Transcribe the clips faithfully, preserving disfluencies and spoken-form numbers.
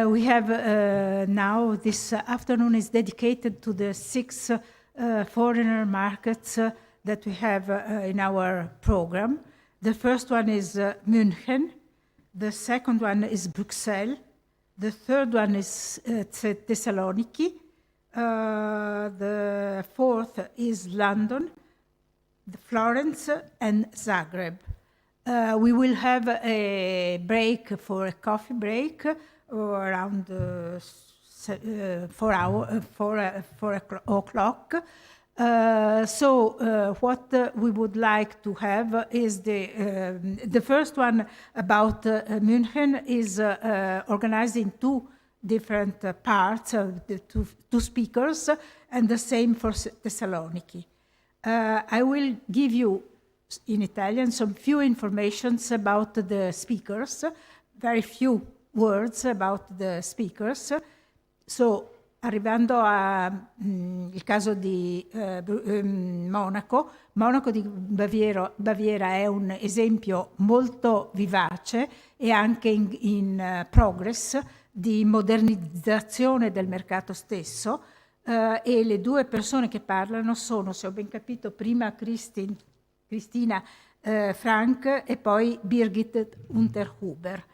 Uh, we have, uh, now, this afternoon is dedicated to the six, uh, foreigner markets, uh, that we have, uh, in our program. The first one is, uh, München. The second one is Bruxelles. The third one is, uh, Thessaloniki. Uh, the fourth is London, the Florence and Zagreb. Uh, we will have a break for a coffee break, uh, around, uh, s-, uh, four hour, uh, four, uh, four o'clo-, o'clock. Uh, so, uh, what, uh, we would like to have is the, um, the first one about, uh, München is, uh, uh, organized in two different, uh, parts of the two, two speakers, and the same for S-, Thessaloniki. Uh, I will give you, s-, in Italian, some few informations about the speakers, very few words about the speakers. So, arrivando a, mm, il caso di, eh, Bru-, ehm, Monaco, Monaco di Baviero-, Baviera è un esempio molto vivace e anche in, in, eh, progress di modernizzazione del mercato stesso, eh, e le due persone che parlano sono, se ho ben capito, prima Christine, Christina, eh, Frank e poi Birgit Unterhuber.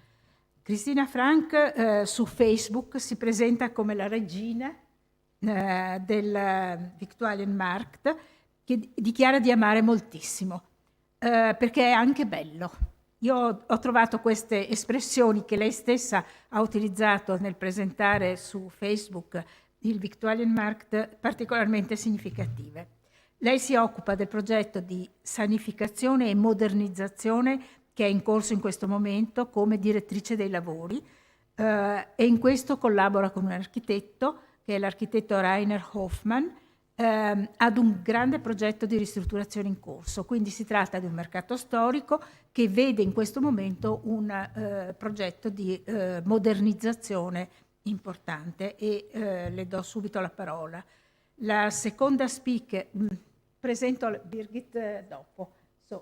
Christina Frank, eh, su Facebook si presenta come la regina, eh, del Viktualienmarkt, che di-, dichiara di amare moltissimo, eh, perché è anche bello. Io ho trovato queste espressioni che lei stessa ha utilizzato nel presentare su Facebook il Viktualienmarkt particolarmente significative. Lei si occupa del progetto di sanificazione e modernizzazione che è in corso in questo momento come direttrice dei lavori, eh, e in questo collabora con un architetto, che è l'architetto Rainer Hoffmann, ehm, ad un grande progetto di ristrutturazione in corso. Quindi si tratta di un mercato storico che vede in questo momento un, eh, progetto di, eh, modernizzazione importante e, eh, le do subito la parola. La seconda speaker, mm, presento la Birgit, eh, dopo. So,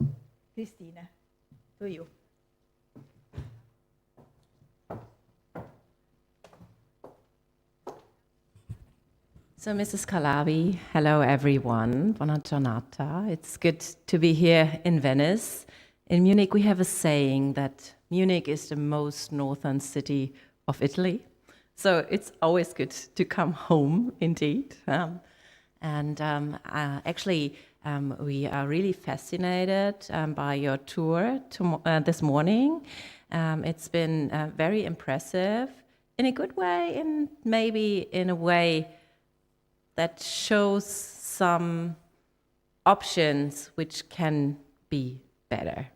Cristina, to you. So, Missus Calabi, hello everyone. Bona giornata. It's good to be here in Venice. In Munich, we have a saying that Munich is the most northern city of Italy. So it's always good to come home, indeed. Um, and, um, uh, actually, um, we are really fascinated, um, by your tour tomo-, uh, this morning. Um, it's been, uh, very impressive in a good way, and maybe in a way that shows some options which can be better.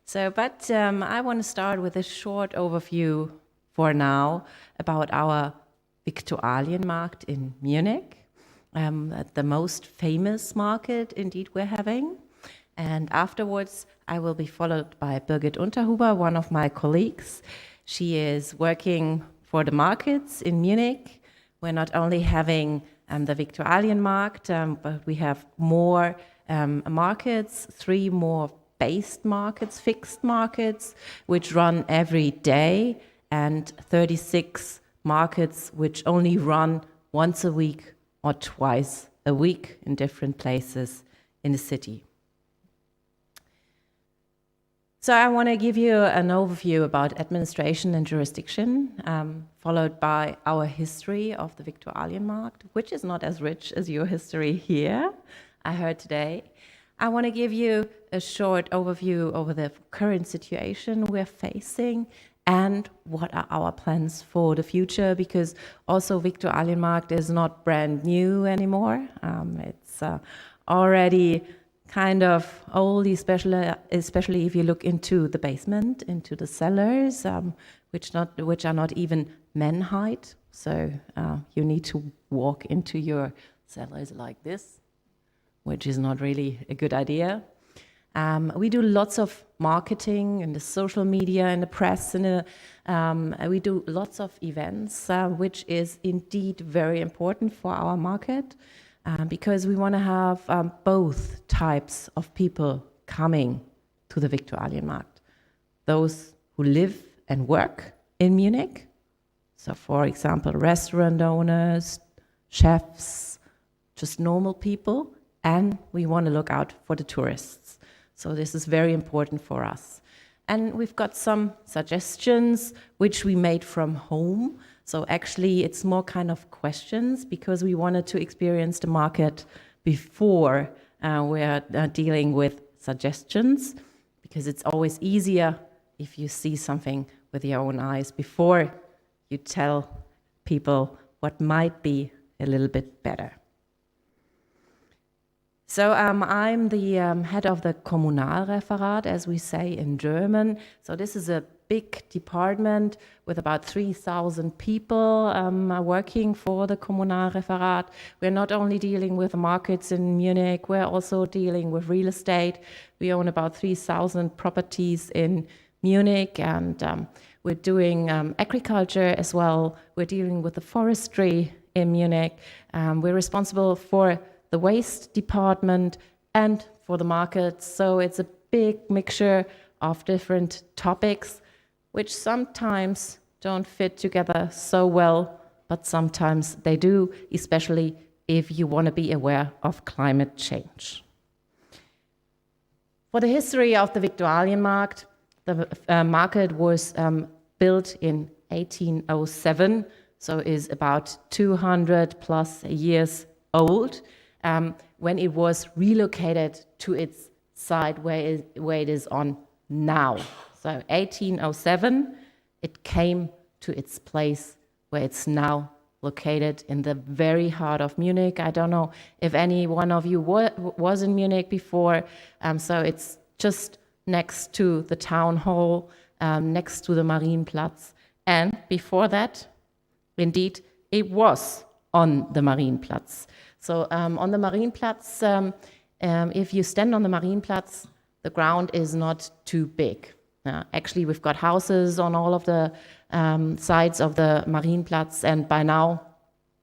So, but, um, I wanna start with a short overview for now about our Viktualienmarkt in Munich, um, the most famous market indeed we're having. And afterwards, I will be followed by Birgit Unterhuber, one of my colleagues. She is working for the markets in Munich. We're not only having, um, the Viktualienmarkt, um, but we have more, um, markets, three more based markets, fixed markets, which run every day, and thirty-six markets which only run once a week or twice a week in different places in the city. So I wanna give you an overview about administration and jurisdiction, um, followed by our history of the Viktualienmarkt, which is not as rich as your history here, I heard today. I wanna give you a short overview over the current situation we're facing and what are our plans for the future, because also Viktualienmarkt is not brand new anymore. Um, it's, uh, already kind of old, especially, especially if you look into the basement, into the cellars, um, which not, which are not even man height. So, uh, you need to walk into your cellars like this, which is not really a good idea. Um, we do lots of marketing in the social media, in the press, in the, um, and we do lots of events, uh, which is indeed very important for our market, um, because we wanna have, um, both types of people coming to the Viktualienmarkt. Those who live and work in Munich, So, for example, restaurant owners, chefs, just normal people, and we want to look out for the tourists. So this is very important for us. And we've got some suggestions which we made from home. So actually, it's more kind of questions because we wanted to experience the market before uh, we're uh, dealing with suggestions, because it's always easier if you see something with your own eyes before you tell people what might be a little bit better. So um, I'm the um, head of the Kommunalreferat, as we say in German. So this is a big department with about three thousand people um, are working for the Kommunalreferat. We're not only dealing with markets in Munich, we're also dealing with real estate. We own about three thousand properties in Munich, and um, we're doing um, agriculture as well. We're dealing with the forestry in Munich. Um, we're responsible for the waste department and for the market. So it's a big mixture of different topics, which sometimes don't fit together so well, but sometimes they do, especially if you want to be aware of climate change. For the history of the Viktualienmarkt, the uh, market was um, built in eighteen oh seven, so is about two hundred plus years old, um, when it was relocated to its site where it, where it is on now. So eighteen oh seven, it came to its place where it's now located in the very heart of Munich. I don't know if any one of you wa- was in Munich before. Um, so it's just next to the town hall, um, next to the Marienplatz. And before that, indeed, it was on the Marienplatz. So um, on the Marienplatz, um, um, if you stand on the Marienplatz, the ground is not too big. Uh, actually, we've got houses on all of the um, sides of the Marienplatz, and by now,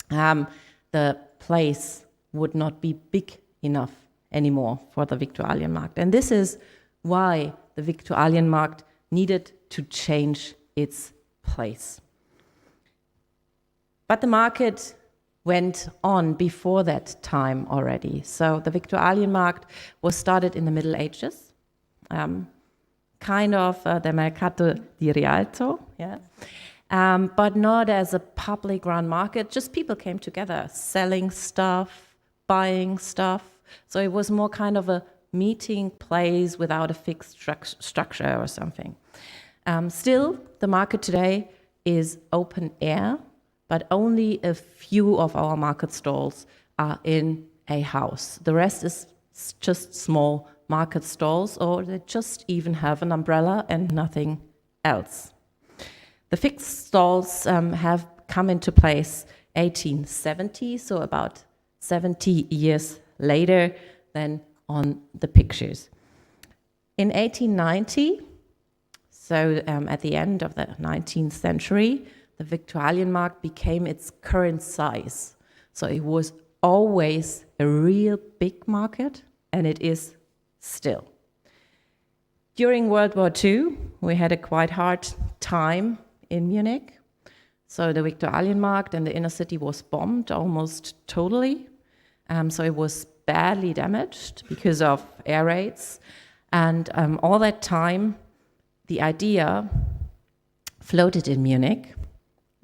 um, the place would not be big enough anymore for the Viktualienmarkt. And this is why the Viktualienmarkt needed to change its place. But the market went on before that time already. So the Viktualienmarkt was started in the Middle Ages, um, kind of uh, the Mercato di Rialto, yeah, um, but not as a public ground market. Just people came together, selling stuff, buying stuff. So it was more kind of a meeting place without a fixed struc- structure or something. Um, still, the market today is open air, but only a few of our market stalls are in a house. The rest is s- just small market stalls, or they just even have an umbrella and nothing else. The fixed stalls um, have come into place eighteen seventy, so about seventy years later than on the pictures. In eighteen ninety, so um, at the end of the nineteenth century, the Viktualienmarkt became its current size. So it was always a real big market, and it is still. During World War Two, we had a quite hard time in Munich. So the Viktualienmarkt and the inner city was bombed almost totally. Um, so it was badly damaged because of air raids. And um, all that time, the idea floated in Munich,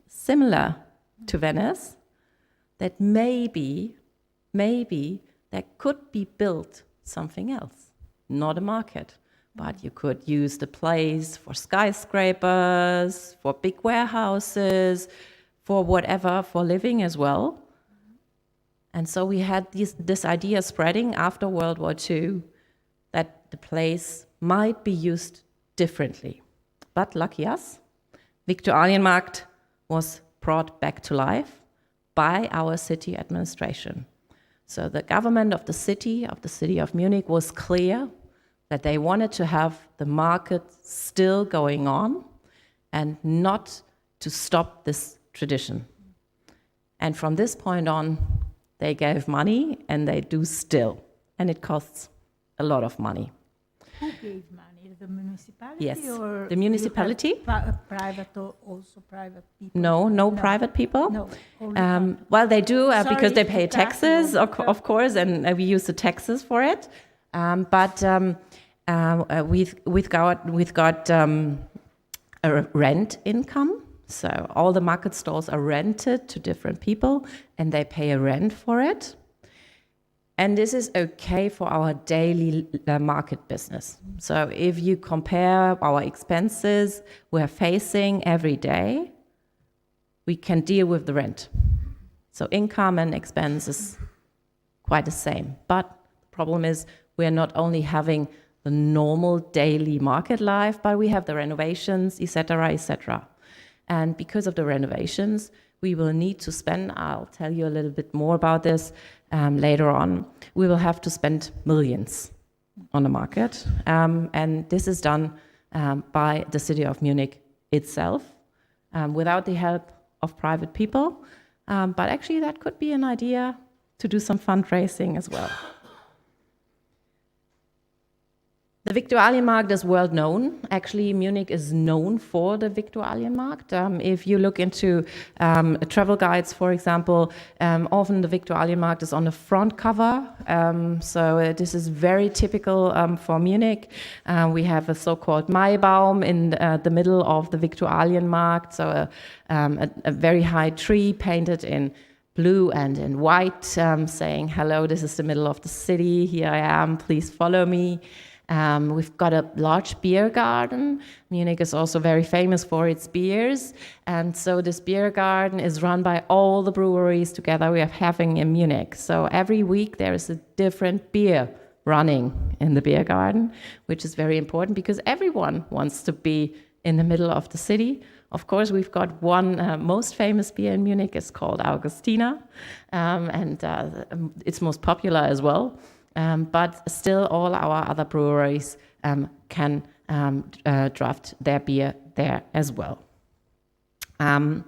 similar to Venice, that maybe, maybe there could be built something else, not a market, but you could use the place for skyscrapers, for big warehouses, for whatever, for living as well. And so we had this, this idea spreading after World War Two that the place might be used differently. But lucky us, Viktualienmarkt was brought back to life by our city administration. So the government of the city, of the city of Munich, was clear that they wanted to have the market still going on and not to stop this tradition. And from this point on, they gave money, and they do still. And it costs a lot of money. Who gave money? The municipality? Yes, Or the you municipality. Have pri- uh, private or also private people? No, no private people. No, only Um, public. Well, they do, uh, Sorry because they to pay cut you taxes, off. Of, co- of course, and uh, we use the taxes for it. Um, but um, um, uh, we've we've got we've got um, a r- rent income. So all the market stalls are rented to different people, and they pay a rent for it. And this is okay for our daily uh, market business. So if you compare our expenses we're facing every day, we can deal with the rent. So income and expenses quite the same. But the problem is we're not only having the normal daily market life, but we have the renovations, et cetera, et cetera. And because of the renovations, we will need to spend, I'll tell you a little bit more about this um, later on, we will have to spend millions on the market. Um, and this is done um, by the city of Munich itself um, without the help of private people. Um, but actually, that could be an idea to do some fundraising as well. The Viktualienmarkt is world known. Actually, Munich is known for the Viktualienmarkt. Um, if you look into um, travel guides, for example, um, often the Viktualienmarkt is on the front cover. Um, so uh, this is very typical um, for Munich. Uh, we have a so-called Maibaum in uh, the middle of the Viktualienmarkt, so a, um, a, a very high tree painted in blue and in white, um, saying, "Hello, this is the middle of the city. Here I am. Please follow me." Um, we've got a large beer garden. Munich is also very famous for its beers. And so this beer garden is run by all the breweries together we are having in Munich. So every week there is a different beer running in the beer garden, which is very important because everyone wants to be in the middle of the city. Of course, we've got one uh, most famous beer in Munich. It's called Augustiner, um, and uh, um, it's most popular as well. Um, but still, all our other breweries um, can um, uh, draft their beer there as well. Um,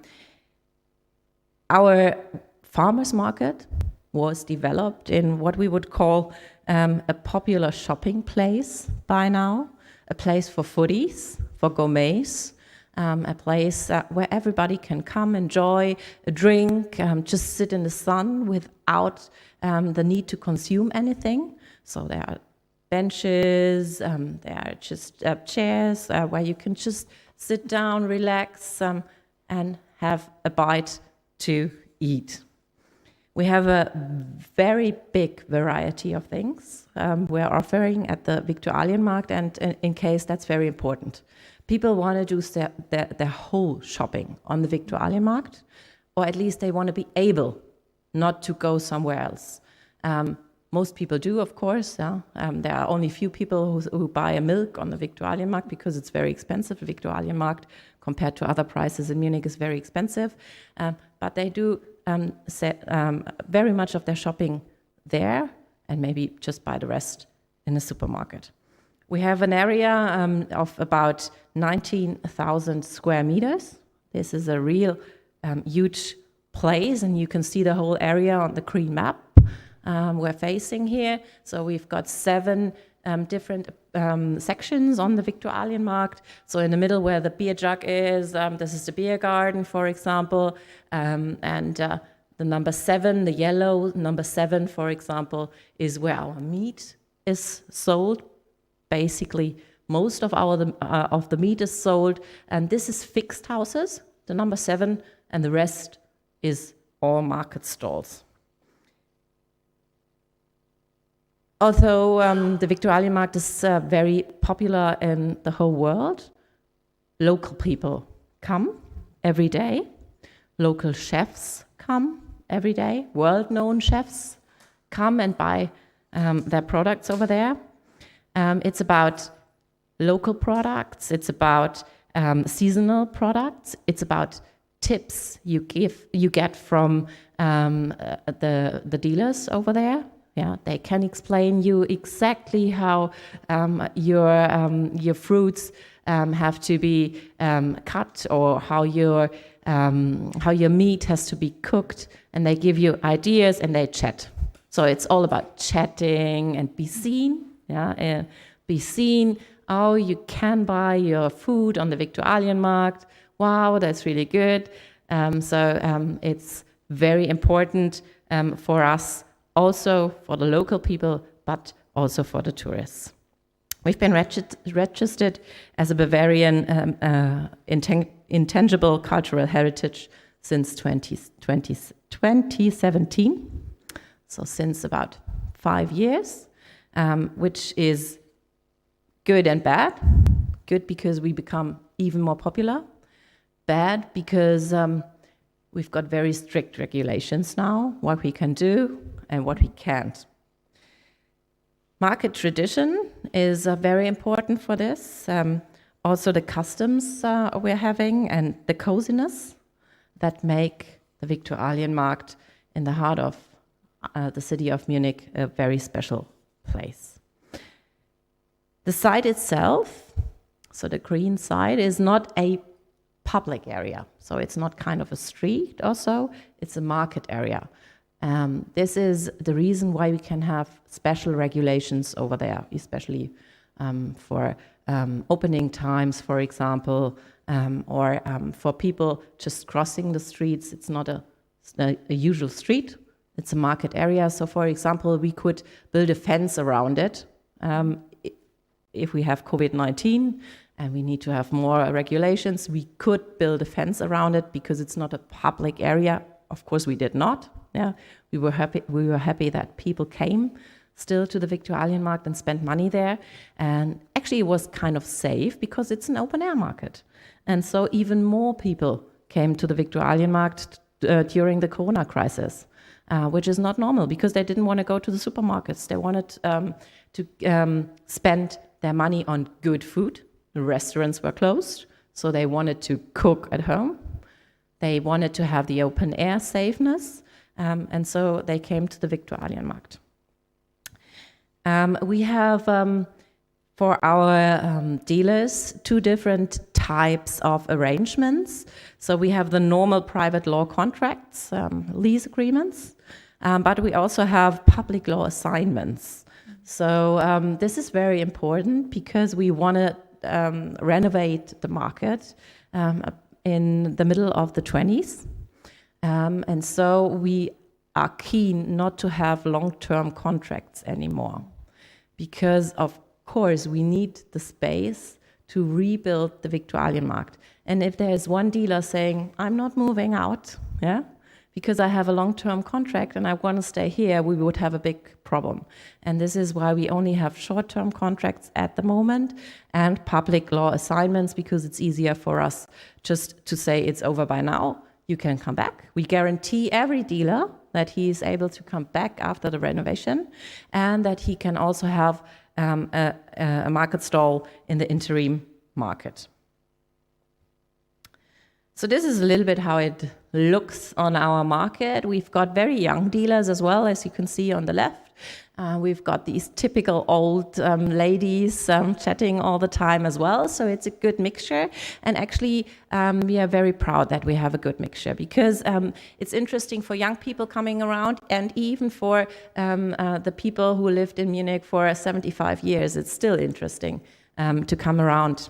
our farmers market was developed in what we would call um, a popular shopping place by now, a place for foodies, for gourmets, um, a place uh, where everybody can come, enjoy a drink, um, just sit in the sun without um, the need to consume anything. So there are benches, um, there are just uh, chairs uh, where you can just sit down, relax, um, and have a bite to eat. We have a very big variety of things um, we're offering at the Viktualienmarkt, and in, in case that's very important. People want to do their, their, their whole shopping on the Viktualienmarkt, or at least they want to be able not to go somewhere else. Um, most people do, of course. Yeah? Um, there are only few people who, who buy a milk on the Viktualienmarkt because it's very expensive. The Viktualienmarkt, compared to other prices in Munich, is very expensive. Um, but they do um, set, um, very much of their shopping there and maybe just buy the rest in the supermarket. We have an area um, of about nineteen thousand square meters. This is a real um, huge place, and you can see the whole area on the green map um, we're facing here. So we've got seven um, different um, sections on the Viktualienmarkt. So in the middle where the beer jug is, um, this is the beer garden, for example. Um, and uh, the number seven, the yellow number seven, for example, is where our meat is sold. Basically, most of our uh, of the meat is sold, and this is fixed houses, the number seven, and the rest is all market stalls. Although um, the Viktualienmarkt is uh, very popular in the whole world, local people come every day. Local chefs come every day. World-known chefs come and buy um, their products over there. Um, it's about local products. It's about um, seasonal products. It's about tips you give you get from um, uh, the the dealers over there. Yeah, they can explain you exactly how um, your um, your fruits um, have to be um, cut, or how your um, how your meat has to be cooked, and they give you ideas and they chat. So it's all about chatting and be seen. Yeah, uh, be seen. "Oh, you can buy your food on the Viktualienmarkt. Wow, that's really good." Um, so um, it's very important um, for us, also for the local people, but also for the tourists. We've been regis- registered as a Bavarian um, uh, inten- intangible cultural heritage since twenty, twenty, twenty seventeen, so since about five years, um, which is good and bad. Good because we become even more popular. Bad because um, we've got very strict regulations now, what we can do and what we can't. Market tradition is uh, very important for this. Um, also, the customs uh, we're having and the coziness that make the Viktualienmarkt in the heart of uh, the city of Munich a very special place. The site itself, so the green site, is not a public area. So it's not kind of a street or so, it's a market area. Um, this is the reason why we can have special regulations over there, especially um, for um, opening times, for example, um, or um, for people just crossing the streets. It's not a, a, a usual street, it's a market area. So, for example, we could build a fence around it. Um, if we have COVID nineteen and we need to have more regulations, we could build a fence around it because it's not a public area. Of course, we did not. Yeah, we were happy. We were happy that people came still to the Viktualienmarkt and spent money there. And actually, it was kind of safe because it's an open air market, and so even more people came to the Viktualienmarkt uh, during the corona crisis, uh, which is not normal because they didn't want to go to the supermarkets. They wanted um, to um, spend their money on good food. The restaurants were closed, so they wanted to cook at home. They wanted to have the open air safeness, um, and so they came to the Viktualienmarkt. Um, we have um, for our um, dealers two different types of arrangements. So we have the normal private law contracts, um, lease agreements, um, but we also have public law assignments. So um, this is very important because we want to um, renovate the market um, in the middle of the twenties. Um, and so we are keen not to have long-term contracts anymore, because of course we need the space to rebuild the Viktualienmarkt. And if there is one dealer saying, "I'm not moving out, yeah, because I have a long-term contract and I want to stay here," we would have a big problem. And this is why we only have short-term contracts at the moment and public law assignments, because it's easier for us just to say it's over by now. You can come back. We guarantee every dealer that he is able to come back after the renovation and that he can also have um, a, a market stall in the interim market. So this is a little bit how it looks on our market. We've got very young dealers as well, as you can see on the left. Uh, we've got these typical old um, ladies um, chatting all the time as well. So it's a good mixture. And actually, um, we are very proud that we have a good mixture because um, it's interesting for young people coming around, and even for um, uh, the people who lived in Munich for seventy-five years, it's still interesting um, to come around.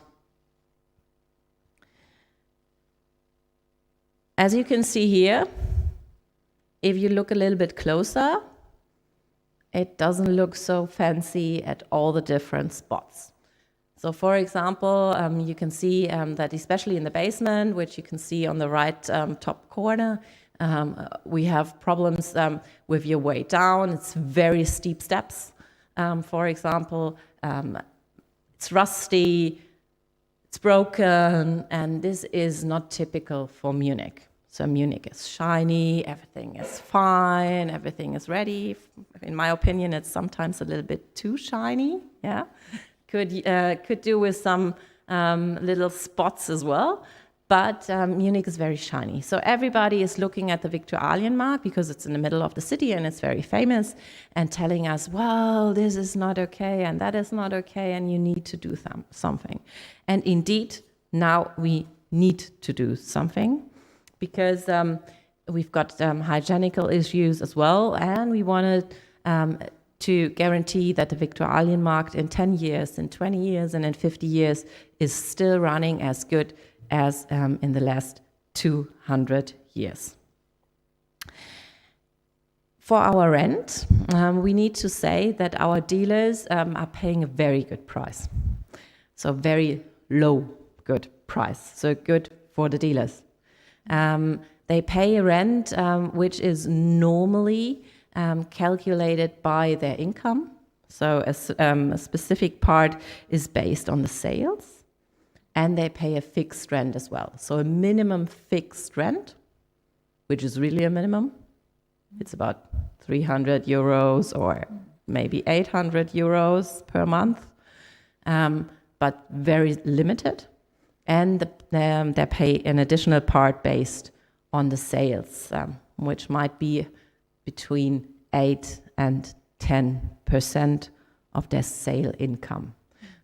As you can see here, if you look a little bit closer, it doesn't look so fancy at all the different spots. So, for example, um, you can see um, that especially in the basement, which you can see on the right um, top corner, um, uh, we have problems um, with your way down. It's very steep steps. Um, for example, um, it's rusty, it's broken, and this is not typical for Munich. So Munich is shiny, everything is fine, everything is ready. In my opinion, it's sometimes a little bit too shiny. Yeah, could uh, could do with some um, little spots as well. But um, Munich is very shiny. So everybody is looking at the Viktualienmarkt because it's in the middle of the city and it's very famous, and telling us, "Well, this is not okay and that is not okay and you need to do some, something." And indeed, now we need to do something because um, we've got um, hygienical issues as well, and we want to um, to guarantee that the Viktualienmarkt in ten years, in twenty years, and in fifty years is still running as good as, um, in the last two hundred years. For our rent, um, we need to say that our dealers, um, are paying a very good price. So very low good price. So good for the dealers. Um, they pay a rent, um, which is normally, um, calculated by their income. So a s-, um, a specific part is based on the sales, and they pay a fixed rent as well. So a minimum fixed rent, which is really a minimum. It's about three hundred euros or maybe eight hundred euros per month, um, but very limited. And the, um, they pay an additional part based on the sales, um, which might be between eight and ten percent of their sale income.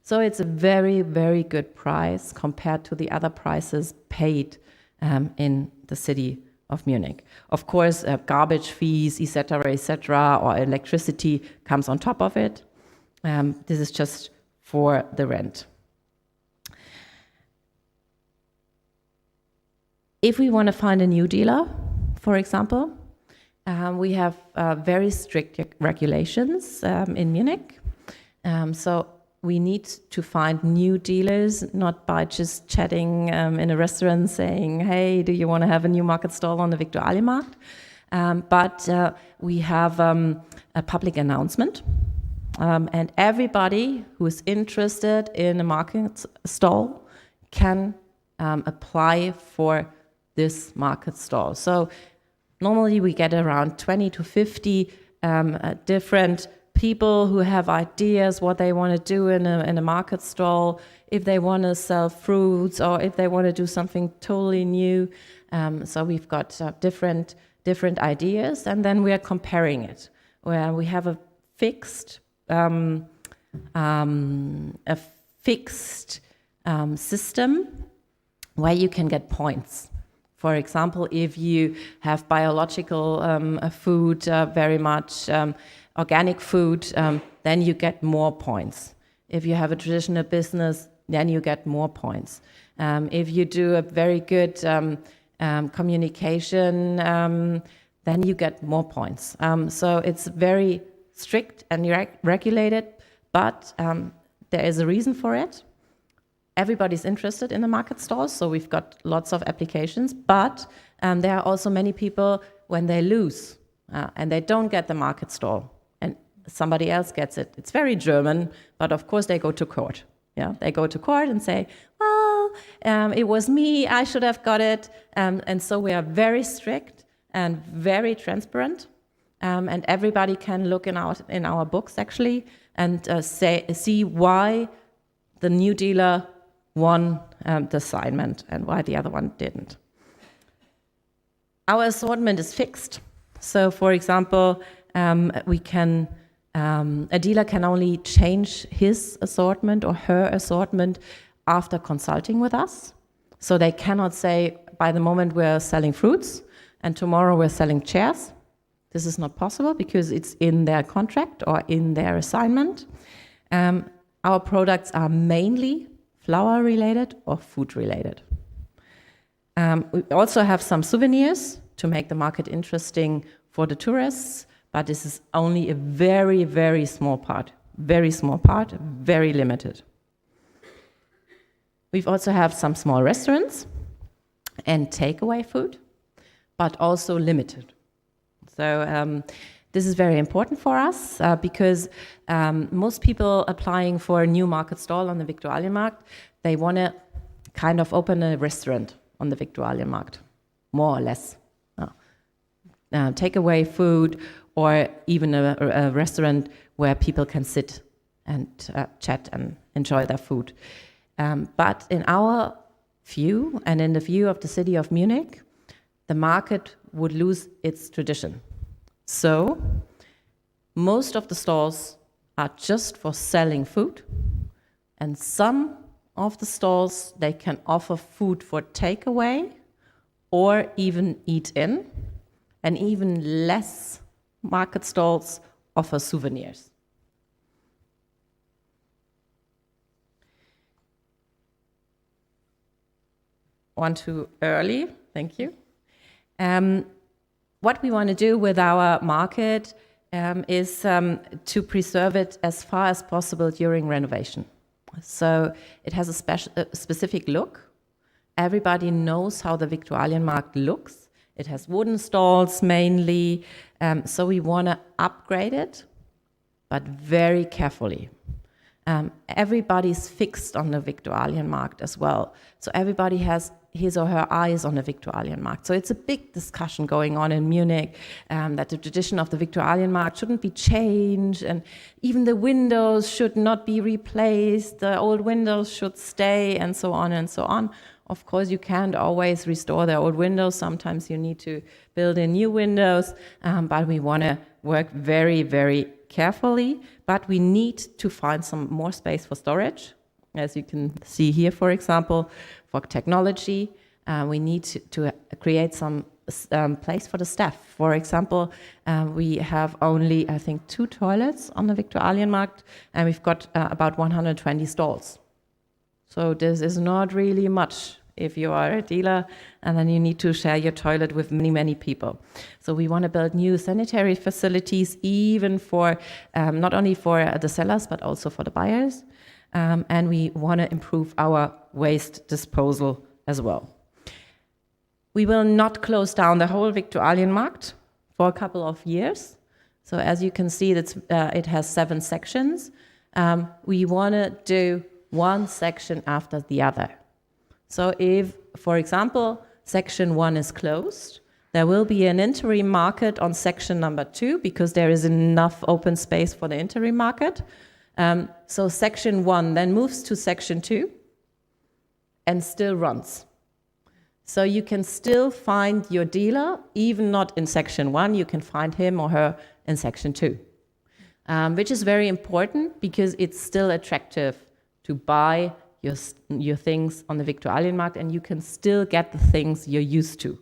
So it's a very, very good price compared to the other prices paid, um, in the city of Munich. Of course, uh, garbage fees, et cetera, et cetera, or electricity comes on top of it. Um, this is just for the rent. If we wanna find a new dealer, for example, um, we have, uh, very strict reg-, regulations, um, in Munich. Um, so we need to find new dealers, not by just chatting, um, in a restaurant saying, "Hey, do you wanna have a new market stall on the Viktualienmarkt?" Um, but, uh, we have, um, a public announcement, um, and everybody who is interested in a market s-, stall can, um, apply for this market stall. So normally we get around twenty to fifty, um, uh, different people who have ideas what they wanna do in a, in a market stall, if they wanna sell fruits or if they wanna do something totally new. Um, so we've got, uh, different, different ideas, and then we are comparing it, where we have a fixed, um, um, a fixed, um, system where you can get points. For example, if you have biological, um, uh, food, uh, very much, um, organic food, um, then you get more points. If you have a traditional business, then you get more points. Um, if you do a very good, um, um, communication, um, then you get more points. Um, so it's very strict and reg-, regulated, but, um, there is a reason for it. Everybody's interested in the market stalls, so we've got lots of applications, but, um, there are also many people, when they lose, uh, and they don't get the market stall, and somebody else gets it. It's very German, but of course they go to court. Yeah, they go to court and say, "Well, um, it was me, I should have got it." Um, and so we are very strict and very transparent, um, and everybody can look in our, in our books, actually, and, uh, say, see why the new dealer won, um, the assignment and why the other one didn't. Our assortment is fixed. So, for example, um, we can, um, a dealer can only change his assortment or her assortment after consulting with us. So they cannot say, "By the moment we're selling fruits and tomorrow we're selling chairs." This is not possible because it's in their contract or in their assignment. Um, our products are mainly flower related or food related. Um, we also have some souvenirs to make the market interesting for the tourists, but this is only a very, very small part, very small part, very limited. We've also have some small restaurants and takeaway food, but also limited. So, um, this is very important for us, uh, because, um, most people applying for a new market stall on the Viktualienmarkt, they wanna kind of open a restaurant on the Viktualienmarkt, more or less. Uh, uh, takeaway food, or even a, a restaurant where people can sit and, uh, chat and enjoy their food. Um, but in our view, and in the view of the city of Munich, the market would lose its tradition. So, most of the stalls are just for selling food, and some of the stalls, they can offer food for takeaway or even eat in, and even less market stalls offer souvenirs. One too early, thank you. Um, what we wanna do with our market, um, is, um, to preserve it as far as possible during renovation. So it has a spec-, a specific look. Everybody knows how the Viktualienmarkt looks. It has wooden stalls mainly, um, so we wanna upgrade it, but very carefully. Um, everybody's fixed on the Viktualienmarkt as well. So everybody has his or her eyes on the Viktualienmarkt. So it's a big discussion going on in Munich, um, that the tradition of the Viktualienmarkt shouldn't be changed, and even the windows should not be replaced, the old windows should stay, and so on and so on. Of course, you can't always restore the old windows. Sometimes you need to build in new windows, um, but we wanna work very, very carefully. But we need to find some more space for storage, as you can see here, for example, for technology. Uh, we need to, to create some s-, um, place for the staff. For example, uh, we have only, I think, two toilets on the Viktualienmarkt, and we've got, uh, about one hundred twenty stalls. So this is not really much if you are a dealer, and then you need to share your toilet with many, many people. So we wanna build new sanitary facilities, even for, um, not only for, uh, the sellers, but also for the buyers. Um, and we wanna improve our waste disposal as well. We will not close down the whole Viktualienmarkt for a couple of years. So as you can see, that's, uh, it has seven sections. Um, we wanna do one section after the other. So if, for example, section one is closed, there will be an interim market on section number two because there is enough open space for the interim market. Um, so section one then moves to section two and still runs. So you can still find your dealer, even not in section one, you can find him or her in section two, um, which is very important because it's still attractive to buy your s-, your things on the Viktualienmarkt, and you can still get the things you're used to.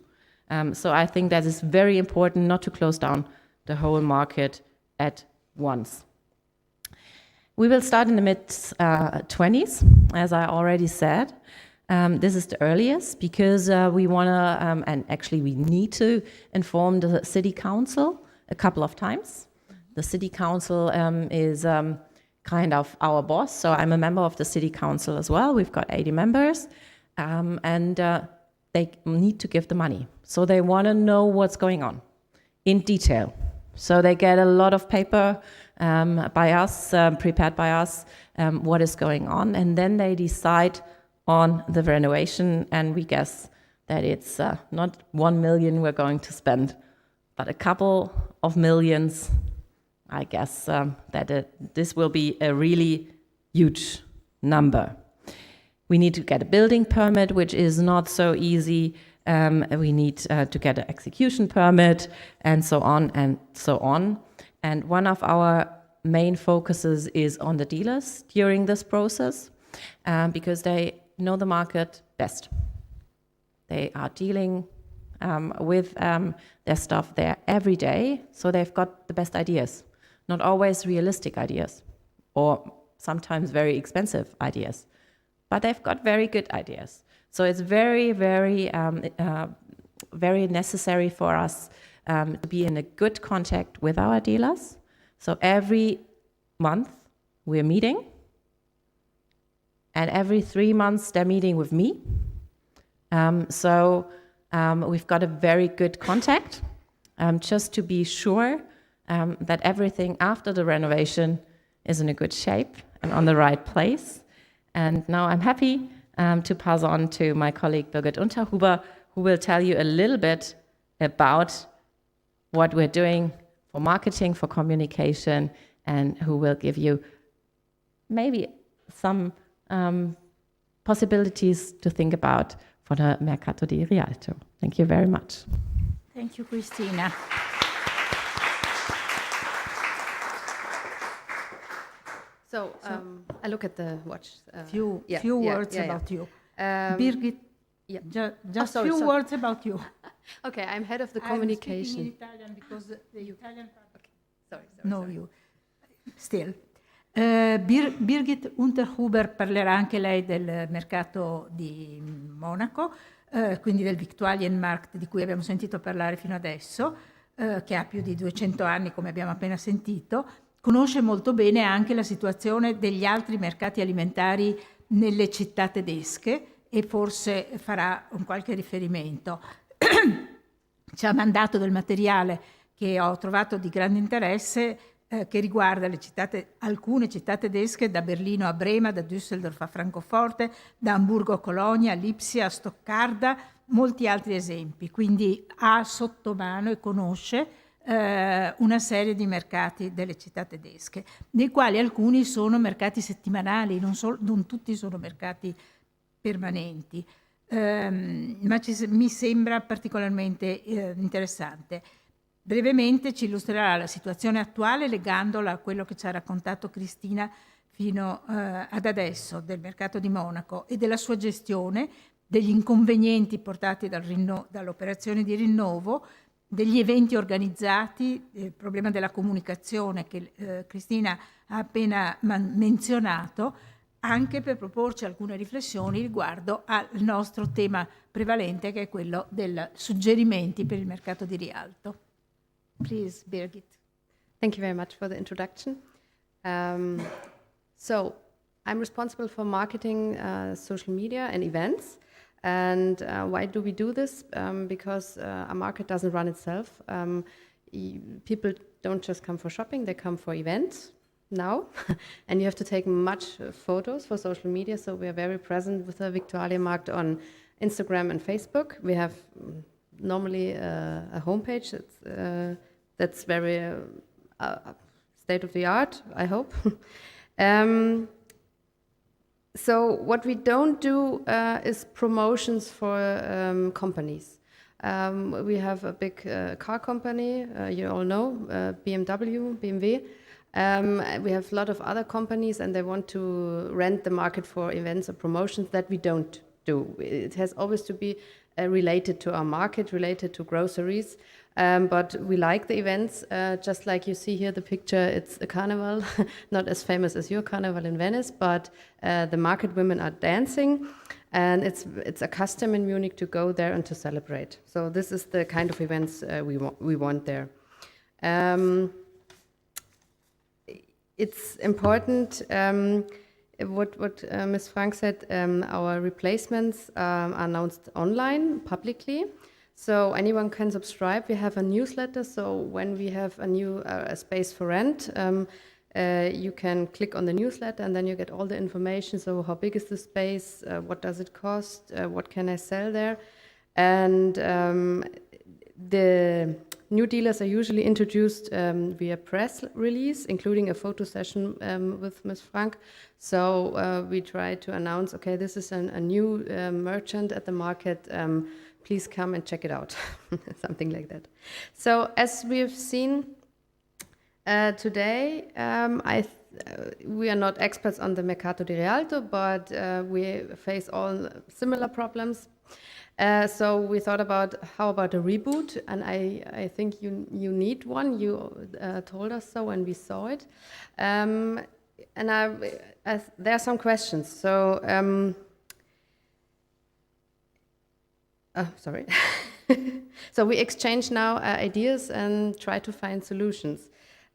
Um, so I think that is very important not to close down the whole market at once. We will start in the mid, uh, twenties, as I already said. Um, this is the earliest because, uh, we wanna, um, and actually we need to inform the city council a couple of times. The city council, um, is, um, kind of our boss, so I'm a member of the city council as well. We've got eighty members, um, and, uh, they need to give the money. So they wanna know what's going on in detail. So they get a lot of paper, um, by us, um, prepared by us, um, what is going on, and then they decide on the renovation, and we guess that it's, uh, not one million we're going to spend, but a couple of millions. I guess, um, that, uh, this will be a really huge number. We need to get a building permit, which is not so easy. Um, we need, uh, to get an execution permit, and so on and so on. And one of our main focuses is on the dealers during this process, um, because they know the market best. They are dealing, um, with, um, their stuff there every day, so they've got the best ideas. Not always realistic ideas, or sometimes very expensive ideas, but they've got very good ideas. So it's very, very, um, uh, very necessary for us, um, to be in a good contact with our dealers. So every month we're meeting, and every three months they're meeting with me. Um, so, um, we've got a very good contact, um, just to be sure, um, that everything after the renovation is in a good shape and on the right place. And now I'm happy, um, to pass on to my colleague Birgit Unterhuber, who will tell you a little bit about what we're doing for marketing, for communication, and who will give you maybe some, um, possibilities to think about for the Mercato di Rialto. Thank you very much. Thank you, Cristina. So, um, I look at the watch. Uh, few, yeah, few yeah, words yeah, yeah. About you. Um, Birgit, yeah. Ju-, oh, just sorry, few sorry. Words about you. Okay, I'm head of the communication. I'm speaking in Italian because the Italian part. Okay. Sorry, sorry, no, sorry. You. Still. Eh, Bir-, Birgit Unterhuber parlerà anche lei del mercato di Monaco, eh, quindi del Viktualienmarkt di cui abbiamo sentito parlare fino adesso, eh, che ha più di duecento anni, come abbiamo appena sentito. Conosce molto bene anche la situazione degli altri mercati alimentari nelle città tedesche e forse farà un qualche riferimento. Ci ha mandato del materiale che ho trovato di grande interesse, eh, che riguarda le città te-, alcune città tedesche, da Berlino a Brema, da Düsseldorf a Francoforte, da Amburgo a Colonia, Lipsia, Stoccarda, molti altri esempi. Quindi ha sotto mano e conosce, eh, una serie di mercati delle città tedesche, dei quali alcuni sono mercati settimanali, non sol-, non tutti sono mercati permanenti, ehm, ma ci se-, mi sembra particolarmente, eh, interessante. Brevemente ci illustrerà la situazione attuale legandola a quello che ci ha raccontato Cristina fino, eh, ad adesso del mercato di Monaco e della sua gestione, degli inconvenienti portati dal rinno-, dall'operazione di rinnovo, degli eventi organizzati, il problema della comunicazione che, eh, Cristina ha appena man-, menzionato, anche per proporci alcune riflessioni riguardo al nostro tema prevalente, che è quello dei suggerimenti per il mercato di Rialto. Please, Birgit. Thank you very much for the introduction. Um, so, I'm responsible for marketing, uh, social media and events. And, uh, why do we do this? Um, because, uh, a market doesn't run itself. Um, y-, people don't just come for shopping, they come for events now. And you have to take much, uh, photos for social media, so we are very present with the Viktualienmarkt on Instagram and Facebook. We have, mm, normally, uh, a homepage that's, uh, that's very, uh, uh, state of the art, I hope. Um, so what we don't do, uh, is promotions for, um, companies. Um, we have a big, uh, car company, uh, you all know, uh, B M W, B M W. Um, we have a lot of other companies, and they want to rent the market for events or promotions that we don't do. It has always to be, uh, related to our market, related to groceries. Um, but we like the events, uh, just like you see here, the picture, it's a carnival, not as famous as your carnival in Venice, but, uh, the market women are dancing, and it's, it's a custom in Munich to go there and to celebrate. So this is the kind of events, uh, we wa-, we want there. Um, it's important, um, what, what, uh, Miss Frank said, um, our replacements, um, are announced online, publicly. So anyone can subscribe. We have a newsletter, so when we have a new, uh, a space for rent, um, uh, you can click on the newsletter and then you get all the information. So how big is the space? Uh, what does it cost? Uh, what can I sell there? And, um, the new dealers are usually introduced, um, via press release, including a photo session, um, with Miss Frank. So, uh, we try to announce, okay, this is an, a new, uh, merchant at the market. Um, please come and check it out, something like that. So, as we've seen, uh, today, um, I th-, uh, we are not experts on the Mercato di Rialto, but, uh, we face all similar problems. Uh, so we thought about, how about a reboot? And I, I think you, you need one. You, uh, told us so when we saw it. Um, and I, I, there are some questions. So, um, oh, sorry. So we exchange now, uh, ideas and try to find solutions.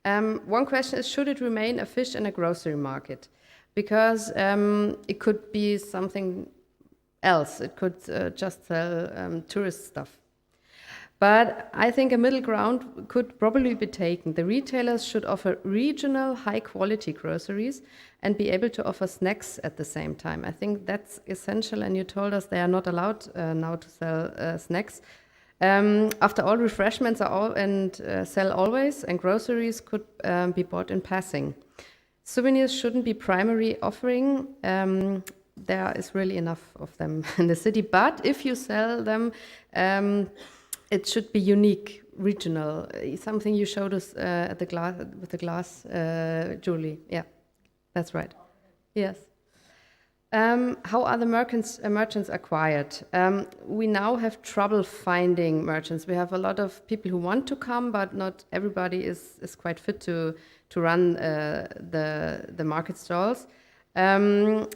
Um, one question is, should it remain a fish in a grocery market? Because, um, it could be something else. It could, uh, just sell, um, tourist stuff. But I think a middle ground could probably be taken. The retailers should offer regional, high-quality groceries and be able to offer snacks at the same time. I think that's essential, and you told us they are not allowed, uh, now to sell, uh, snacks. Um, after all, refreshments are all and, uh, sell always, and groceries could, um, be bought in passing. Souvenirs shouldn't be primary offering. Um, there is really enough of them in the city, but if you sell them, um, it should be unique, regional, uh, something you showed us, uh, at the gla-, with the glass, uh, Julie. Yeah, that's right. Yes. Um, how are the merchants, uh, merchants acquired? Um, we now have trouble finding merchants. We have a lot of people who want to come, but not everybody is, is quite fit to, to run, uh, the, the market stalls. Um,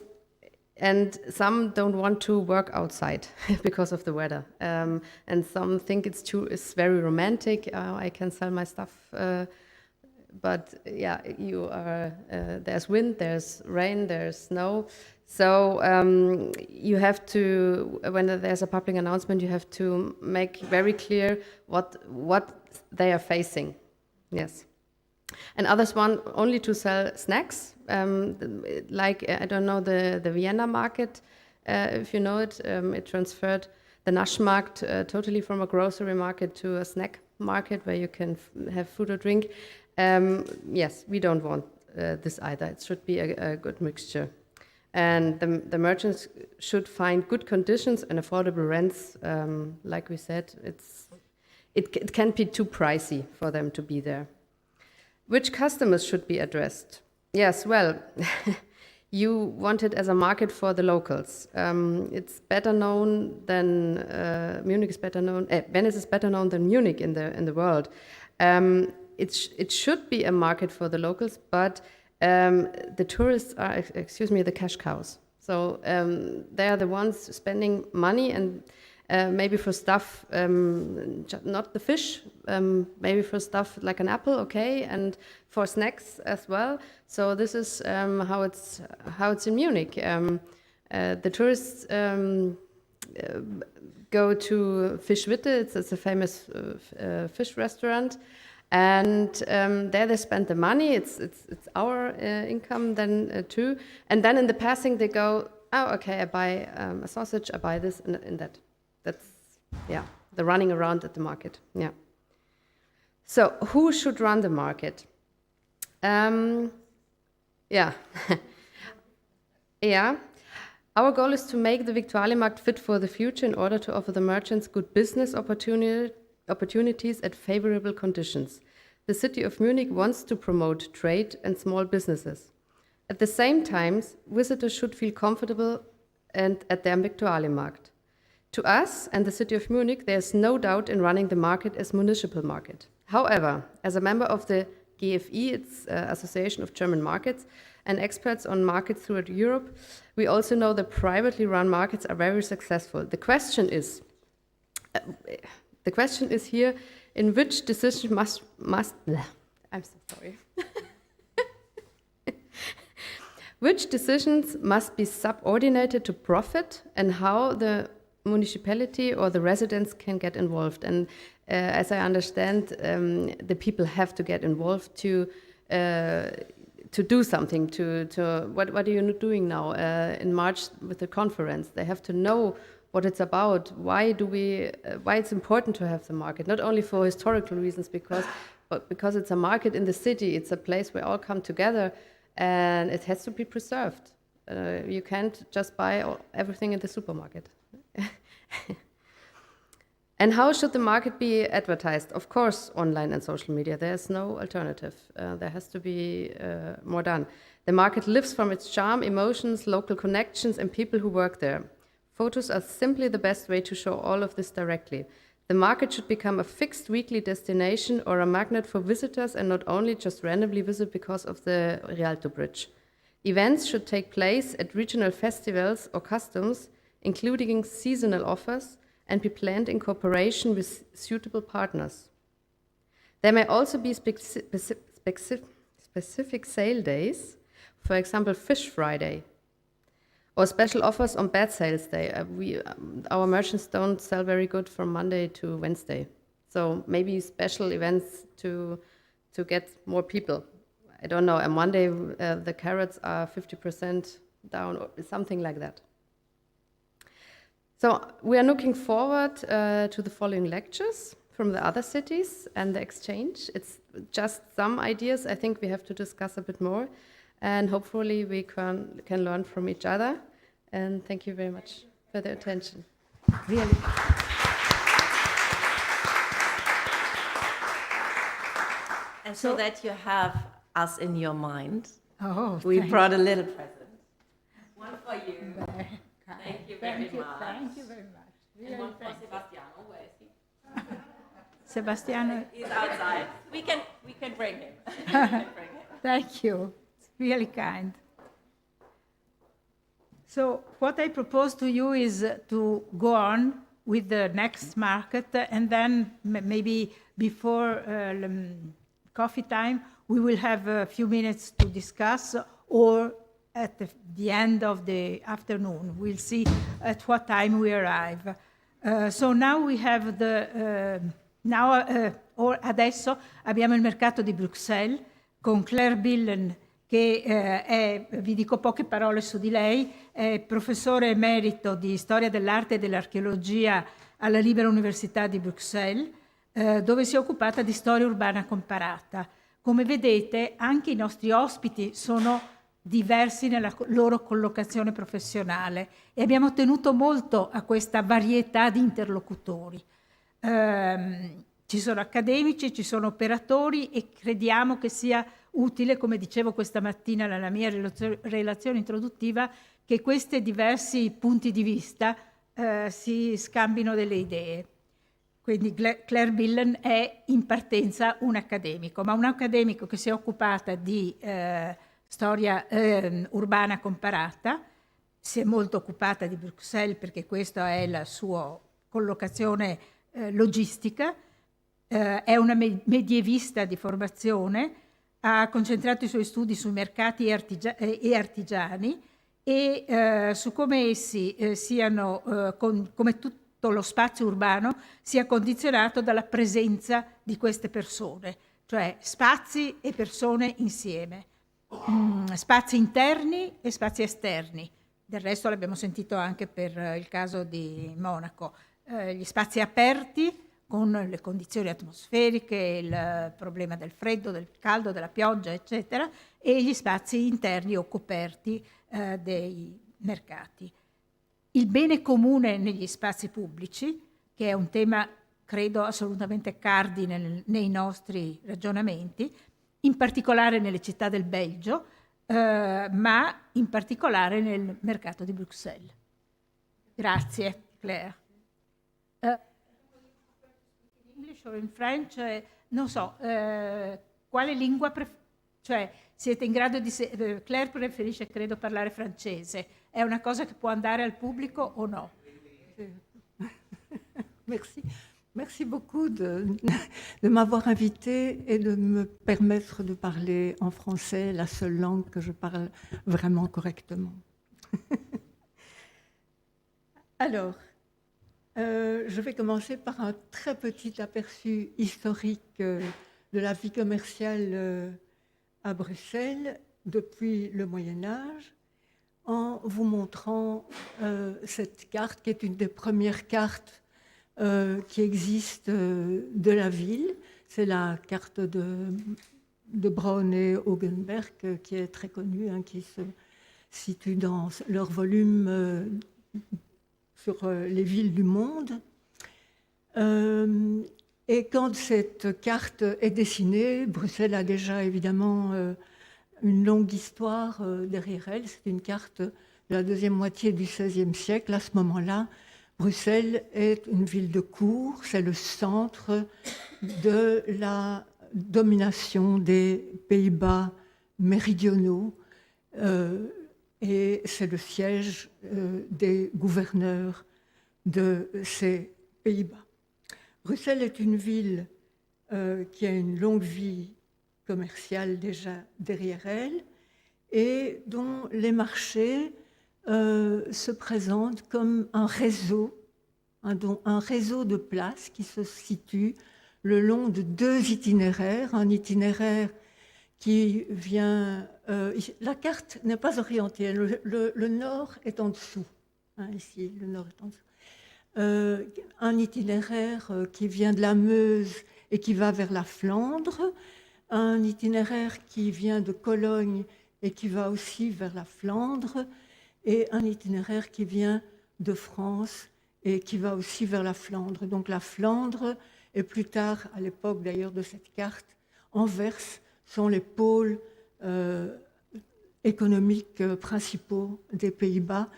and some don't want to work outside because of the weather. Um, and some think it's too, it's very romantic. Uh, I can sell my stuff, uh, but yeah, you are, uh, there's wind, there's rain, there's snow. So, um, you have to, when there's a public announcement, you have to make very clear what, what they are facing. Yes. And others want only to sell snacks, um, like, uh, I don't know, the, the Vienna market, uh, if you know it. Um, it transferred the Naschmarkt, uh, totally from a grocery market to a snack market where you can f-, have food or drink. Um, yes, we don't want, uh, this either. It should be a, a good mixture. And the, the merchants should find good conditions and affordable rents. Um, like we said, it's, it, c-, it can be too pricey for them to be there. Which customers should be addressed? Yes, well, you want it as a market for the locals. Um, it's better known than, uh, Munich is better known, eh, Venice is better known than Munich in the, in the world. Um, it sh-, it should be a market for the locals, but, um, the tourists are, ex-, excuse me, the cash cows. So, um, they are the ones spending money and, uh, maybe for stuff, um, ju-, not the fish, um, maybe for stuff like an apple, okay, and for snacks as well. So this is, um, how it's, how it's in Munich. Um, uh, the tourists, um, uh, go to Fischwitte. It's, it's a famous, uh, f-, uh, fish restaurant, and, um, there they spend the money. It's, it's, it's our, uh, income then, uh, too. And then in the passing, they go, "Oh, okay, I buy, um, a sausage. I buy this and, and that." That's, yeah, the running around at the market. Yeah. So who should run the market? Um, yeah. Yeah. Our goal is to make the Viktualienmarkt fit for the future in order to offer the merchants good business opportuni-, opportunities at favorable conditions. The city of Munich wants to promote trade and small businesses. At the same time, visitors should feel comfortable and at their Viktualienmarkt. To us and the city of Munich, there is no doubt in running the market as municipal market. However, as a member of the G F I, it's, uh, Association of German Markets, and experts on markets throughout Europe, we also know that privately run markets are very successful. The question is, uh, the question is here, in which decision must, must, bleh, I'm so sorry. Which decisions must be subordinated to profit and how the municipality or the residents can get involved? And, uh, as I understand, um, the people have to get involved to, uh, to do something, to, to, what, what are you doing now, uh, in March with the conference? They have to know what it's about. Why do we, uh, why it's important to have the market? Not only for historical reasons, because, but because it's a market in the city, it's a place where all come together, and it has to be preserved. Uh, you can't just buy all, everything in the supermarket. And how should the market be advertised? Of course, online and social media. There's no alternative. Uh, there has to be, uh, more done. The market lives from its charm, emotions, local connections, and people who work there. Photos are simply the best way to show all of this directly. The market should become a fixed weekly destination or a magnet for visitors and not only just randomly visit because of the Rialto Bridge. Events should take place at regional festivals or customs, including seasonal offers, and be planned in cooperation with suitable partners. There may also be speci-, speci-, speci-, specific sale days, for example, Fish Friday, or special offers on bad sales day. Uh, we, um, our merchants don't sell very good from Monday to Wednesday. So maybe special events to, to get more people. I don't know, on Monday, uh, the carrots are fifty percent down or something like that. So we are looking forward, uh, to the following lectures from the other cities and the exchange. It's just some ideas. I think we have to discuss a bit more, and hopefully we can, can learn from each other. And thank you very much for the attention. Really. And so that you have us in your mind, oh, we brought a little present. One for you. Thank you, thank you very much. And one for Sebastiano, where is he? Sebastiano. He's outside. We can, we can bring him. We can bring him. Thank you. It's really kind. So what I propose to you is, uh, to go on with the next market, uh, and then m-, maybe before, uh, um, coffee time, we will have a few minutes to discuss, or at the, the end of the afternoon. We'll see at what time we arrive. Uh, so now we have the, uh, now, uh, or adesso abbiamo il mercato di Bruxelles con Claire Billen, che, eh, è, vi dico poche parole su di lei, è professore emerito di storia dell'arte e dell'archeologia alla Libera Università di Bruxelles, eh, dove si è occupata di storia urbana comparata. Come vedete, anche i nostri ospiti sono diversi nella co-, loro collocazione professionale e abbiamo tenuto molto a questa varietà di interlocutori. Ehm, ci sono accademici, ci sono operatori e crediamo che sia utile, come dicevo questa mattina nella mia relazio-, relazione introduttiva, che questi diversi punti di vista, eh, si scambino delle idee. Quindi Gle-, Claire Billen è in partenza un accademico, ma un accademico che si è occupata di, eh, storia, ehm, urbana comparata, si è molto occupata di Bruxelles perché questa è la sua collocazione, eh, logistica, eh, è una me-, medievista di formazione, ha concentrato i suoi studi sui mercati e artigia-, e, e artigiani e, eh, su come essi, eh, siano, eh, con-, come tutto lo spazio urbano sia condizionato dalla presenza di queste persone, cioè spazi e persone insieme. Mm, spazi interni e spazi esterni. Del resto l'abbiamo sentito anche per, eh, il caso di Monaco. Eh, gli spazi aperti con le condizioni atmosferiche, il problema del freddo, del caldo, della pioggia, eccetera, e gli spazi interni o coperti, eh, dei mercati. Il bene comune negli spazi pubblici, che è un tema, credo, assolutamente cardine nel-, nei nostri ragionamenti, in particolare nelle città del Belgio, eh, ma in particolare nel mercato di Bruxelles. Grazie, Claire. Eh, English or in French, eh, non so, eh, quale lingua pref-, cioè, siete in grado di se-, eh, Claire preferisce, credo, parlare francese. È una cosa che può andare al pubblico o no? Merci. Merci beaucoup de, de m'avoir invitée et de me permettre de parler en français, la seule langue que je parle vraiment correctement. Alors, euh, je vais commencer par un très petit aperçu historique, euh, de la vie commerciale, euh, à Bruxelles depuis le Moyen Âge, en vous montrant, euh, cette carte qui est une des premières cartes, euh, qui existe, euh, de la ville. C'est la carte de, de Braun et Hogenberg, euh, qui est très connue, hein, qui se situe dans leur volume, euh, sur, euh, les villes du monde. Euh, et quand cette carte est dessinée, Bruxelles a déjà évidemment, euh, une longue histoire, euh, derrière elle. C'est une carte de la deuxième moitié du seizième siècle. À ce moment-là, Bruxelles est une ville de cour, c'est le centre de la domination des Pays-Bas méridionaux, euh, et c'est le siège, euh, des gouverneurs de ces Pays-Bas. Bruxelles est une ville, euh, qui a une longue vie commerciale déjà derrière elle et dont les marchés, euh, se présentent comme un réseau, un, dont, un réseau de places qui se situe le long de deux itinéraires, un itinéraire qui vient, euh, ici, la carte n'est pas orientée, le, le, le nord est en dessous. Hein, ici, le nord est en dessous. Euh, un itinéraire, euh, qui vient de la Meuse et qui va vers la Flandre, un itinéraire qui vient de Cologne et qui va aussi vers la Flandre, et un itinéraire qui vient de France et qui va aussi vers la Flandre. Donc la Flandre, et plus tard, à l'époque d'ailleurs de cette carte, Anvers, sont les pôles, euh, économiques, euh, principaux des Pays-Bas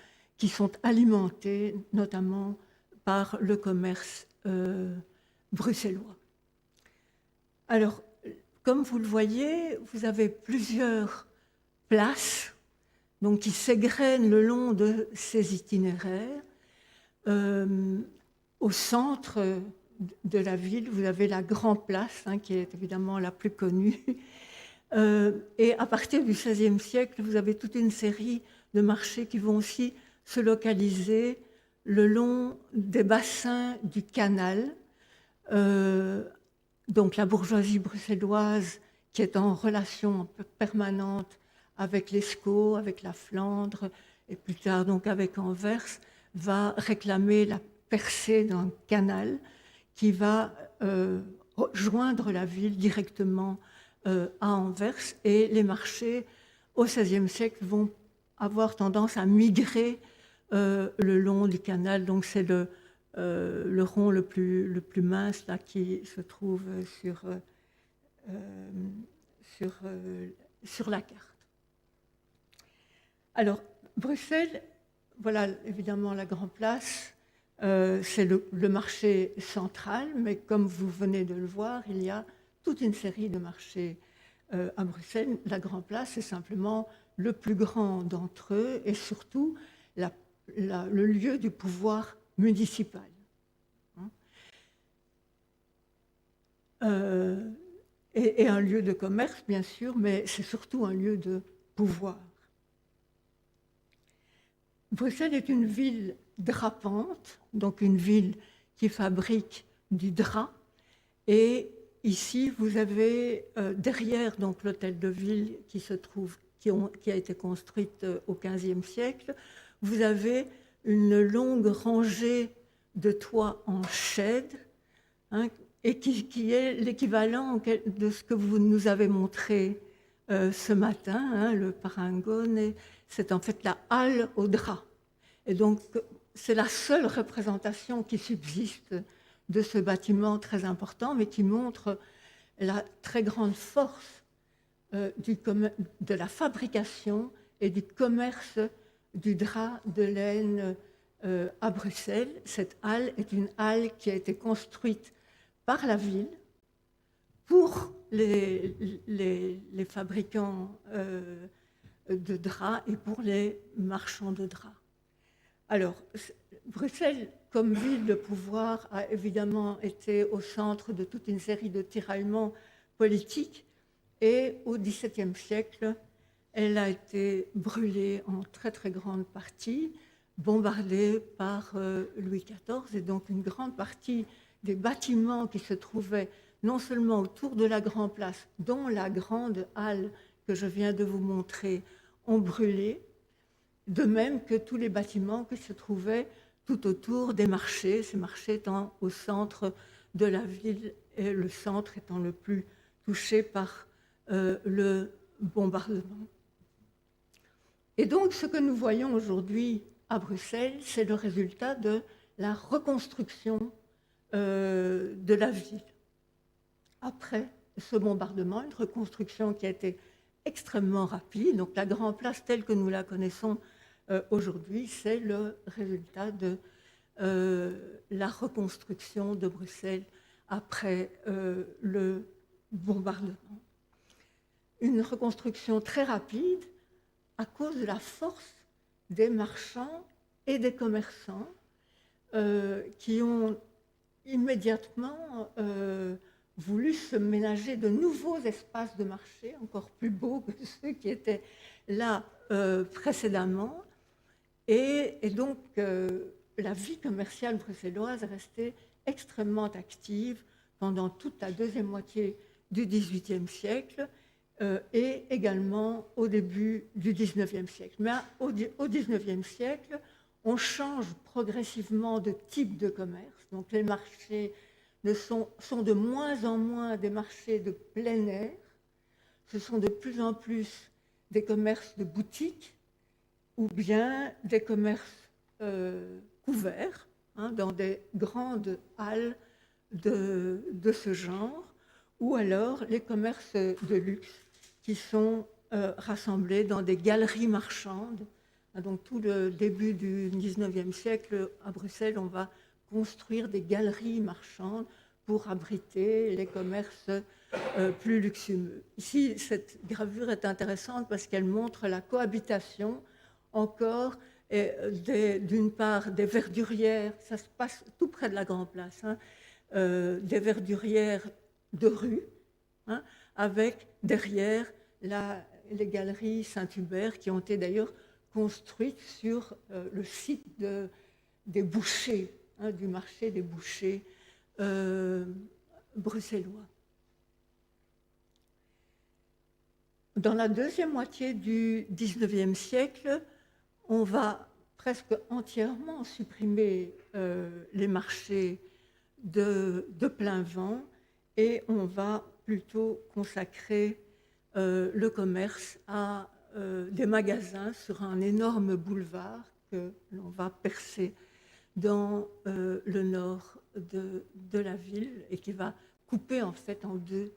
qui sont alimentés notamment par le commerce, euh, bruxellois. Alors, comme vous le voyez, vous avez plusieurs places, donc, qui s'égrènent le long de ces itinéraires. Euh, au centre de la ville, vous avez la Grand Place, hein, qui est évidemment la plus connue. Euh, et à partir du seizième siècle, vous avez toute une série de marchés qui vont aussi se localiser le long des bassins du canal, euh, donc la bourgeoisie bruxelloise qui est en relation p-, permanente avec l'Escaut, avec la Flandre, et plus tard donc avec Anvers, va réclamer la percée d'un canal qui va, euh, rejoindre la ville directement, euh, à Anvers. Et les marchés au seizième siècle vont avoir tendance à migrer, euh, le long du canal. Donc c'est le, euh, le rond le plus, le plus mince là, qui se trouve sur, euh, euh, sur, euh, sur la carte. Alors, Bruxelles, voilà évidemment la Grand Place, euh, c'est le, le marché central, mais comme vous venez de le voir, il y a toute une série de marchés, euh, à Bruxelles. La Grand Place, c'est simplement le plus grand d'entre eux et surtout la, la, le lieu du pouvoir municipal. Hein ? Euh, et, et un lieu de commerce, bien sûr, mais c'est surtout un lieu de pouvoir. Bruxelles est une ville drapante, donc une ville qui fabrique du drap. Et ici, vous avez, euh, derrière donc l'hôtel de ville qui se trouve, qui ont, qui a été construite, euh, au quinzième siècle, vous avez une longue rangée de toits en chèdes, hein, et qui, qui est l'équivalent en quel-, de ce que vous nous avez montré, euh, ce matin, hein, le parangone, c'est en fait la halle aux draps. Et donc, c'est la seule représentation qui subsiste de ce bâtiment très important, mais qui montre la très grande force, euh, du commer-, de la fabrication et du commerce du drap de laine, euh, à Bruxelles. Cette halle est une halle qui a été construite par la ville pour les, les, les fabricants, euh, de draps et pour les marchands de draps. Alors, c-, Bruxelles, comme ville de pouvoir, a évidemment été au centre de toute une série de tiraillements politiques et au dix-septième siècle, elle a été brûlée en très, très grande partie, bombardée par, euh, Louis quatorze, et donc une grande partie des bâtiments qui se trouvaient non seulement autour de la Grand Place, dont la grande halle que je viens de vous montrer, ont brûlé, de même que tous les bâtiments qui se trouvaient tout autour des marchés, ces marchés étant au centre de la ville, et le centre étant le plus touché par, euh, le bombardement. Et donc, ce que nous voyons aujourd'hui à Bruxelles, c'est le résultat de la reconstruction, euh, de la ville. Après ce bombardement, une reconstruction qui a été extrêmement rapide. Donc, la Grand Place telle que nous la connaissons, euh, aujourd'hui, c'est le résultat de, euh, la reconstruction de Bruxelles après, euh, le bombardement. Une reconstruction très rapide à cause de la force des marchands et des commerçants, euh, qui ont immédiatement, euh, voulu se ménager de nouveaux espaces de marché, encore plus beaux que ceux qui étaient là, euh, précédemment. Et, et donc, euh, la vie commerciale bruxelloise est restée extrêmement active pendant toute la deuxième moitié du dix-huitième siècle, euh, et également au début du dix-neuvième siècle. Mais à, au di-, au dix-neuvième siècle, on change progressivement de type de commerce. Donc les marchés ne sont, sont de moins en moins des marchés de plein air. Ce sont de plus en plus des commerces de boutique ou bien des commerces, euh, couverts, hein, dans des grandes halles de, de ce genre, ou alors les commerces de luxe qui sont, euh, rassemblés dans des galeries marchandes Donc tout le début du dix-neuvième siècle, à Bruxelles, on va construire des galeries marchandes pour abriter les commerces, euh, plus luxueux. Ici, cette gravure est intéressante parce qu'elle montre la cohabitation encore, euh, des, d'une part, des verdurières, ça se passe tout près de la Grand Place, hein, euh, des verdurières de rue, hein, avec derrière la, les galeries Saint-Hubert qui ont été d'ailleurs construites sur, euh, le site de, des bouchers, hein, du marché des bouchers, euh, bruxellois. Dans la deuxième moitié du dix-neuvième siècle, on va presque entièrement supprimer, euh, les marchés de, de plein vent et on va plutôt consacrer, euh, le commerce à, euh, des magasins sur un énorme boulevard que l'on va percer dans, euh, le nord de, de la ville et qui va couper en fait en deux,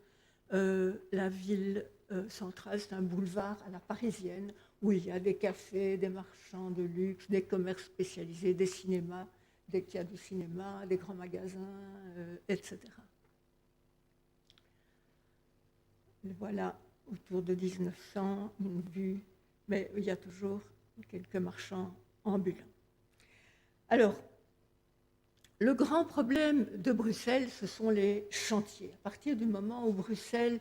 euh, la ville, euh, centrale. C'est un boulevard à la parisienne où il y a des cafés, des marchands de luxe, des commerces spécialisés, des cinémas, des, il y a du cinéma, des grands magasins, euh, et cetera. Et voilà, autour de dix-neuf cents, une vue, mais il y a toujours quelques marchands ambulants. Alors, le grand problème de Bruxelles, ce sont les chantiers. À partir du moment où Bruxelles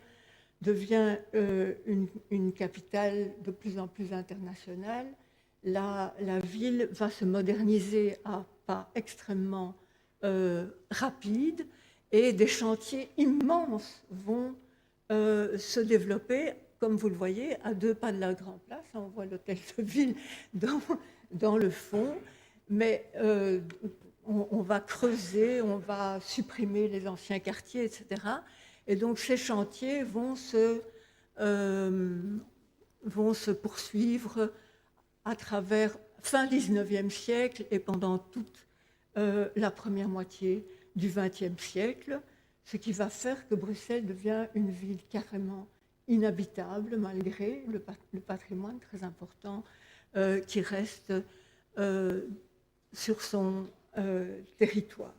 devient, euh, une, une capitale de plus en plus internationale, la, la ville va se moderniser à pas extrêmement, euh, rapides et des chantiers immenses vont, euh, se développer, comme vous le voyez, à deux pas de la Grand Place. On voit l'hôtel de ville dans, dans le fond, mais, euh, on, on va creuser, on va supprimer les anciens quartiers, et cetera. Et donc ces chantiers vont se, euh, vont se poursuivre à travers fin dix-neuvième siècle et pendant toute, euh, la première moitié du vingtième siècle, ce qui va faire que Bruxelles devient une ville carrément inhabitable malgré le pa-, le patrimoine très important, euh, qui reste, euh, sur son, euh, territoire.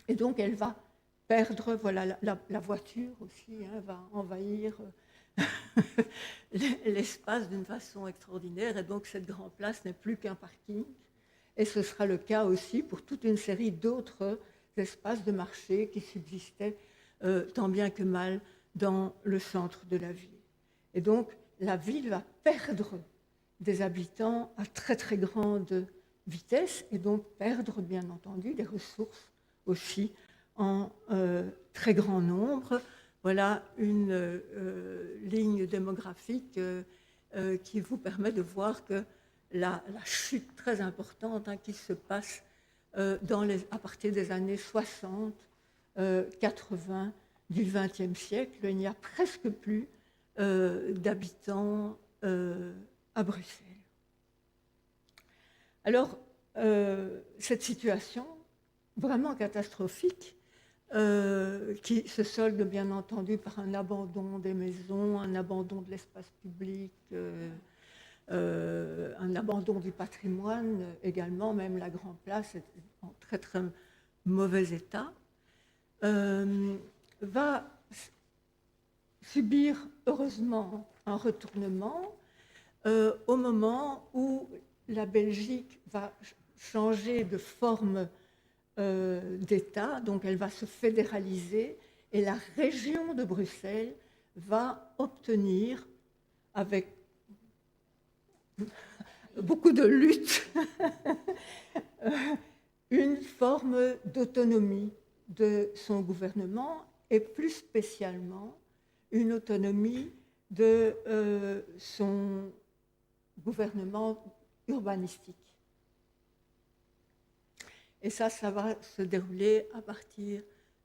Et donc, elle va perdre, voilà, la, la, la voiture aussi, hein, va envahir, euh, l'espace d'une façon extraordinaire. Et donc, cette Grand Place n'est plus qu'un parking. Et ce sera le cas aussi pour toute une série d'autres espaces de marché qui subsistaient, euh, tant bien que mal dans le centre de la ville. Et donc, la ville va perdre des habitants à très, très grande vitesse et donc perdre, bien entendu, des ressources aussi en, euh, très grand nombre. Voilà une, euh, ligne démographique, euh, euh, qui vous permet de voir que la, la chute très importante, hein, qui se passe, euh, dans les, à partir des années soixante, euh, quatre-vingts du vingtième siècle, il n'y a presque plus, euh, d'habitants, euh, à Bruxelles. Alors, euh, cette situation vraiment catastrophique, euh, qui se solde bien entendu par un abandon des maisons, un abandon de l'espace public, euh, euh, un abandon du patrimoine également, même la Grand Place est en très, très mauvais état, euh, va s-, subir heureusement un retournement, euh, au moment où la Belgique va ch-, changer de forme, euh, d'État, donc elle va se fédéraliser et la région de Bruxelles va obtenir, avec beaucoup de luttes, euh, une forme d'autonomie de son gouvernement et plus spécialement une autonomie de, euh, son gouvernement urbanistique. Et ça, ça va se dérouler à partir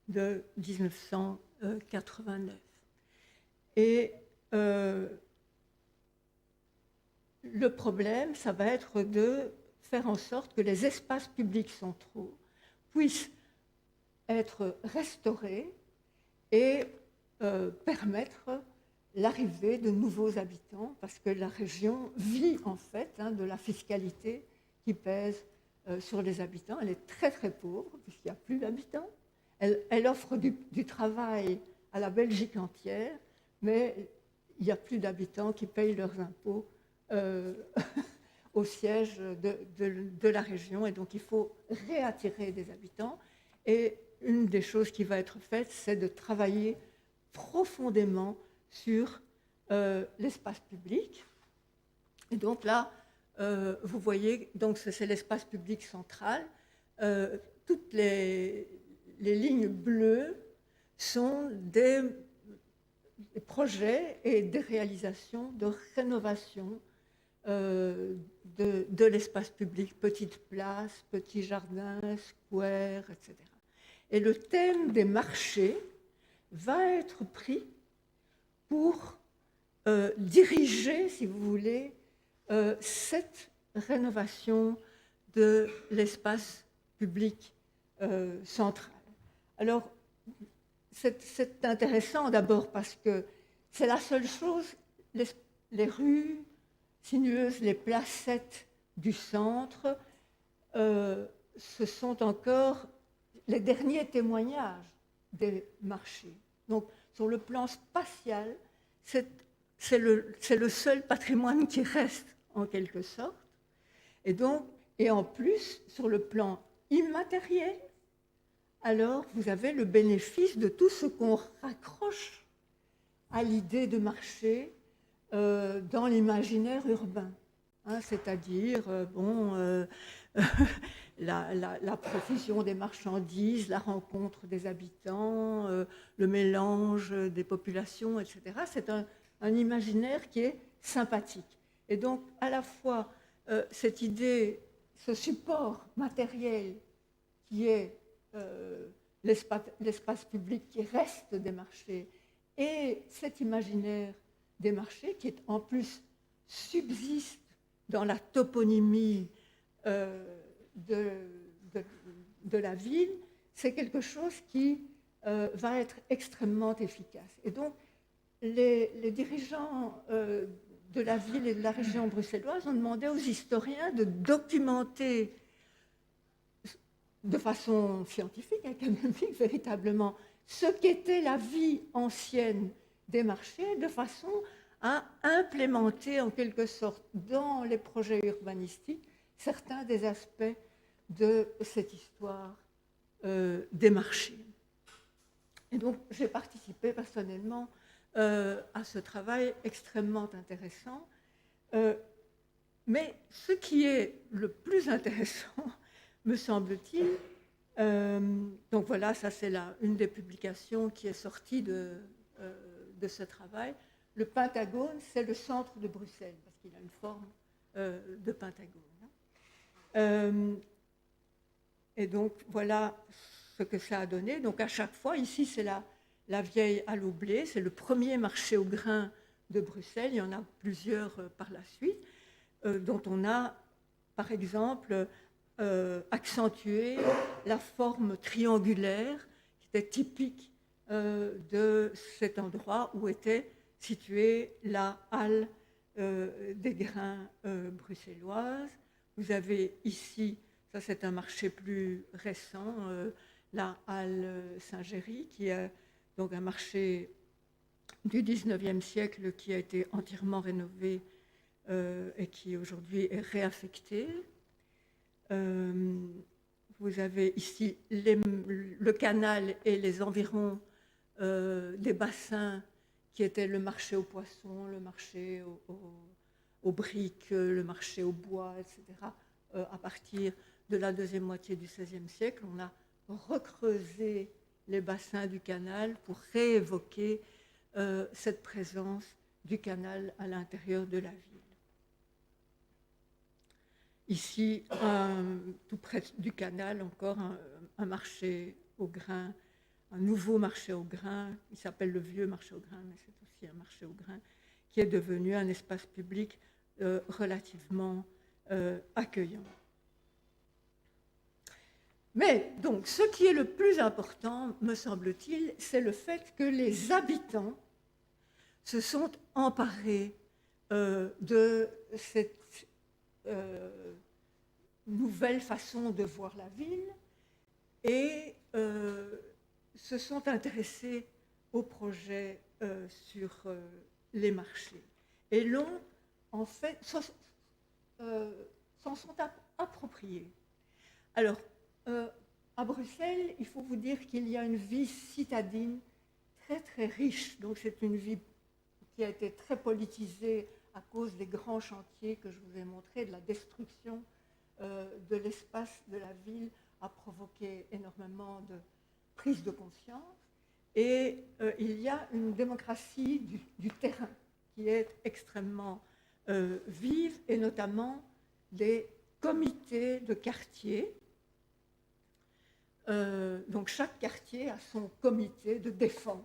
de dix-neuf cent quatre-vingt-neuf. Et, euh, le problème, ça va être de faire en sorte que les espaces publics centraux puissent être restaurés et, euh, permettre l'arrivée de nouveaux habitants, parce que la région vit en fait, hein, de la fiscalité qui pèse, euh, sur les habitants. Elle est très très pauvre, puisqu'il n'y a plus d'habitants. Elle, elle offre du, du travail à la Belgique entière, mais il n'y a plus d'habitants qui payent leurs impôts, euh, au siège de, de, de la région. Et donc, il faut réattirer des habitants. Et une des choses qui va être faite, c'est de travailler profondément sur, euh, l'espace public. Et donc là, euh, vous voyez, donc c'est, c'est l'espace public central. Euh, toutes les, les lignes bleues sont des, des projets et des réalisations de rénovation, euh, de, de l'espace public, petites places, petits jardins, squares, et cetera. Et le thème des marchés va être pris pour, euh, diriger, si vous voulez, euh, cette rénovation de l'espace public, euh, central. Alors, c'est, c'est intéressant d'abord parce que c'est la seule chose, les, les rues sinueuses, les placettes du centre, euh, ce sont encore les derniers témoignages des marchés. Donc, sur le plan spatial, c'est, c'est le, c'est le seul patrimoine qui reste, en quelque sorte. Et donc, et en plus, sur le plan immatériel, alors vous avez le bénéfice de tout ce qu'on raccroche à l'idée de marché, euh, dans l'imaginaire urbain. Hein, c'est-à-dire, euh, bon, euh, la, la, la profusion des marchandises, la rencontre des habitants, euh, le mélange des populations, et cetera. C'est un, un imaginaire qui est sympathique. Et donc, à la fois, euh, cette idée, ce support matériel qui est, euh, l'espa-, l'espace public qui reste des marchés, et cet imaginaire des marchés qui est en plus subsiste dans la toponymie, euh, de, de, de la ville, c'est quelque chose qui, euh, va être extrêmement efficace. Et donc, les, les dirigeants, euh, de la ville et de la région bruxelloise ont demandé aux historiens de documenter de façon scientifique, académique, véritablement, ce qu'était la vie ancienne des marchés, de façon à implémenter en quelque sorte dans les projets urbanistiques certains des aspects de cette histoire, euh, des marchés. Et donc, j'ai participé personnellement, euh, à ce travail extrêmement intéressant. Euh, mais ce qui est le plus intéressant, me semble-t-il, euh, donc voilà, ça c'est la, une des publications qui est sortie de, euh, de ce travail. Le pentagone, c'est le centre de Bruxelles, parce qu'il a une forme, euh, de pentagone. Euh, et donc voilà ce que ça a donné. Donc à chaque fois, ici c'est la, la vieille halle au blé, c'est le premier marché au grain de Bruxelles, il y en a plusieurs, euh, par la suite, euh, dont on a par exemple, euh, accentué la forme triangulaire qui était typique, euh, de cet endroit où était située la halle, euh, des grains, euh, bruxelloise. Vous avez ici, ça c'est un marché plus récent, euh, la halle, euh, Saint-Géry, qui est donc un marché du dix-neuvième siècle qui a été entièrement rénové, euh, et qui aujourd'hui est réaffecté. Euh, vous avez ici les, le canal et les environs, euh, des bassins qui étaient le marché aux poissons, le marché au, au, aux briques, le marché au bois, et cetera. Euh, à partir de la deuxième moitié du seizième siècle, on a recreusé les bassins du canal pour réévoquer, euh, cette présence du canal à l'intérieur de la ville. Ici, un, tout près du canal, encore un, un marché au grain, un nouveau marché au grain, il s'appelle le vieux marché au grain, mais c'est aussi un marché au grain, qui est devenu un espace public, euh, relativement, euh, accueillant. Mais donc, ce qui est le plus important, me semble-t-il, c'est le fait que les habitants se sont emparés, euh, de cette, euh, nouvelle façon de voir la ville et, euh, se sont intéressés au projet, euh, sur, euh, les marchés. Et l'ont, en fait, s'en, euh, s'en sont app-, appropriés. Alors, euh, à Bruxelles, il faut vous dire qu'il y a une vie citadine très, très riche. Donc, c'est une vie qui a été très politisée à cause des grands chantiers que je vous ai montrés, de la destruction, euh, de l'espace de la ville a provoqué énormément de prise de conscience. Et, euh, il y a une démocratie du, du terrain qui est extrêmement, euh, vive, et notamment des comités de quartier. Euh, donc chaque quartier a son comité de défense.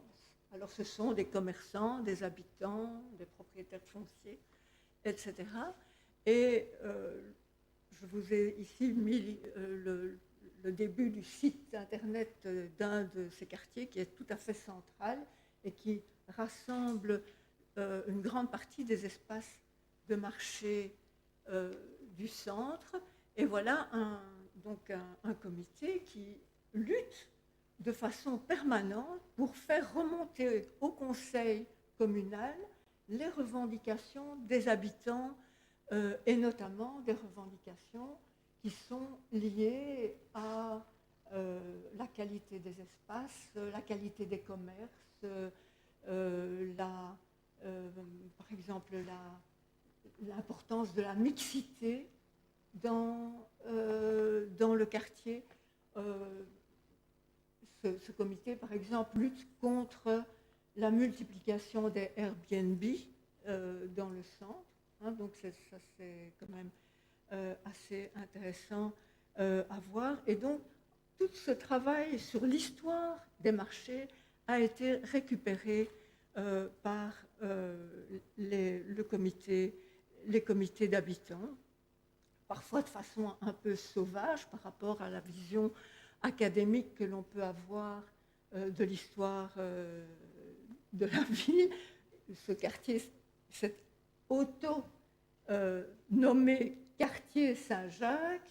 Alors ce sont des commerçants, des habitants, des propriétaires fonciers, et cetera. Et, euh, je vous ai ici mis, euh, le, le début du site internet, euh, d'un de ces quartiers qui est tout à fait central et qui rassemble, euh, une grande partie des espaces de marché, euh, du centre. Et voilà un, donc un, un comité qui lutte de façon permanente pour faire remonter au conseil communal les revendications des habitants, euh, et notamment des revendications qui sont liées à, euh, la qualité des espaces, euh, la qualité des commerces, euh, euh, la, euh, par exemple, la, l'importance de la mixité dans, euh, dans le quartier. Euh, ce, ce comité, par exemple, lutte contre la multiplication des Airbnb, euh, dans le centre, hein, donc c'est, ça, c'est quand même, euh, assez intéressant, euh, à voir. Et donc, tout ce travail sur l'histoire des marchés a été récupéré, euh, par, euh, les, le comité, les comités d'habitants, parfois de façon un peu sauvage par rapport à la vision académique que l'on peut avoir, euh, de l'histoire, euh, de la ville. Ce quartier, cet auto, euh, nommé quartier Saint-Jacques,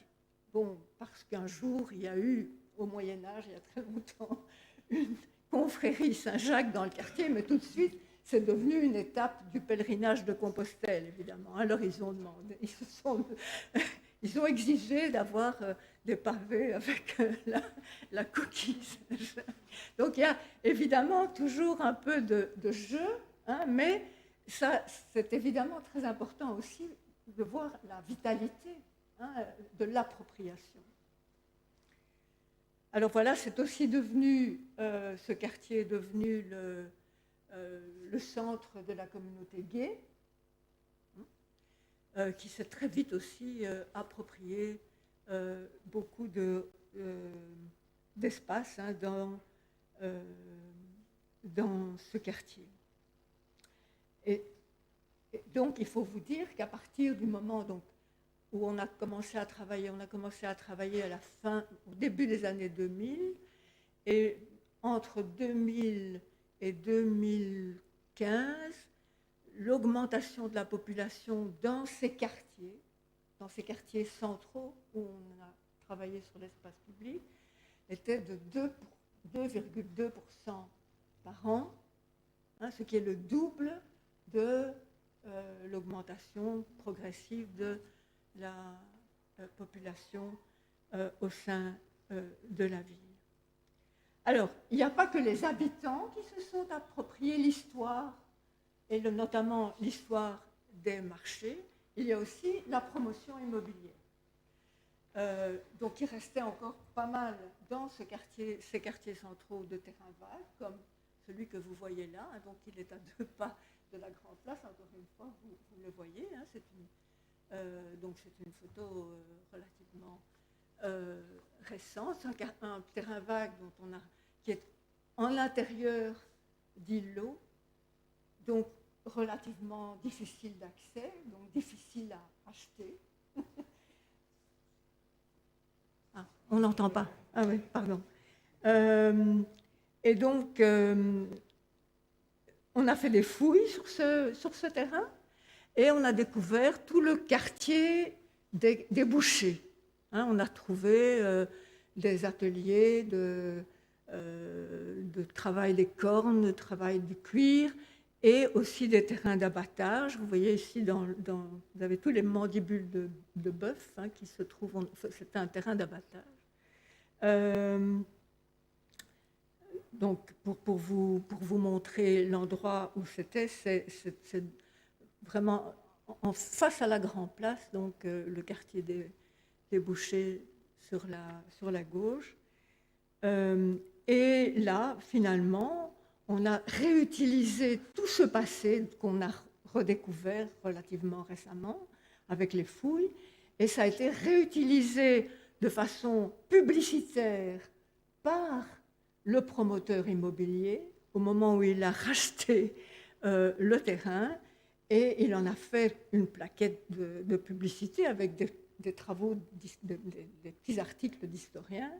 bon, parce qu'un jour, il y a eu, au Moyen Âge, il y a très longtemps, une confrérie Saint-Jacques dans le quartier, mais tout de suite, c'est devenu une étape du pèlerinage de Compostelle, évidemment. Alors, ils ont demandé, ils se sont, ils ont exigé d'avoir, euh, des pavés avec, euh, la, la coquille Saint-Jacques. Donc, il y a évidemment toujours un peu de, de jeu, hein, mais ça, c'est évidemment très important aussi de voir la vitalité, hein, de l'appropriation. Alors voilà, c'est aussi devenu, euh, ce quartier est devenu le, euh, le centre de la communauté gay, hein, euh, qui s'est très vite aussi, euh, approprié, euh, beaucoup de, euh, d'espace, hein, dans, euh, dans ce quartier. Et, et donc, il faut vous dire qu'à partir du moment, donc, où on a commencé à travailler, on a commencé à travailler à la fin, au début des années deux mille, et entre deux mille et deux mille quinze, l'augmentation de la population dans ces quartiers, dans ces quartiers centraux où on a travaillé sur l'espace public, était de deux pour, deux virgule deux pour cent par an, hein, ce qui est le double de, euh, l'augmentation progressive de la, euh, population, euh, au sein, euh, de la ville. Alors, il n'y a pas que les habitants qui se sont appropriés l'histoire, et le, notamment l'histoire des marchés, il y a aussi la promotion immobilière. Euh, donc, il restait encore pas mal dans ce quartier, ces quartiers centraux de terrains vagues, comme celui que vous voyez là, hein, donc il est à deux pas de la Grande Place, encore une fois, vous, vous le voyez, hein, c'est une, euh, donc c'est une photo, euh, relativement, euh, récente, c'est un quar-, un terrain vague dont on a, qui est en intérieur d'îlots, donc relativement difficile d'accès, donc difficile à acheter. Ah, on n'entend pas. Ah oui, pardon. Euh, et donc, euh, on a fait des fouilles sur ce, sur ce terrain et on a découvert tout le quartier des, des bouchers. Hein, on a trouvé, euh, des ateliers de, euh, de travail des cornes, de travail du cuir, et aussi des terrains d'abattage. Vous voyez ici, dans, dans, vous avez tous les mandibules de, de bœuf, hein, qui se trouvent, en- c'est un terrain d'abattage. Euh, donc, pour, pour vous, pour vous montrer l'endroit où c'était, c'est, c'est- c'est vraiment en, en face à la Grand Place, donc, euh, le quartier des, des bouchers sur la, sur la gauche. Euh, et là, finalement, on a réutilisé tout ce passé qu'on a redécouvert relativement récemment avec les fouilles, et ça a été réutilisé de façon publicitaire par le promoteur immobilier au moment où il a racheté, euh, le terrain, et il en a fait une plaquette de, de publicité avec des, des travaux, d'his- de- de- des petits articles d'historien,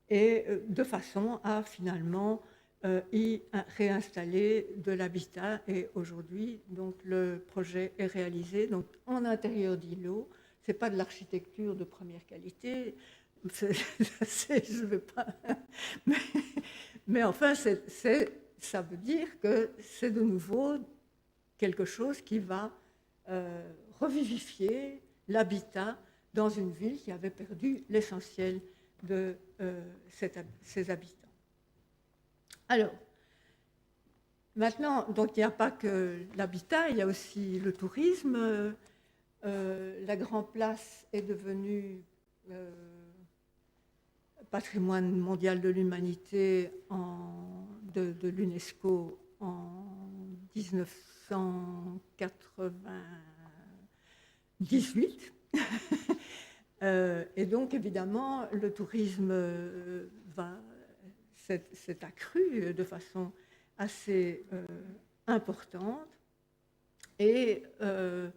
et, euh, de façon à finalement, euh, y in- réinstaller de l'habitat. Et aujourd'hui, donc, le projet est réalisé, donc, en intérieur d'îlot. C'est pas de l'architecture de première qualité, c'est- c'est- je vais pas, mais, mais enfin, c'est, c'est- ça veut dire que c'est de nouveau quelque chose qui va, euh, revivifier l'habitat dans une ville qui avait perdu l'essentiel de, euh, cette hab- ses habitants. Alors, maintenant, donc, il n'y a pas que l'habitat, il y a aussi le tourisme. Euh, la Grand Place est devenue, euh, patrimoine mondial de l'humanité en- de, de l'UNESCO en dix-neuf cent quatre-vingt-dix-huit. Euh, et donc, évidemment, le tourisme, euh, va, s'est, s'est accru de façon assez, euh, importante. Et, euh,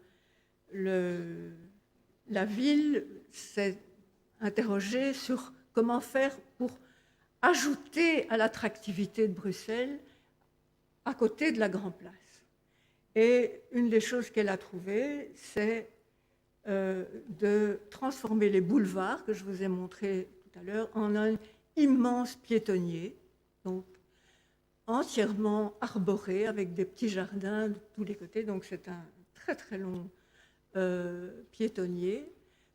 le- la ville s'est interrogée sur comment faire pour ajouter à l'attractivité de Bruxelles à côté de la Grand Place. Et une des choses qu'elle a trouvées, c'est, euh, de transformer les boulevards que je vous ai montrés tout à l'heure en un immense piétonnier, donc entièrement arboré avec des petits jardins de tous les côtés. Donc c'est un très, très long, euh, piétonnier.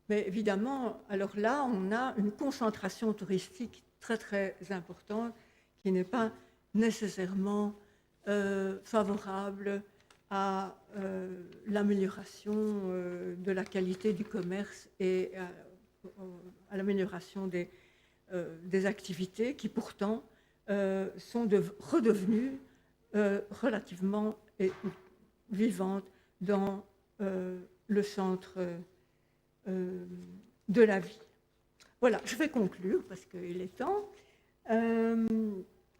Mais évidemment, alors là, on a une concentration touristique très, très importante qui n'est pas nécessairement, euh, favorable à, euh, l'amélioration, euh, de la qualité du commerce et, euh, au- à l'amélioration des, euh, des activités qui pourtant, euh, sont de- redevenues, euh, relativement et- vivantes dans, euh, le centre, euh, de la vie. Voilà, je vais conclure parce qu'il est temps. Euh,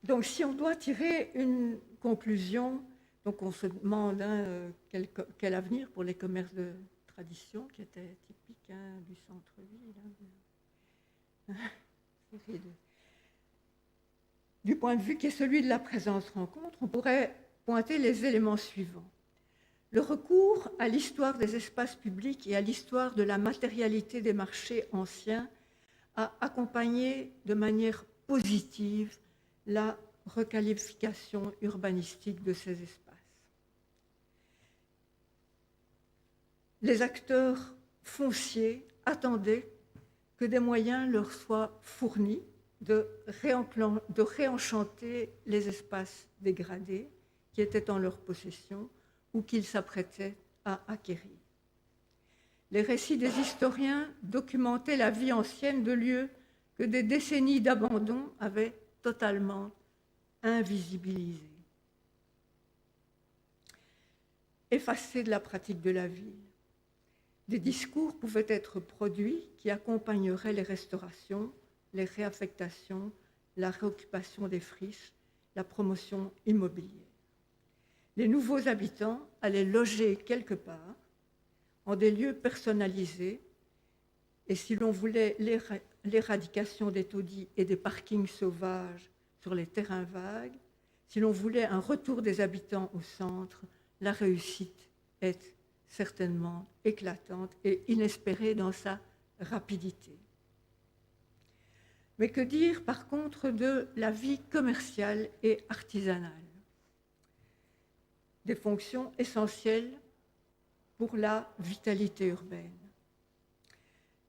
donc, si on doit tirer une conclusion, donc on se demande, hein, euh, quel co- quel avenir pour les commerces de tradition qui étaient typiques, hein, du centre-ville, hein, de- série de- du point de vue qui est celui de la présente rencontre, on pourrait pointer les éléments suivants. Le recours à l'histoire des espaces publics et à l'histoire de la matérialité des marchés anciens a accompagné de manière positive la requalification urbanistique de ces espaces. Les acteurs fonciers attendaient que des moyens leur soient fournis de réenclen- de réenchanter les espaces dégradés qui étaient en leur possession ou qu'ils s'apprêtaient à acquérir. Les récits des historiens documentaient la vie ancienne de lieux que des décennies d'abandon avaient totalement invisibilisés. Effacés de la pratique de la ville, des discours pouvaient être produits qui accompagneraient les restaurations, les réaffectations, la réoccupation des friches, la promotion immobilière. Les nouveaux habitants allaient loger quelque part, en des lieux personnalisés, et si l'on voulait l'éra- l'éradication des taudis et des parkings sauvages sur les terrains vagues, Si l'on voulait un retour des habitants au centre, la réussite est certainement éclatante et inespérée dans sa rapidité. Mais que dire par contre de la vie commerciale et artisanale ? Des fonctions essentielles pour la vitalité urbaine.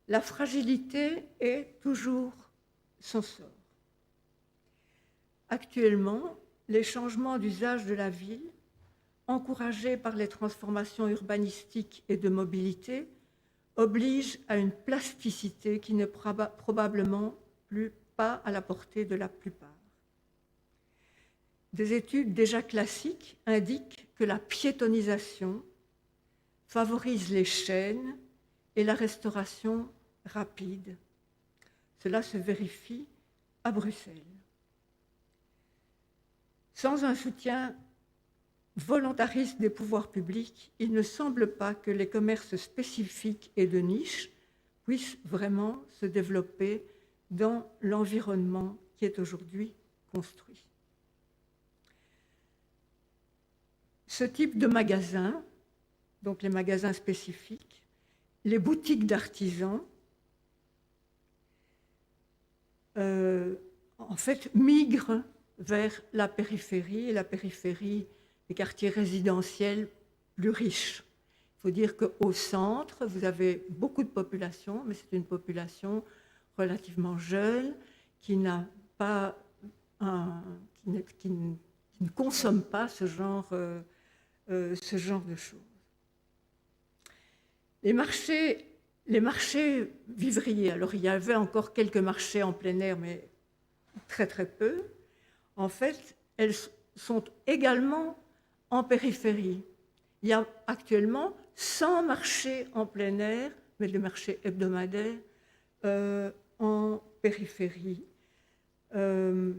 La fragilité est toujours son sort. Actuellement, les changements d'usage de la ville, encouragés par les transformations urbanistiques et de mobilité, obligent à une plasticité qui n'est proba-, probablement plus pas à la portée de la plupart. Des études déjà classiques indiquent que la piétonisation favorise les chaînes et la restauration rapide. Cela se vérifie à Bruxelles. Sans un soutien volontariste des pouvoirs publics, il ne semble pas que les commerces spécifiques et de niche puissent vraiment se développer dans l'environnement qui est aujourd'hui construit. Ce type de magasin, donc les magasins spécifiques, les boutiques d'artisans, euh, en fait, migrent vers la périphérie, et la périphérie, les quartiers résidentiels plus riches. Il faut dire qu'au centre, vous avez beaucoup de population, mais c'est une population relativement jeune, qui n'a pas un, qui ne, qui ne, qui ne consomme pas ce genre, euh, euh, ce genre de choses. Les marchés, les marchés vivriers, alors il y avait encore quelques marchés en plein air, mais très très peu. En fait, elles s-, sont également en périphérie. Il y a actuellement cent marchés en plein air, mais des marchés hebdomadaires, euh, en périphérie. Euh,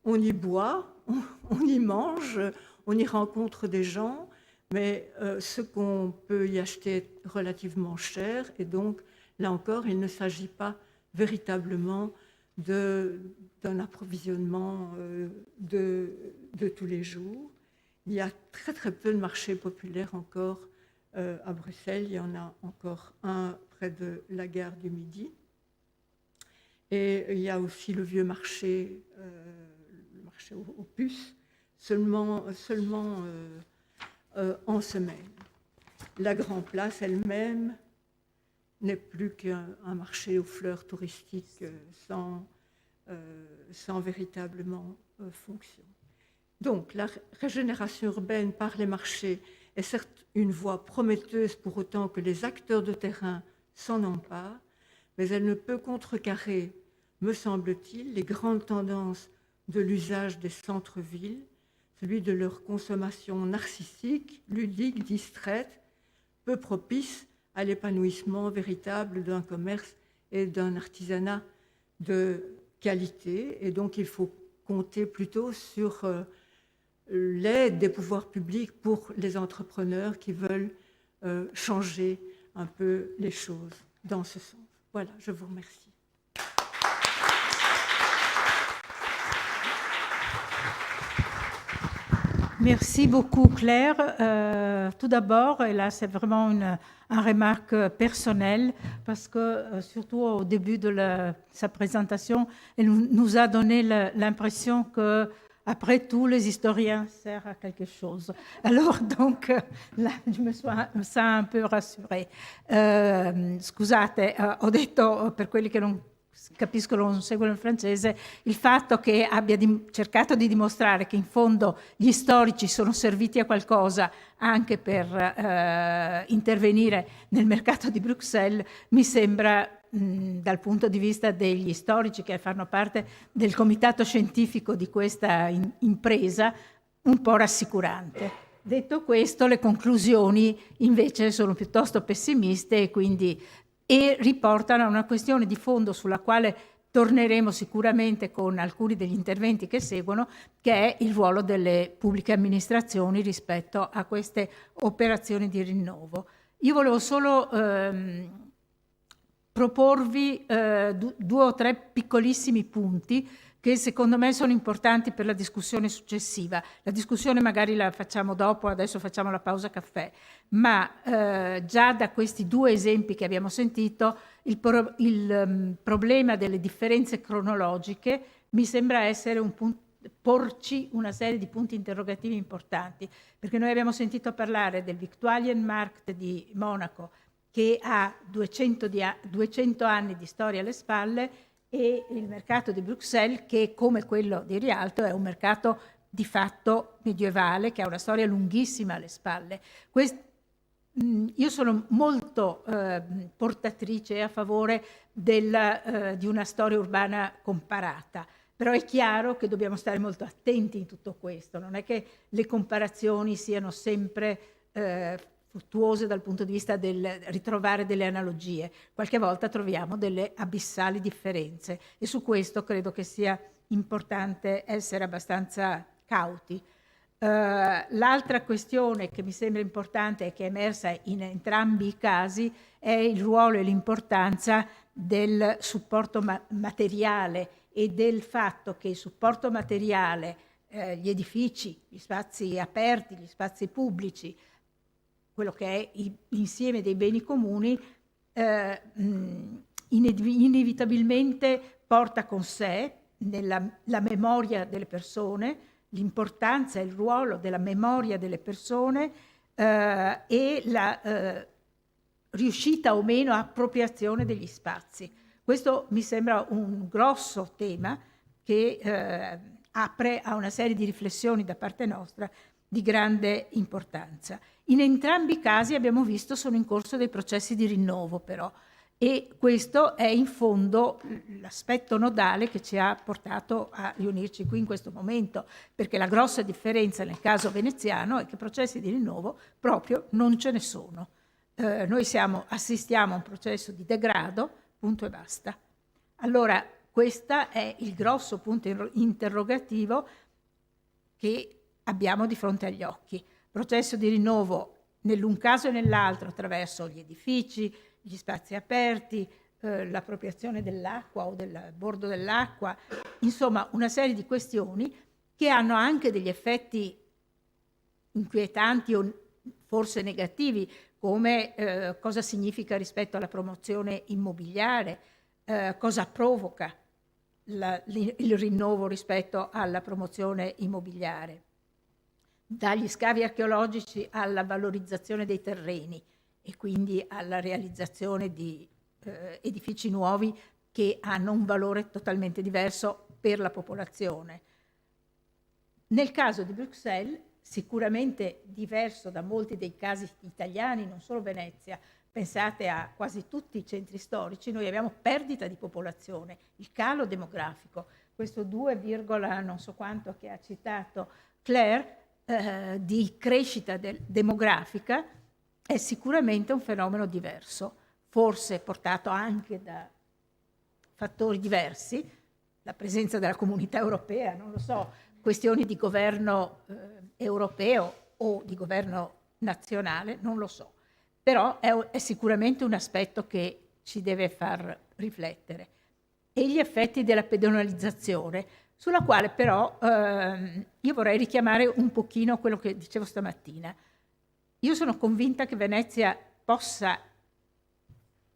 on y boit, on, on y mange, on y rencontre des gens, mais, euh, ce qu'on peut y acheter est relativement cher, et donc, là encore, il ne s'agit pas véritablement de, d'un approvisionnement, euh, de, de tous les jours. Il y a très, très peu de marchés populaires encore, euh, à Bruxelles. Il y en a encore un près de la gare du Midi. Et il y a aussi le vieux marché, euh, le marché aux, aux puces, seulement, seulement, euh, euh, en semaine. La Grand Place elle-même n'est plus qu'un, un marché aux fleurs touristique, euh, sans, euh, sans véritablement, euh, fonction. Donc, la ré-, régénération urbaine par les marchés est certes une voie prometteuse pour autant que les acteurs de terrain s'en emparent, mais elle ne peut contrecarrer, me semble-t-il, les grandes tendances de l'usage des centres-villes, celui de leur consommation narcissique, ludique, distraite, peu propice à l'épanouissement véritable d'un commerce et d'un artisanat de qualité. Et donc, il faut compter plutôt sur, euh, l'aide des pouvoirs publics pour les entrepreneurs qui veulent, euh, changer un peu les choses dans ce sens. Voilà, je vous remercie. Merci beaucoup, Claire. Euh, tout d'abord, et là, c'est vraiment une, une remarque personnelle, parce que, euh, surtout au début de la, sa présentation, elle nous, nous a donné le, l'impression que après tout, les historiens servent à quelque chose. Alors, donc, euh, là, je me sens, me sens un peu rassurée. Eh, scusate, eh, ho detto, eh, per quelli che non capiscono, non seguono il francese, il fatto che abbia dim-, cercato di dimostrare che in fondo gli storici sono serviti a qualcosa anche per, eh, intervenire nel mercato di Bruxelles, mi sembra, mh, dal punto di vista degli storici che fanno parte del comitato scientifico di questa in-, impresa, un po' rassicurante. Detto questo, le conclusioni invece sono piuttosto pessimiste e quindi, e riportano a una questione di fondo sulla quale torneremo sicuramente con alcuni degli interventi che seguono, che è il ruolo delle pubbliche amministrazioni rispetto a queste operazioni di rinnovo. Io volevo solo, ehm, proporvi, eh, du-, due o tre piccolissimi punti che secondo me sono importanti per la discussione successiva. La discussione magari la facciamo dopo, adesso facciamo la pausa caffè, ma, eh, già da questi due esempi che abbiamo sentito, il pro-, il, ehm, problema delle differenze cronologiche mi sembra essere un pun-, porci una serie di punti interrogativi importanti, perché noi abbiamo sentito parlare del Viktualienmarkt di Monaco, che ha duecento di a-, duecento anni di storia alle spalle, e il mercato di Bruxelles, che come quello di Rialto è un mercato di fatto medievale, che ha una storia lunghissima alle spalle. Quest-, mm, io sono molto, eh, portatrice e a favore del, eh, di una storia urbana comparata, però è chiaro che dobbiamo stare molto attenti in tutto questo, non è che le comparazioni siano sempre, eh, fruttuose dal punto di vista del ritrovare delle analogie. Qualche volta troviamo delle abissali differenze e su questo credo che sia importante essere abbastanza cauti. Eh, l'altra questione che mi sembra importante e che è emersa in entrambi i casi è il ruolo e l'importanza del supporto ma-, materiale e del fatto che il supporto materiale, eh, gli edifici, gli spazi aperti, gli spazi pubblici, quello che è i-, l'insieme dei beni comuni, eh, mh, inevi-, inevitabilmente porta con sé nella, la memoria delle persone, l'importanza e il ruolo della memoria delle persone, eh, e la, eh, riuscita o meno appropriazione degli spazi. Questo mi sembra un grosso tema che, eh, apre a una serie di riflessioni da parte nostra di grande importanza. In entrambi i casi abbiamo visto sono in corso dei processi di rinnovo, però, e questo è in fondo l'aspetto nodale che ci ha portato a riunirci qui in questo momento, perché la grossa differenza nel caso veneziano è che processi di rinnovo proprio non ce ne sono. Eh, noi siamo, assistiamo a un processo di degrado, punto e basta. Allora, questo è il grosso punto in-, interrogativo che abbiamo di fronte agli occhi. Processo di rinnovo nell'un caso e nell'altro attraverso gli edifici, gli spazi aperti, eh, l'appropriazione dell'acqua o del bordo dell'acqua, insomma, una serie di questioni che hanno anche degli effetti inquietanti o forse negativi, come, eh, cosa significa rispetto alla promozione immobiliare, eh, cosa provoca la, li-, il rinnovo rispetto alla promozione immobiliare, dagli scavi archeologici alla valorizzazione dei terreni e quindi alla realizzazione di, eh, edifici nuovi che hanno un valore totalmente diverso per la popolazione. Nel caso di Bruxelles, sicuramente diverso da molti dei casi italiani, non solo Venezia, pensate a quasi tutti i centri storici, noi abbiamo perdita di popolazione, il calo demografico, questo due virgola non so quanto che ha citato Claire, eh, di crescita del-, demografica, è sicuramente un fenomeno diverso, forse portato anche da fattori diversi, la presenza della Comunità Europea, non lo so, questioni di governo, eh, europeo o di governo nazionale, non lo so. Però è, è sicuramente un aspetto che ci deve far riflettere. E gli effetti della pedonalizzazione, sulla quale però, ehm, io vorrei richiamare un pochino quello che dicevo stamattina. Io sono convinta che Venezia possa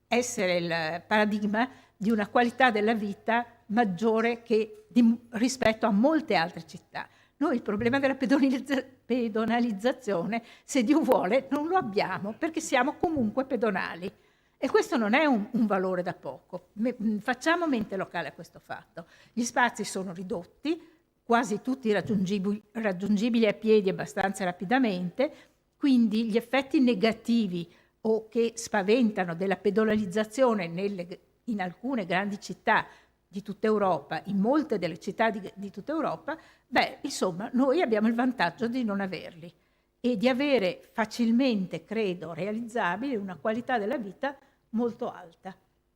essere il paradigma di una qualità della vita maggiore che di, rispetto a molte altre città. Noi il problema della pedonalizza-, pedonalizzazione, se Dio vuole, non lo abbiamo, perché siamo comunque pedonali. E questo non è un, un valore da poco. Me-, mm, facciamo mente locale a questo fatto. Gli spazi sono ridotti, quasi tutti raggiungibu-, raggiungibili a piedi abbastanza rapidamente, quindi gli effetti negativi o che spaventano della pedonalizzazione nelle, in alcune grandi città di tutta Europa, in molte delle città di, di tutta Europa, beh, insomma, noi abbiamo il vantaggio di non averli e di avere facilmente, credo, realizzabile una qualità della vita molto alta,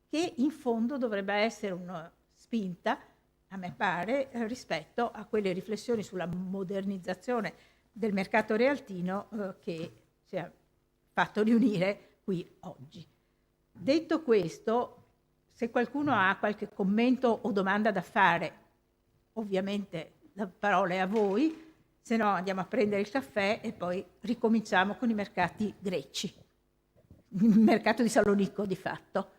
che in fondo dovrebbe essere una spinta, a me pare, eh, rispetto a quelle riflessioni sulla modernizzazione del mercato realtino, eh, che ci ha fatto riunire qui oggi. Detto questo, se qualcuno ha qualche commento o domanda da fare, ovviamente la parola è a voi, se no andiamo a prendere il caffè e poi ricominciamo con i mercati greci, il mercato di Salonico di fatto.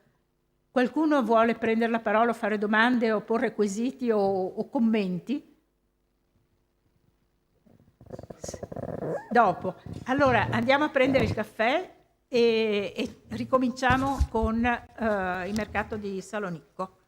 Qualcuno vuole prendere la parola o fare domande o porre quesiti o, o commenti? Dopo. Allora, andiamo a prendere il caffè e, e ricominciamo con, eh, il mercato di Salonico.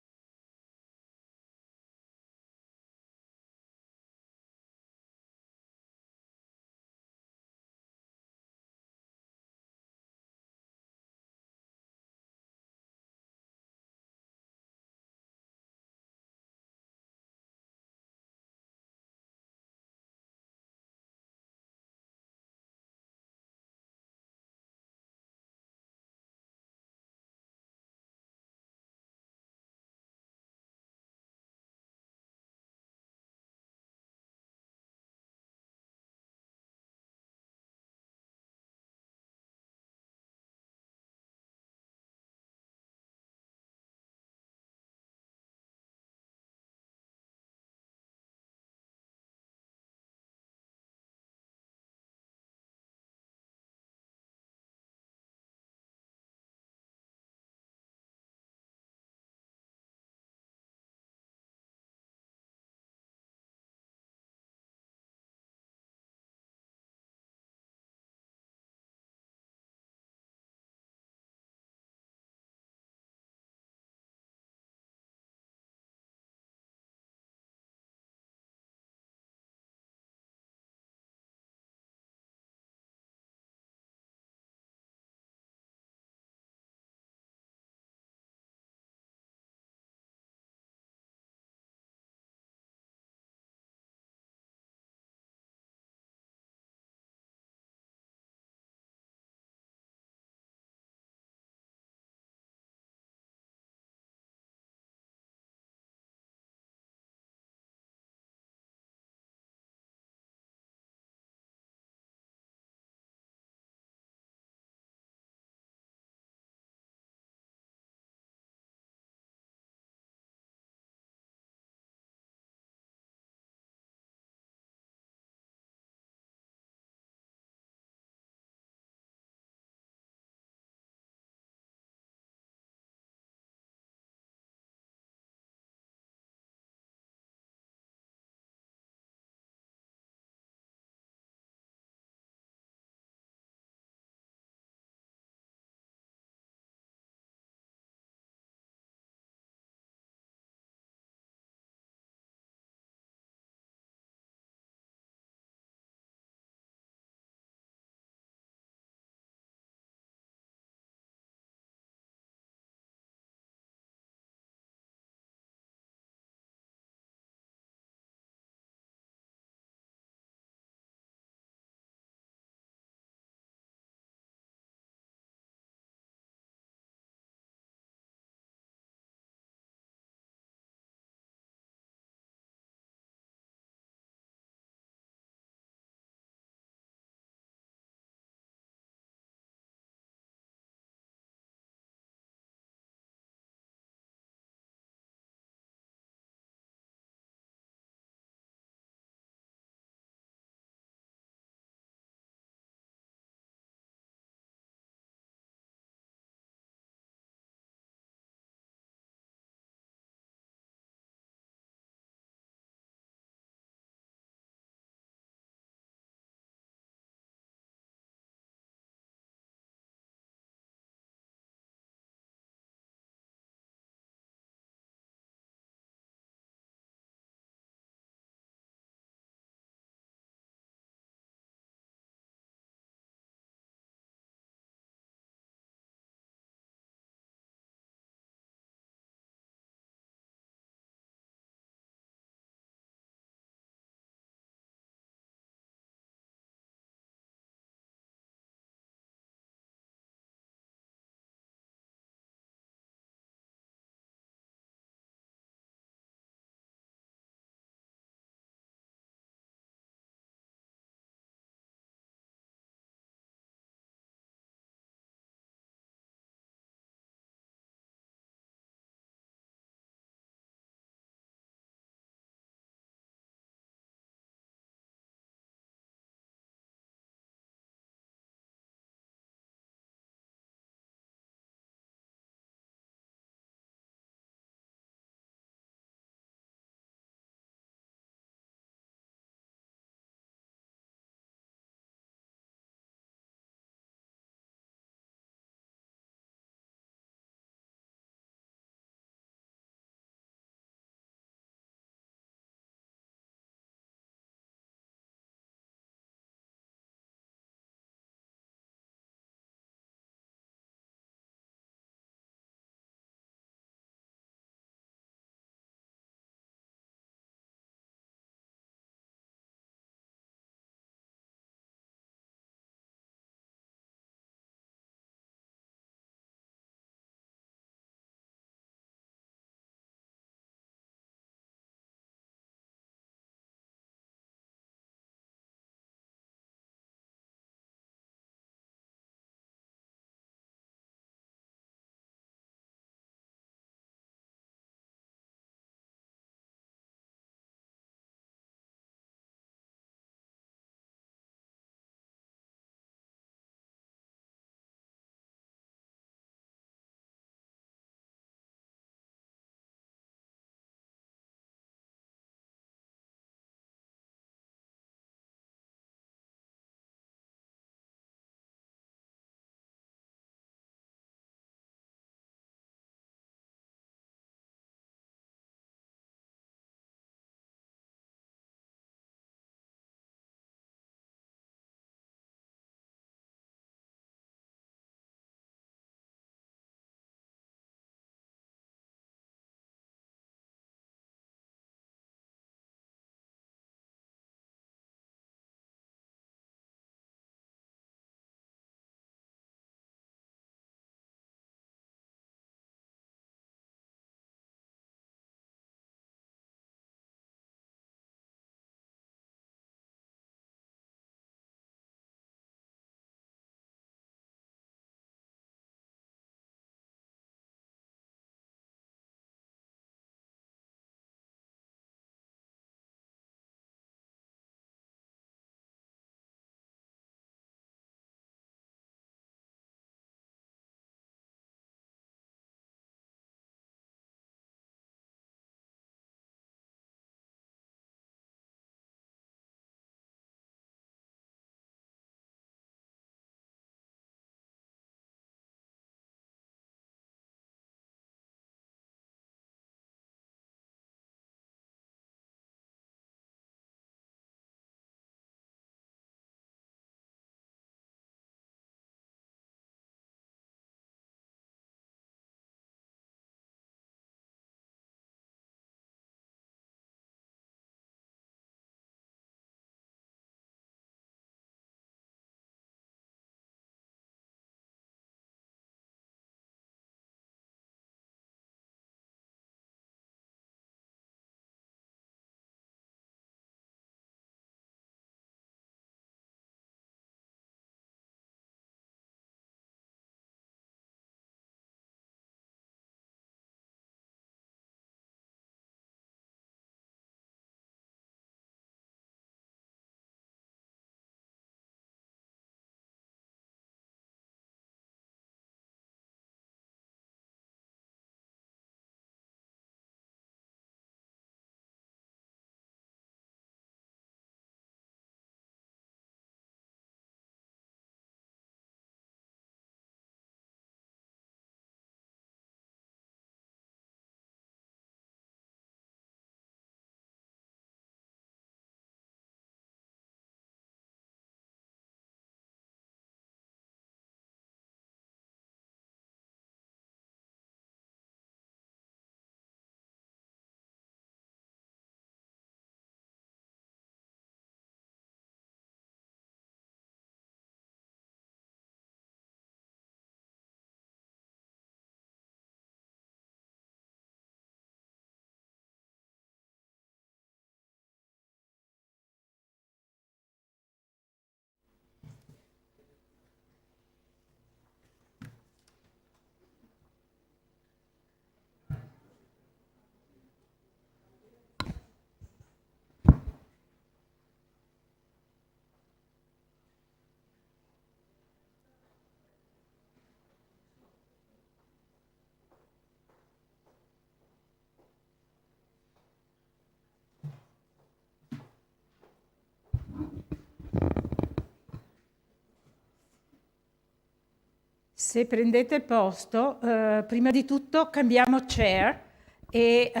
Se prendete posto, eh, prima di tutto cambiamo chair e, eh,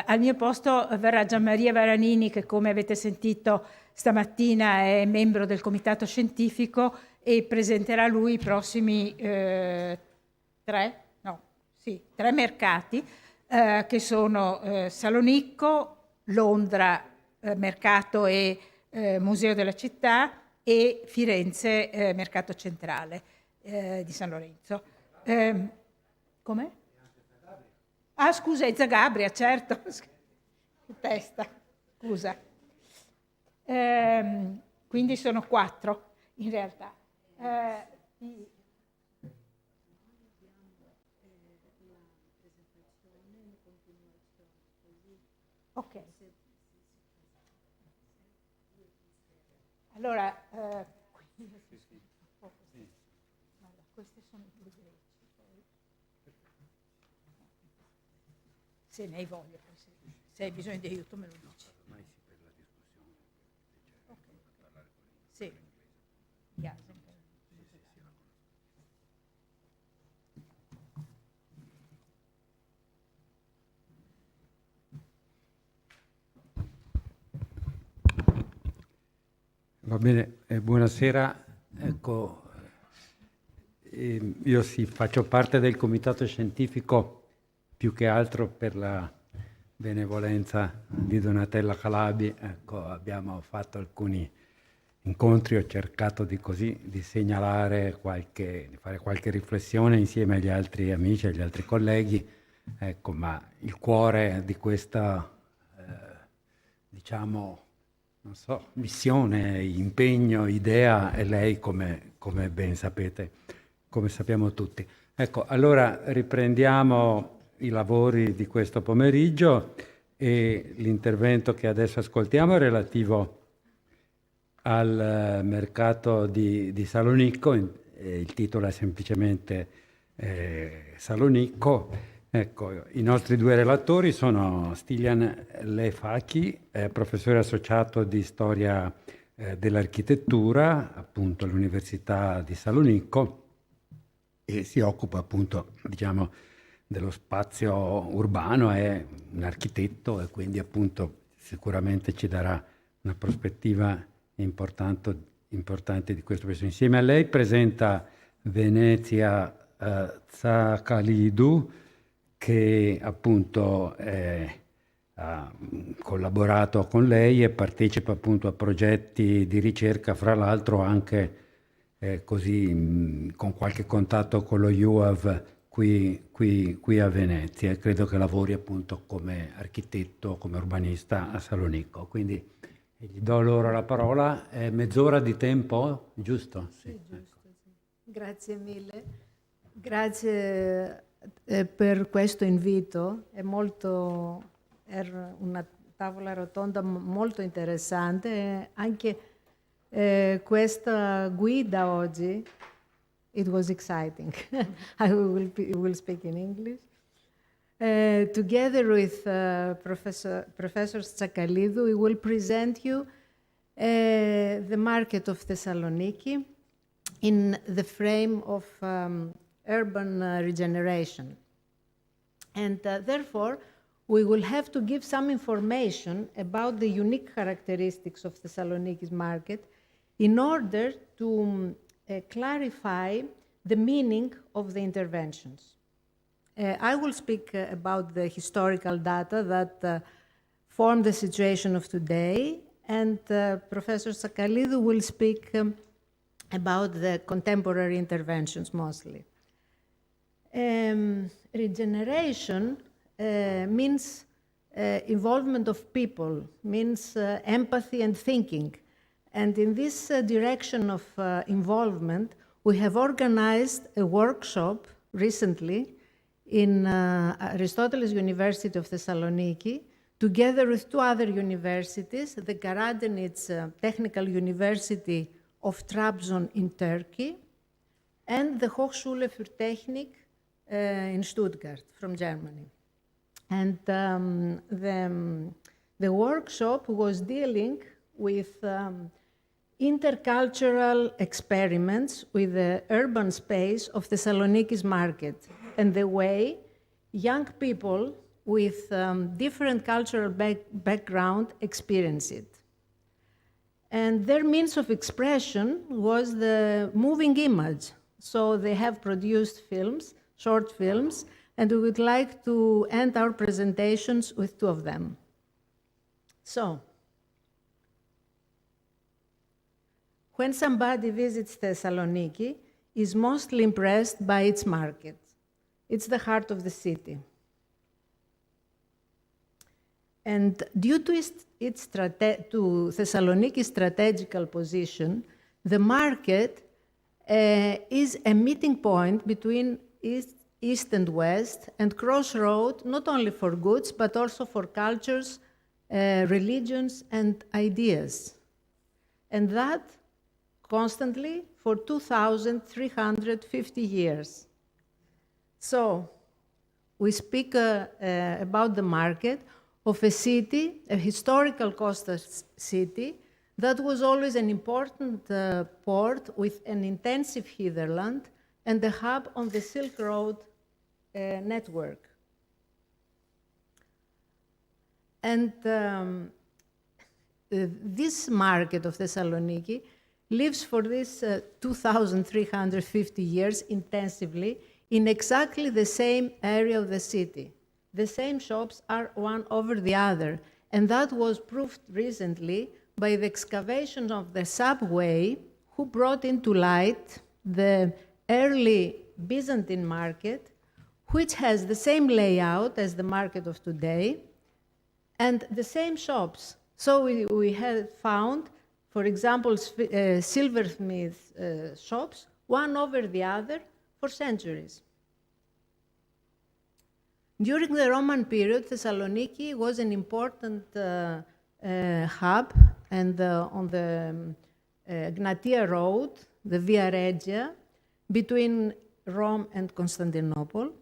al mio posto verrà Gianmaria Varanini, che come avete sentito stamattina è membro del comitato scientifico e presenterà lui i prossimi, eh, tre, no, sì, tre mercati, eh, che sono, eh, Salonicco, Londra, eh, mercato e, eh, museo della città, e Firenze, eh, mercato centrale, eh, di San Lorenzo. Ehm, come? Ah, scusa, è Zagabria, certo. Che testa, scusa. Ehm, quindi sono quattro, in realtà. Eh, i- Ok. Allora, eh, qui. Guarda, questi sono i due greci, poi. Se ne hai voglia, poi se, se hai bisogno di aiuto me lo dici. Ok. Sì. Grazie. Va bene, eh, buonasera. Ecco, ehm, io sì, faccio parte del comitato scientifico più che altro per la benevolenza di Donatella Calabi. Ecco, abbiamo fatto alcuni incontri, ho cercato di così, di segnalare qualche, di fare qualche riflessione insieme agli altri amici, agli altri colleghi. Ecco, ma il cuore di questa, eh, diciamo, non so, missione, impegno, idea è lei, come, come ben sapete, come sappiamo tutti. Ecco, allora riprendiamo i lavori di questo pomeriggio e l'intervento che adesso ascoltiamo è relativo al, eh, mercato di, di Salonicco, in-, eh, il titolo è semplicemente, eh, Salonicco. Ecco, i nostri due relatori sono Stilian Lefaki, eh, professore associato di storia, eh, dell'architettura, appunto all'Università di Salonicco, e si occupa appunto, diciamo, dello spazio urbano, è un architetto e quindi appunto sicuramente ci darà una prospettiva importante, importante di questo. Insieme a lei presenta Venezia, eh, Zacalidou, che appunto è ha, mm, collaborato con lei e partecipa appunto a progetti di ricerca, fra l'altro anche, eh, così, mm, con qualche contatto con lo UAV qui, qui, qui a Venezia, e credo che lavori appunto come architetto, come urbanista a Salonicco. Quindi, eh, gli do allora la parola, eh, mezz'ora di tempo, giusto? Sì, sì, giusto, ecco. Sì. Grazie mille. Grazie, eh, per questo invito. È molto, era una tavola rotonda m-, molto interessante. E anche, eh, questa guida oggi, it was exciting. I will, be- will speak in English. Uh, together with, uh, Professor, Professor Tsakalidou, we will present you, uh, the market of Thessaloniki in the frame of, um, urban, uh, regeneration. And, uh, therefore, we will have to give some information about the unique characteristics of Thessaloniki's market in order to, um, uh, clarify the meaning of the interventions. Uh, I will speak, uh, about the historical data that, uh, form the situation of today, and, uh, Professor Tsakalidou will speak, um, about the contemporary interventions mostly. Um, regeneration, uh, means, uh, involvement of people, means, uh, empathy and thinking. And in this, uh, direction of, uh, involvement, we have organized a workshop recently in, uh, Aristoteles University of Thessaloniki, together with two other universities, the Karadeniz, uh, Technical University of Trabzon in Turkey, and the Hochschule für Technik, uh, in Stuttgart from Germany. And, um, the, um, the workshop was dealing with, um, intercultural experiments with the urban space of Thessaloniki's market and the way young people with, um, different cultural back-, background experience it. And their means of expression was the moving image. So they have produced films, short films, and we would like to end our presentations with two of them. So, when somebody visits Thessaloniki, is mostly impressed by its market. It's the heart of the city. And due to its, its strate-, to Thessaloniki's strategical position, the market, uh, is a meeting point between East, East and West, and crossroad not only for goods, but also for cultures, uh, religions, and ideas. And that constantly for two thousand three hundred fifty years. So, we speak, uh, uh, about the market of a city, a historical coastal s-, city, that was always an important, uh, port with an intensive hinterland and a hub on the Silk Road, uh, network. And, um, uh, this market of Thessaloniki lives for this, uh, two thousand three hundred fifty years intensively in exactly the same area of the city. The same shops are one over the other, and that was proved recently by the excavation of the subway, who brought into light the early Byzantine market, which has the same layout as the market of today, and the same shops. So we, we have found, for example, sp-, uh, silversmith, uh, shops, one over the other for centuries. During the Roman period, Thessaloniki was an important, uh, uh, hub, and, uh, on the, um, uh, Egnatia Road, the Via Regia, between Rome and Constantinople.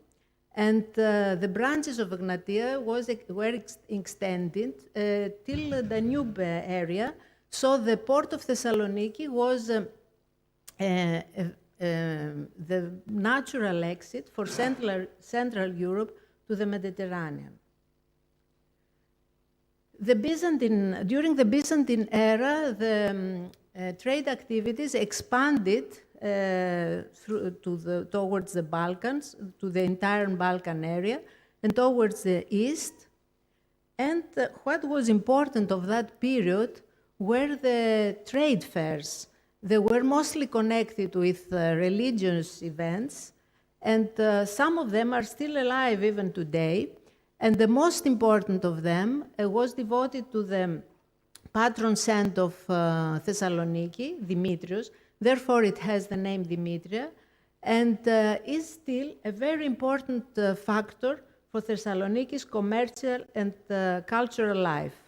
And, uh, the branches of Egnatia was ex-, were ex-, extended, uh, till the Danube area. So the port of Thessaloniki was, um, uh, uh, um, the natural exit for Central, Central Europe to the Mediterranean. The Byzantine, during the Byzantine era, the, um, uh, trade activities expanded, uh, through to the, towards the Balkans, to the entire Balkan area, and towards the east. And, uh, what was important of that period were the trade fairs. They were mostly connected with, uh, religious events, and, uh, some of them are still alive even today. And the most important of them, uh, was devoted to the patron saint of, uh, Thessaloniki, Demetrius. Therefore, it has the name Demetria, and, uh, is still a very important, uh, factor for Thessaloniki's commercial and, uh, cultural life.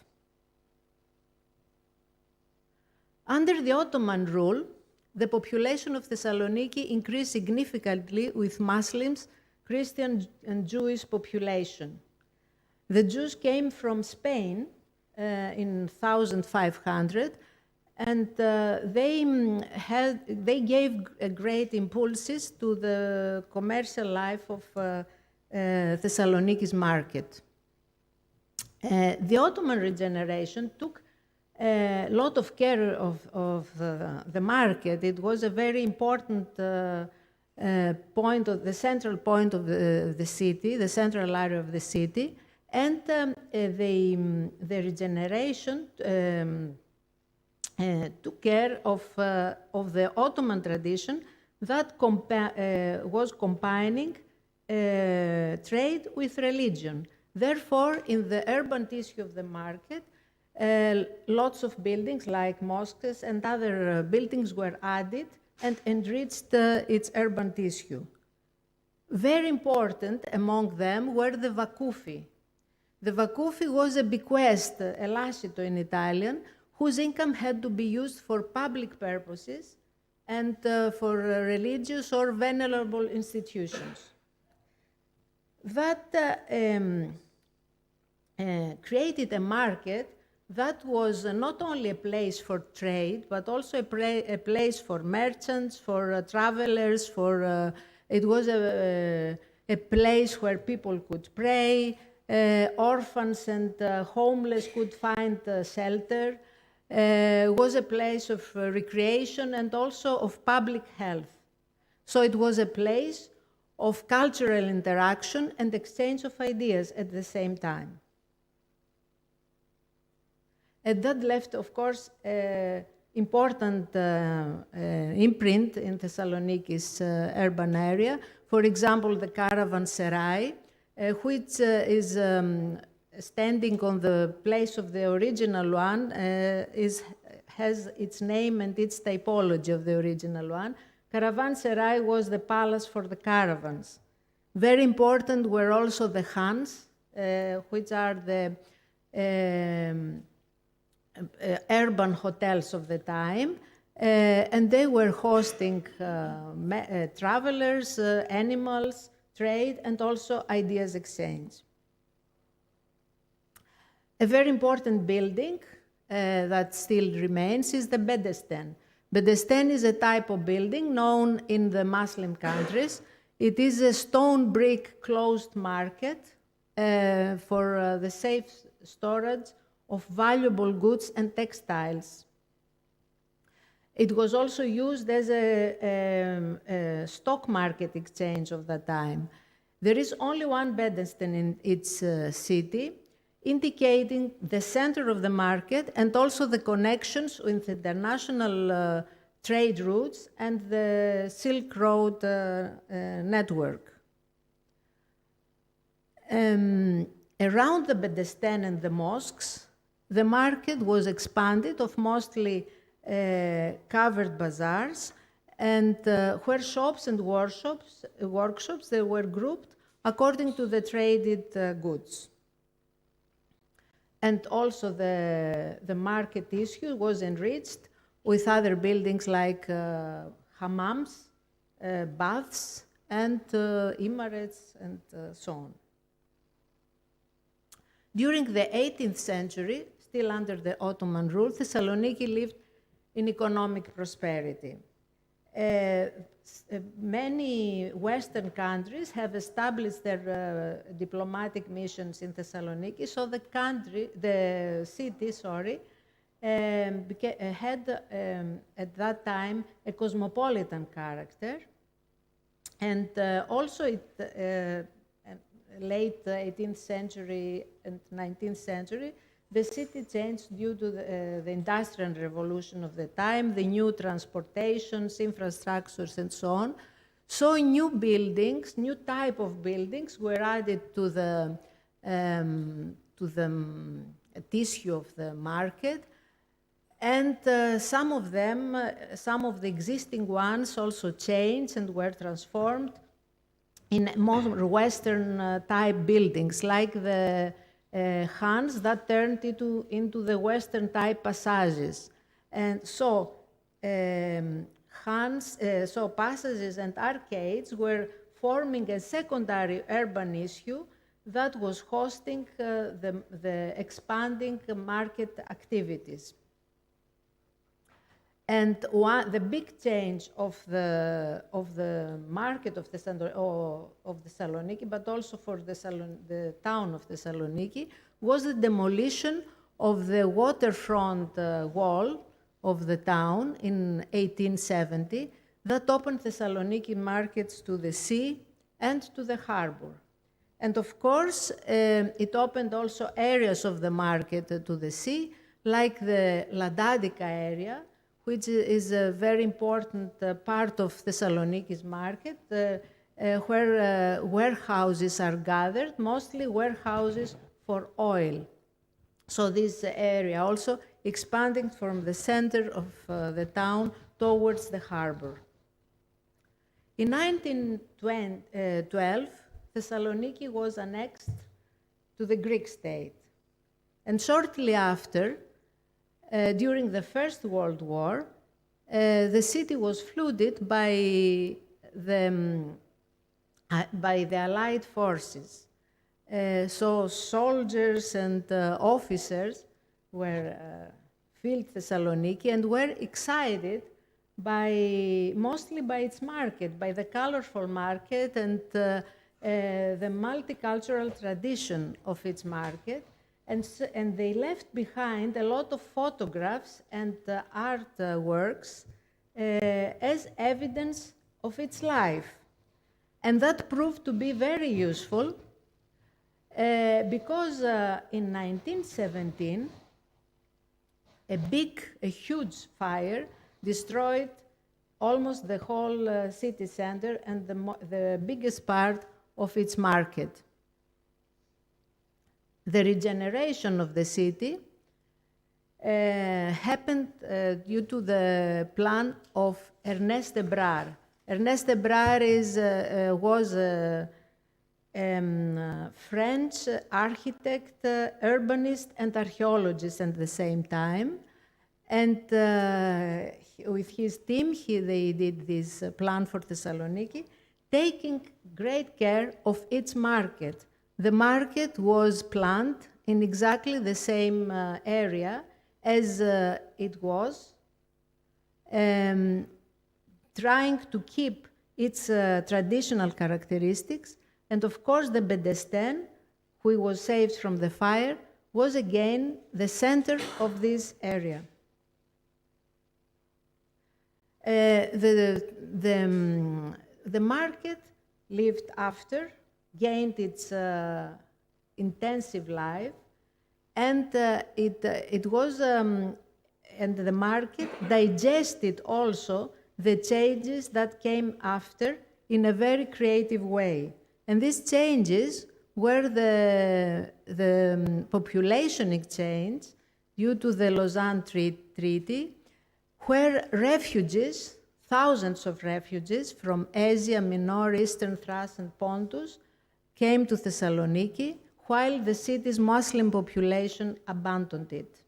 Under the Ottoman rule, the population of Thessaloniki increased significantly with Muslims, Christian, and Jewish population. The Jews came from Spain, uh, in thousand five hundred, and, uh, they, mm, had, they gave g-, a great impulses to the commercial life of, uh, uh, Thessaloniki's market. Uh, the Ottoman regeneration took a lot of care of, of, uh, the market. It was a very important, uh, uh, point of the central point of the, the city, the central area of the city, and, um, uh, the, um, the regeneration, um, uh, took care of, uh, of the Ottoman tradition that compa-, uh, was combining, uh, trade with religion. Therefore, in the urban tissue of the market, uh, lots of buildings like mosques and other, uh, buildings were added and enriched, uh, its urban tissue. Very important among them were the vakoufi. The vakoufi was a bequest, a lascito in Italian, whose income had to be used for public purposes and, uh, for, uh, religious or venerable institutions. That, uh, um, uh, created a market that was, uh, not only a place for trade, but also a, pra- a place for merchants, for, uh, travelers, for, uh, it was a, a place where people could pray, uh, orphans and, uh, homeless could find, uh, shelter, uh, was a place of, uh, recreation and also of public health. So it was a place of cultural interaction and exchange of ideas at the same time. And that left, of course, a important, uh, uh, imprint in Thessaloniki's, uh, urban area. For example, the caravanserai, uh, which, uh, is, um, standing on the place of the original one, uh, is, has its name and its typology of the original one. Caravanserai was the palace for the caravans. Very important were also the khans, uh, which are the, um, uh, urban hotels of the time, uh, and they were hosting, uh, ma- uh, travelers, uh, animals, trade, and also ideas exchange. A very important building, uh, that still remains is the bedesten. Bedesten is a type of building known in the Muslim countries. It is a stone brick closed market, uh, for, uh, the safe storage of valuable goods and textiles. It was also used as a, um, a stock market exchange of that time. There is only one Bedesten in its, uh, city, indicating the center of the market and also the connections with international, uh, trade routes and the Silk Road, uh, uh, network. Um, around the Bedesten and the mosques, the market was expanded of mostly, uh, covered bazaars, and, uh, where shops and workshops, workshops, they were grouped according to the traded, uh, goods. And also the, the market issue was enriched with other buildings like, uh, hammams, uh, baths, and, uh, imarets, and, uh, so on. During the eighteenth century, still under the Ottoman rule, Thessaloniki lived in economic prosperity. Uh, s- uh, many Western countries have established their, uh, diplomatic missions in Thessaloniki, so the country, the city, sorry, um, beca- uh, had, um, at that time a cosmopolitan character, and, uh, also it, uh, uh, late eighteenth century and nineteenth century, the city changed due to the, uh, the industrial revolution of the time, the new transportations, infrastructures, and so on. So new buildings, new type of buildings were added to the, um, to the, um, tissue of the market, and, uh, some of them, uh, some of the existing ones also changed and were transformed in more Western, uh, type buildings, like the, uh, khans that turned into, into the Western type passages. And so, um, khans, uh, so passages and arcades were forming a secondary urban issue that was hosting, uh, the, the expanding market activities. And one, the big change of the, of the market of, Thessalon- or of Thessaloniki, but also for Thessalon- the town of Thessaloniki, was the demolition of the waterfront, uh, wall of the town in eighteen seventy that opened Thessaloniki markets to the sea and to the harbor. And of course, um, it opened also areas of the market, uh, to the sea, like the Ladadica area, which is a very important, uh, part of Thessaloniki's market, uh, uh, where, uh, warehouses are gathered, mostly warehouses for oil. So this area also expanding from the center of, uh, the town towards the harbor. In nineteen twelve, Thessaloniki was annexed to the Greek state. And shortly after, uh, during the First World War, uh, the city was flooded by the, um, uh, by the Allied forces. Uh, so soldiers and, uh, officers were, uh, filled Thessaloniki and were excited by, mostly by its market, by the colorful market and, uh, uh, the multicultural tradition of its market. And s-, and they left behind a lot of photographs and, uh, art, uh, works, uh, as evidence of its life. And that proved to be very useful, uh, because, uh, in nineteen seventeen, a big, a huge fire destroyed almost the whole, uh, city center and the mo-, the biggest part of its market. The regeneration of the city, uh, happened, uh, due to the plan of Ernest Ebrard. Ernest Ebrard is, uh, uh, was, uh, um, uh, French architect, uh, urbanist, and archaeologist at the same time. And, uh, he, with his team, he, they did this, uh, plan for Thessaloniki, taking great care of its market. The market was planned in exactly the same, uh, area as, uh, it was, um, trying to keep its, uh, traditional characteristics. And of course, the Bedestene, who was saved from the fire, was again the center of this area. Uh, the, the, um, the market lived after, gained its, uh, intensive life, and, uh, it, uh, it was, um, and the market digested also the changes that came after in a very creative way. And these changes were the, the, um, population exchange due to the Lausanne Tre-, Treaty, where refugees, thousands of refugees from Asia Minor, Eastern Thrace, and Pontus came to Thessaloniki, while the city's Muslim population abandoned it.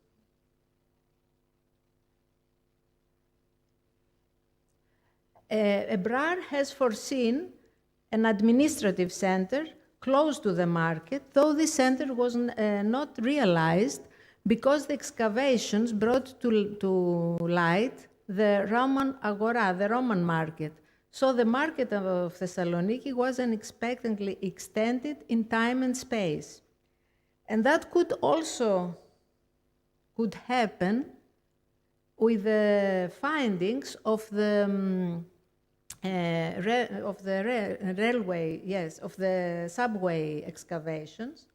Uh, Ebrard has foreseen an administrative center close to the market, though this center was n-, uh, not realized because the excavations brought to, to light the Roman agora, the Roman market. So the market of, of Thessaloniki was unexpectedly extended in time and space. And that could also, could happen with the findings of the, um, uh, re-, of the re-, railway, yes, of the subway excavations,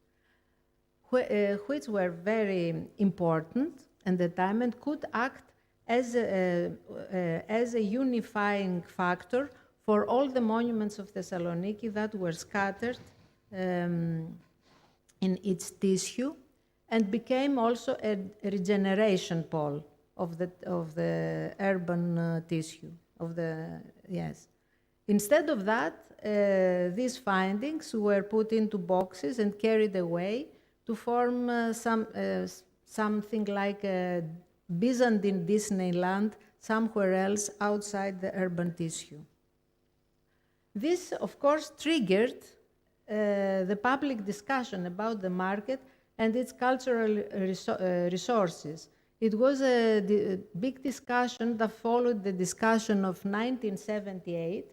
wh-, uh, which were very important at the time and could act as a, uh, as a unifying factor for all the monuments of Thessaloniki that were scattered, um, in its tissue, and became also a regeneration pole of the, of the urban, uh, tissue, of the, yes. Instead of that, uh, these findings were put into boxes and carried away to form, uh, some, uh, s-, something like a Byzantine Disneyland somewhere else outside the urban tissue. This, of course, triggered, uh, the public discussion about the market and its cultural reso-, uh, resources. It was a di-, a big discussion that followed the discussion of nineteen seventy-eight,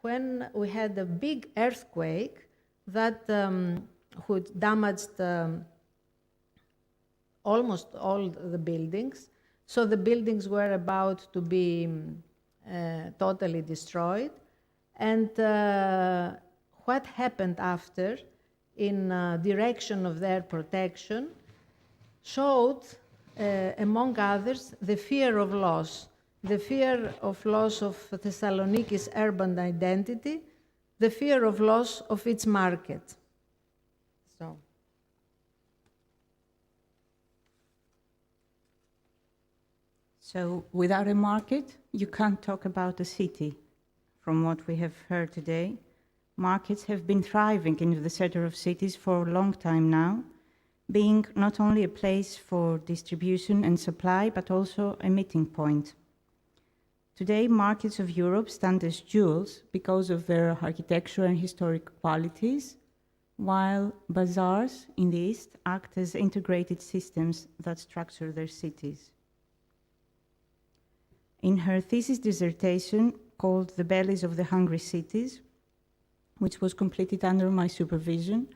when we had a big earthquake that, um, which damaged, um, almost all the buildings. So the buildings were about to be, um, uh, totally destroyed. And, uh, what happened after in, uh, direction of their protection showed, uh, among others, the fear of loss, the fear of loss of Thessaloniki's urban identity, the fear of loss of its market. So. So, without a market, you can't talk about a city. From what we have heard today, markets have been thriving in the center of cities for a long time now, being not only a place for distribution and supply, but also a meeting point. Today, markets of Europe stand as jewels because of their architecture and historic qualities, while bazaars in the East act as integrated systems that structure their cities. In her thesis dissertation, called The Bellies of the Hungry Cities, which was completed under my supervision,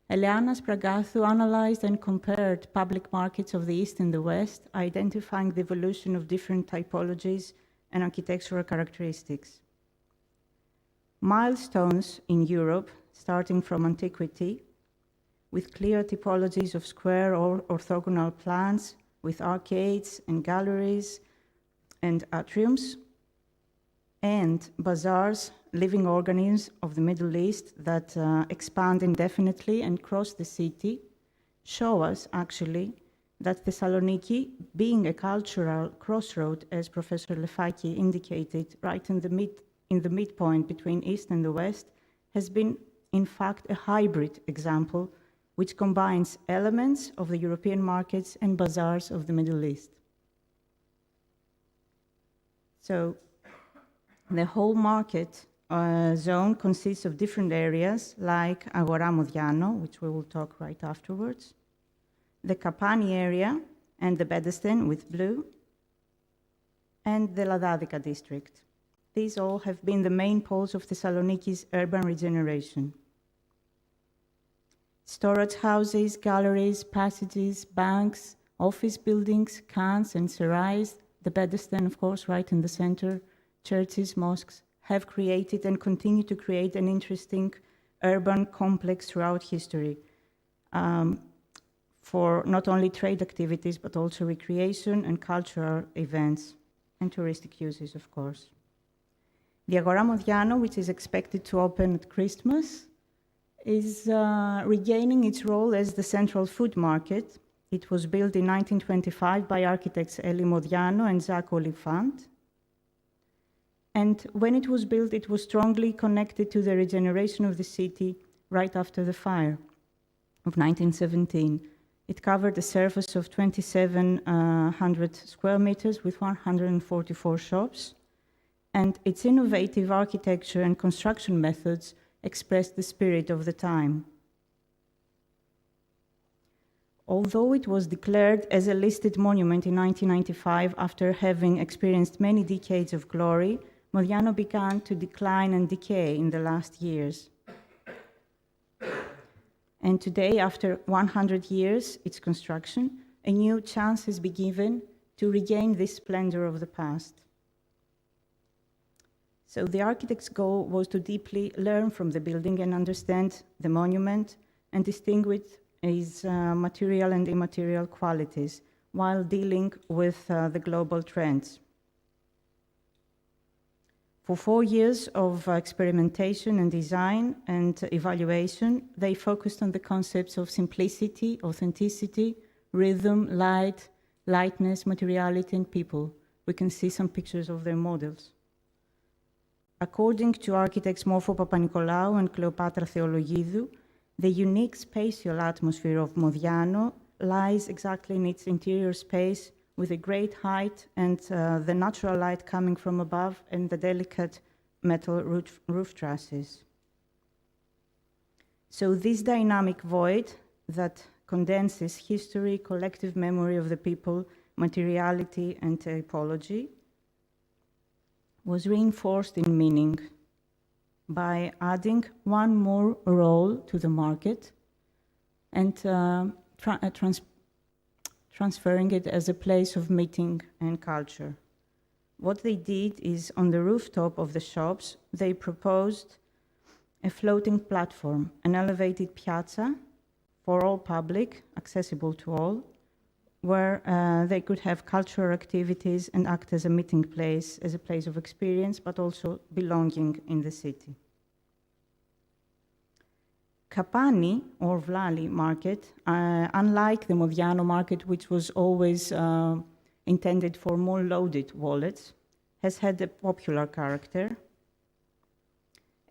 Eleana Spragathou analyzed and compared public markets of the East and the West, identifying the evolution of different typologies and architectural characteristics. Milestones in Europe, starting from antiquity, with clear typologies of square or orthogonal plans, with arcades and galleries and atriums, and bazaars, living organisms of the Middle East that, uh, expand indefinitely and cross the city, show us, actually, that Thessaloniki, being a cultural crossroad, as Professor Lefaki indicated, right in the mid-, in the midpoint between East and the West, has been, in fact, a hybrid example which combines elements of the European markets and bazaars of the Middle East. So, the whole market, uh, zone consists of different areas, like Agora Modiano, which we will talk right afterwards, the Kapani area and the Bedesten with blue, and the Ladadica district. These all have been the main poles of Thessaloniki's urban regeneration. Storage houses, galleries, passages, banks, office buildings, khans and serais, the Bedesten, of course, right in the center, churches, mosques, have created and continue to create an interesting urban complex throughout history, um, for not only trade activities, but also recreation and cultural events and touristic uses, of course. The Agora Modiano, which is expected to open at Christmas, is, uh, regaining its role as the central food market. It was built in nineteen twenty-five by architects Elie Modiano and Jacques Oliphant. And when it was built, it was strongly connected to the regeneration of the city right after the fire of nineteen seventeen. It covered a surface of twenty-seven hundred square meters with one hundred forty-four shops, and its innovative architecture and construction methods expressed the spirit of the time. Although it was declared as a listed monument in nineteen ninety-five after having experienced many decades of glory, Modiano began to decline and decay in the last years. And today, after one hundred years its construction, a new chance has been given to regain this splendor of the past. So the architect's goal was to deeply learn from the building and understand the monument and distinguish its, uh, material and immaterial qualities while dealing with, uh, the global trends. For four years of, uh, experimentation and design and evaluation, they focused on the concepts of simplicity, authenticity, rhythm, light, lightness, materiality, and people. We can see some pictures of their models. According to architects Morfo Papanikolaou and Cleopatra Theologidu, the unique spatial atmosphere of Modiano lies exactly in its interior space, with a great height and, uh, the natural light coming from above and the delicate metal roof, roof trusses. So this dynamic void that condenses history, collective memory of the people, materiality, and typology was reinforced in meaning by adding one more role to the market and, uh, tra-, uh, trans-, transferring it as a place of meeting and culture. What they did is, on the rooftop of the shops, they proposed a floating platform, an elevated piazza for all public, accessible to all, where, uh, they could have cultural activities and act as a meeting place, as a place of experience, but also belonging in the city. Kapani or Vlali market, uh, unlike the Modiano market, which was always, uh, intended for more loaded wallets, has had a popular character.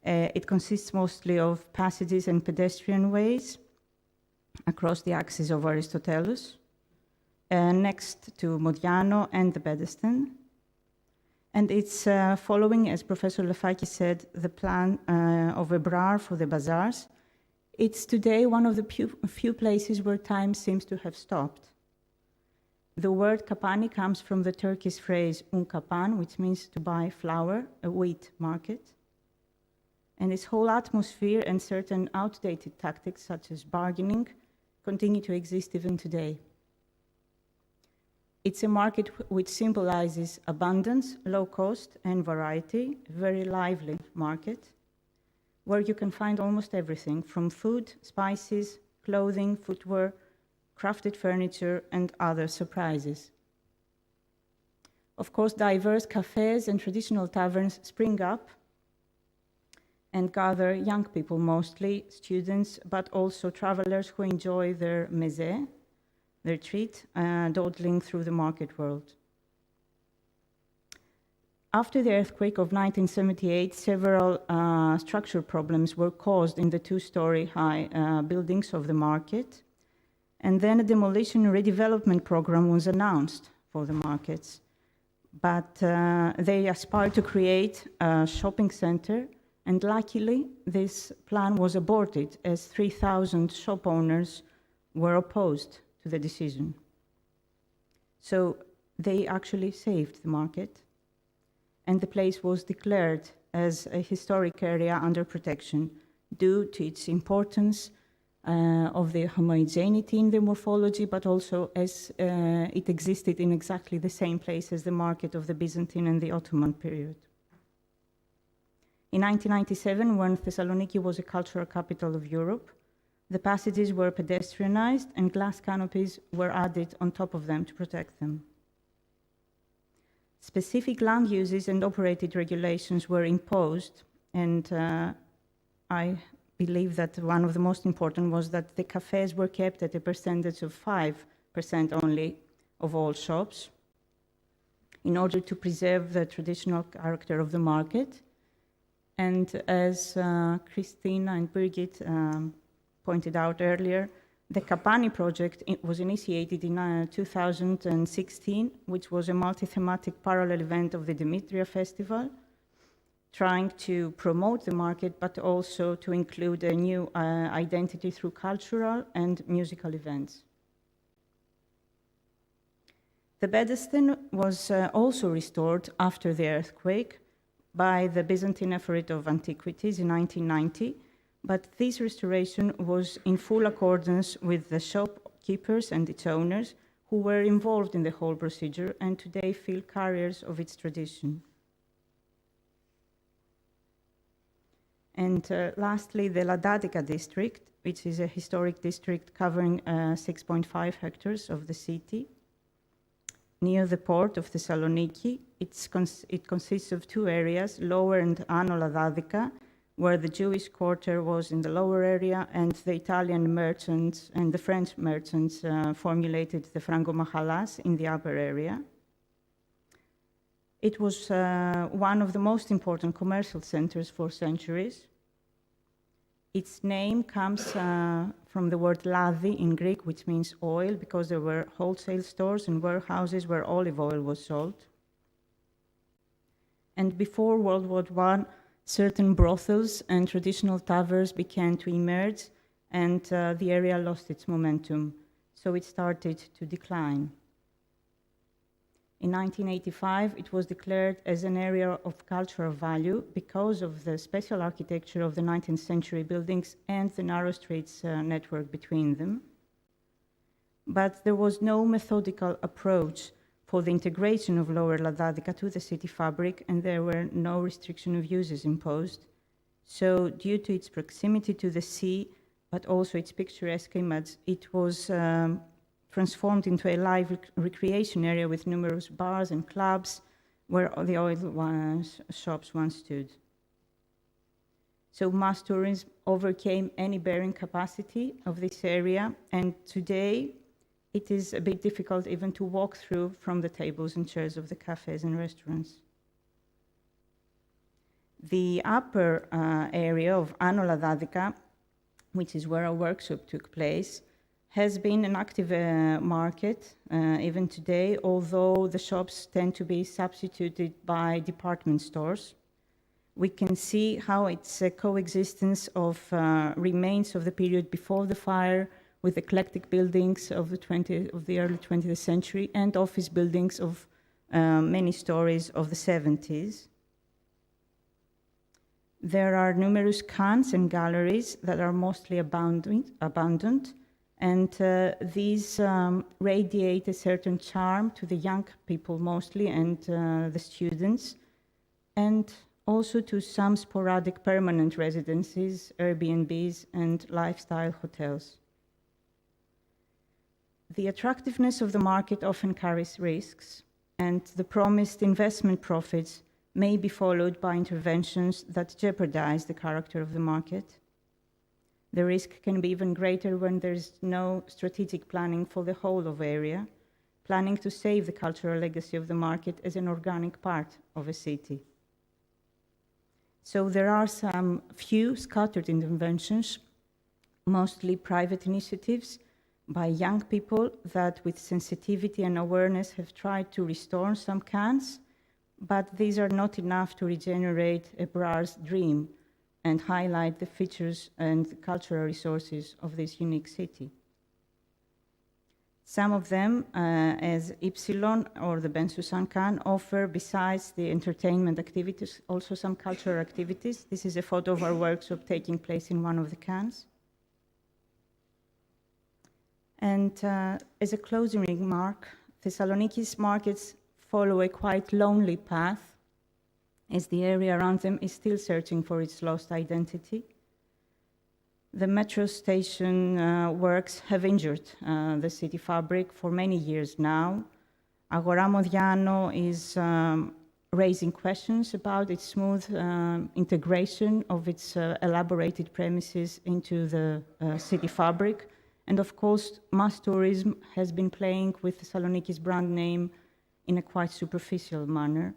Uh, it consists mostly of passages and pedestrian ways across the axis of Aristotelus, uh, next to Modiano and the Bedesten. And it's, uh, following, as Professor Lefaki said, the plan, uh, of Ebrar for the bazaars. It's today one of the few, few places where time seems to have stopped. The word kapani comes from the Turkish phrase un kapan, which means to buy flour, a wheat market. And its whole atmosphere and certain outdated tactics, such as bargaining, continue to exist even today. It's a market wh-, which symbolizes abundance, low cost, and variety, a very lively market, where you can find almost everything from food, spices, clothing, footwear, crafted furniture, and other surprises. Of course, diverse cafes and traditional taverns spring up and gather young people mostly, students, but also travelers who enjoy their meze, their treat, uh, dawdling through the market world. After the earthquake of nineteen seventy-eight, several, uh, structural problems were caused in the two-story high, uh, buildings of the market. And then a demolition and redevelopment program was announced for the markets. But, uh, they aspired to create a shopping center, and luckily this plan was aborted as three thousand shop owners were opposed to the decision. So they actually saved the market, and the place was declared as a historic area under protection due to its importance, uh, of the homogeneity in the morphology, but also as, uh, it existed in exactly the same place as the market of the Byzantine and the Ottoman period. In nineteen ninety-seven, when Thessaloniki was a cultural capital of Europe, the passages were pedestrianized and glass canopies were added on top of them to protect them. Specific land uses and operated regulations were imposed, and, uh, I believe that one of the most important was that the cafes were kept at a percentage of five percent only of all shops in order to preserve the traditional character of the market. And as, uh, Christina and Birgit, um, pointed out earlier, the Kapani project i-, was initiated in, uh, two thousand sixteen, which was a multi-thematic parallel event of the Dimitria Festival, trying to promote the market, but also to include a new, uh, identity through cultural and musical events. The Bedesten was, uh, also restored after the earthquake by the Byzantine Ephorate of Antiquities in nineteen ninety, but this restoration was in full accordance with the shopkeepers and its owners, who were involved in the whole procedure and today feel carriers of its tradition. And, uh, lastly, the Ladadika district, which is a historic district covering, uh, six point five hectares of the city, near the port of Thessaloniki. It's cons-, it consists of two areas, Lower and Ano Ladadika, where the Jewish quarter was in the lower area, and the Italian merchants and the French merchants, uh, formulated the Franco Mahalas in the upper area. It was, uh, one of the most important commercial centers for centuries. Its name comes, uh, from the word ladi in Greek, which means oil, because there were wholesale stores and warehouses where olive oil was sold. And before World War One, certain brothels and traditional taverns began to emerge, and, uh, the area lost its momentum, so it started to decline. In nineteen eighty-five, it was declared as an area of cultural value because of the special architecture of the nineteenth century buildings and the narrow streets, uh, network between them. But there was no methodical approach for the integration of Lower Ladadika to the city fabric, and there were no restriction of uses imposed. So, due to its proximity to the sea, but also its picturesque image, it was, um, transformed into a live rec-, recreation area with numerous bars and clubs where the oil wa-, sh-, shops once stood. So mass tourism overcame any bearing capacity of this area, and today it is a bit difficult even to walk through from the tables and chairs of the cafes and restaurants. The upper, uh, area of Ano Ladadika, which is where our workshop took place, has been an active, uh, market, uh, even today, although the shops tend to be substituted by department stores, We can see how it's a coexistence of, uh, remains of the period before the fire with eclectic buildings of the twentieth, of the early twentieth century and office buildings of, uh, many stories of the seventies. There are numerous khans and galleries that are mostly abandoned, abandoned, and, uh, these, um, radiate a certain charm to the young people mostly and, uh, the students, and also to some sporadic permanent residences, Airbnbs, and lifestyle hotels. The attractiveness of the market often carries risks, and the promised investment profits may be followed by interventions that jeopardize the character of the market. The risk can be even greater when there is no strategic planning for the whole of area, planning to save the cultural legacy of the market as an organic part of a city. So there are some few scattered interventions, mostly private initiatives by young people that, with sensitivity and awareness, have tried to restore some khans, but these are not enough to regenerate a Brar's dream and highlight the features and cultural resources of this unique city. Some of them, uh, as Ipsilon or the Bensusan Khan, offer, besides the entertainment activities, also some cultural activities. This is a photo of our workshop taking place in one of the khans. And, uh, as a closing remark, Thessaloniki's markets follow a quite lonely path, as the area around them is still searching for its lost identity. The metro station, uh, works have injured, uh, the city fabric for many years now. Agora Modiano is, um, raising questions about its smooth, um, integration of its, uh, elaborated premises into the, uh, city fabric. And of course, mass tourism has been playing with Thessaloniki's brand name in a quite superficial manner.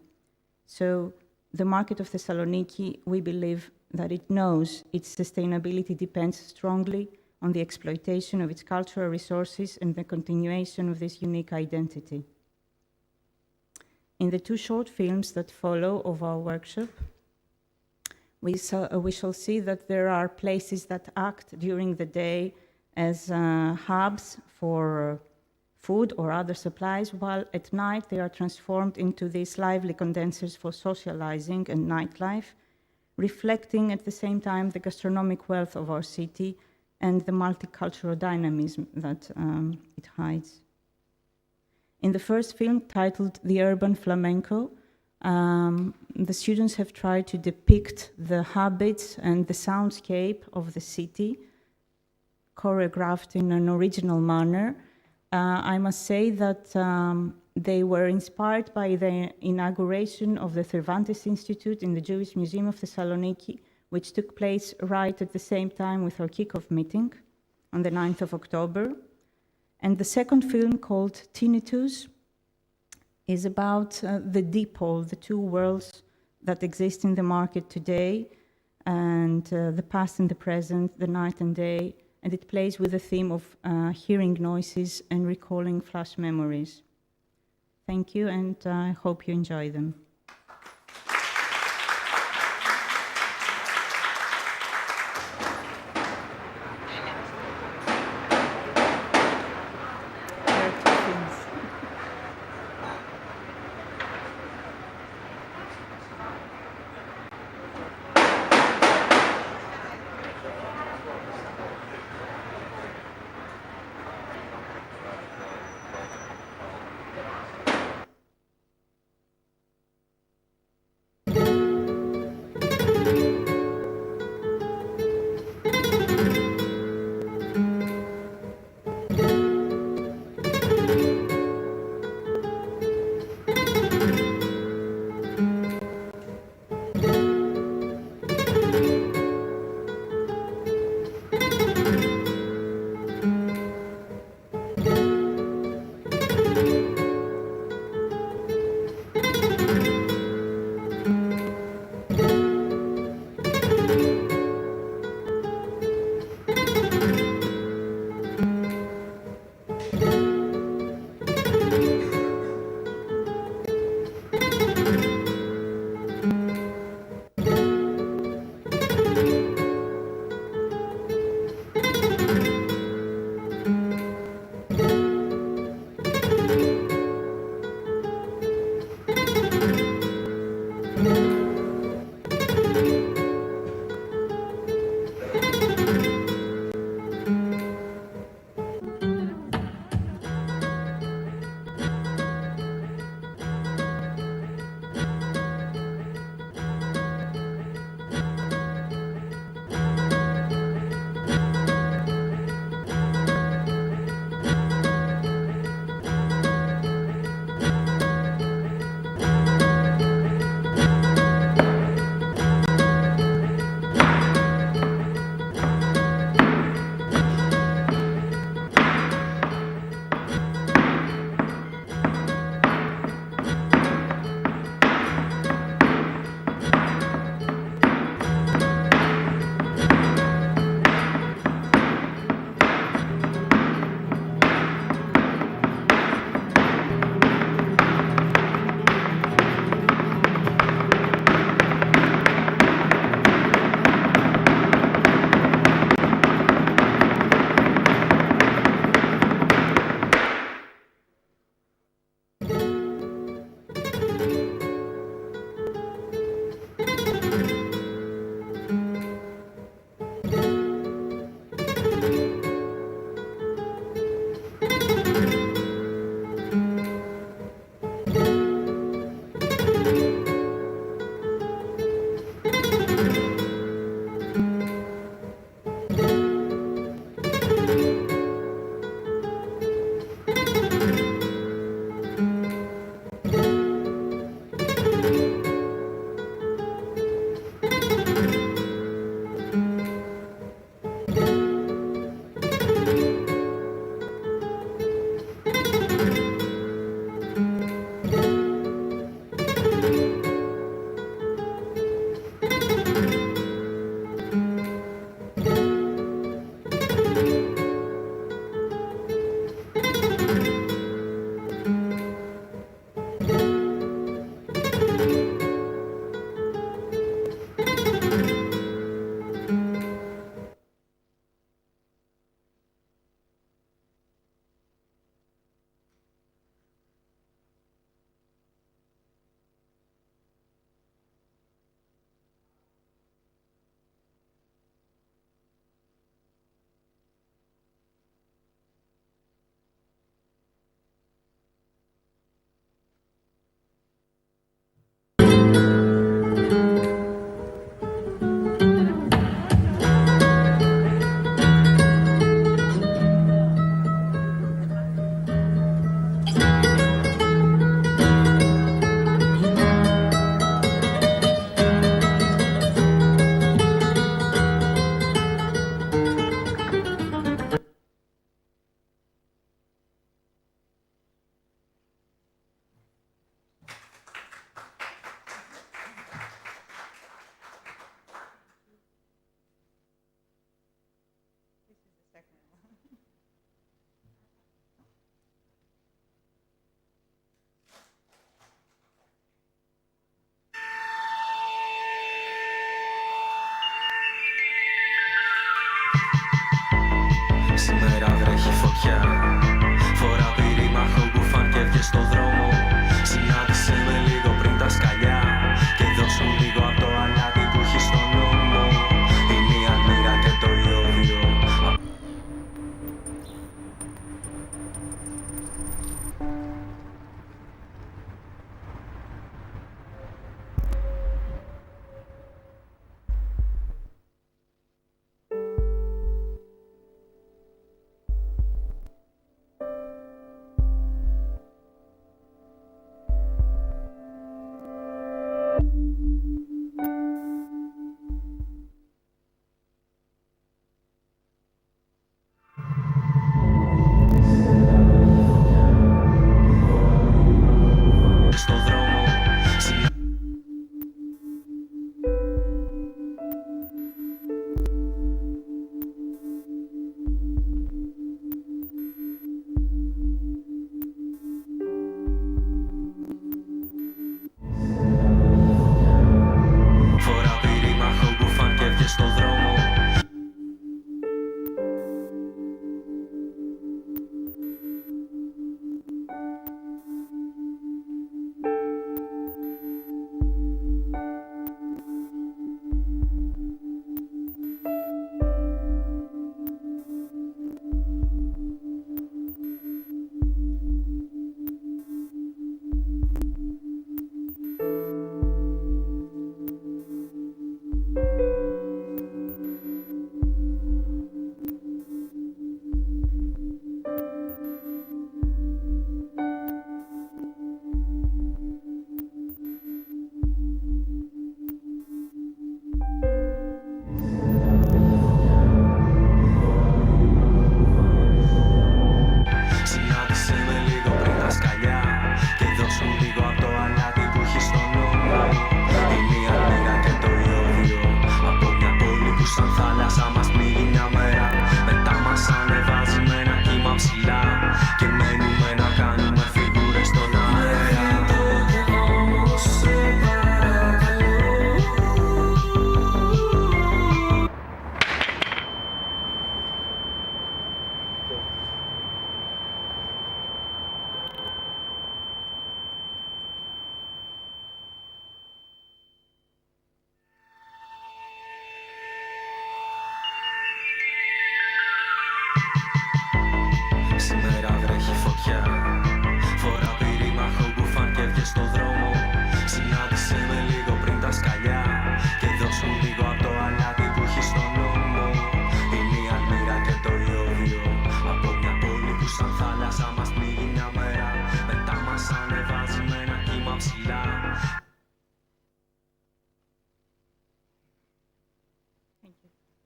So the market of Thessaloniki, we believe that it knows its sustainability depends strongly on the exploitation of its cultural resources and the continuation of this unique identity. In the two short films that follow of our workshop, we sa-, uh, we shall see that there are places that act during the day as, uh, hubs for, uh, food or other supplies, while at night they are transformed into these lively condensers for socializing and nightlife, reflecting at the same time the gastronomic wealth of our city and the multicultural dynamism that, um, it hides. In the first film, titled The Urban Flamenco, um, the students have tried to depict the habits and the soundscape of the city, choreographed in an original manner. Uh, I must say that, um, they were inspired by the inauguration of the Cervantes Institute in the Jewish Museum of Thessaloniki, which took place right at the same time with our kickoff meeting on the ninth of October. And the second film, called Tinnitus, is about, uh, the dipole, the two worlds that exist in the market today, and, uh, the past and the present, the night and day, and it plays with the theme of, uh, hearing noises and recalling flash memories. Thank you, and I hope you enjoy them.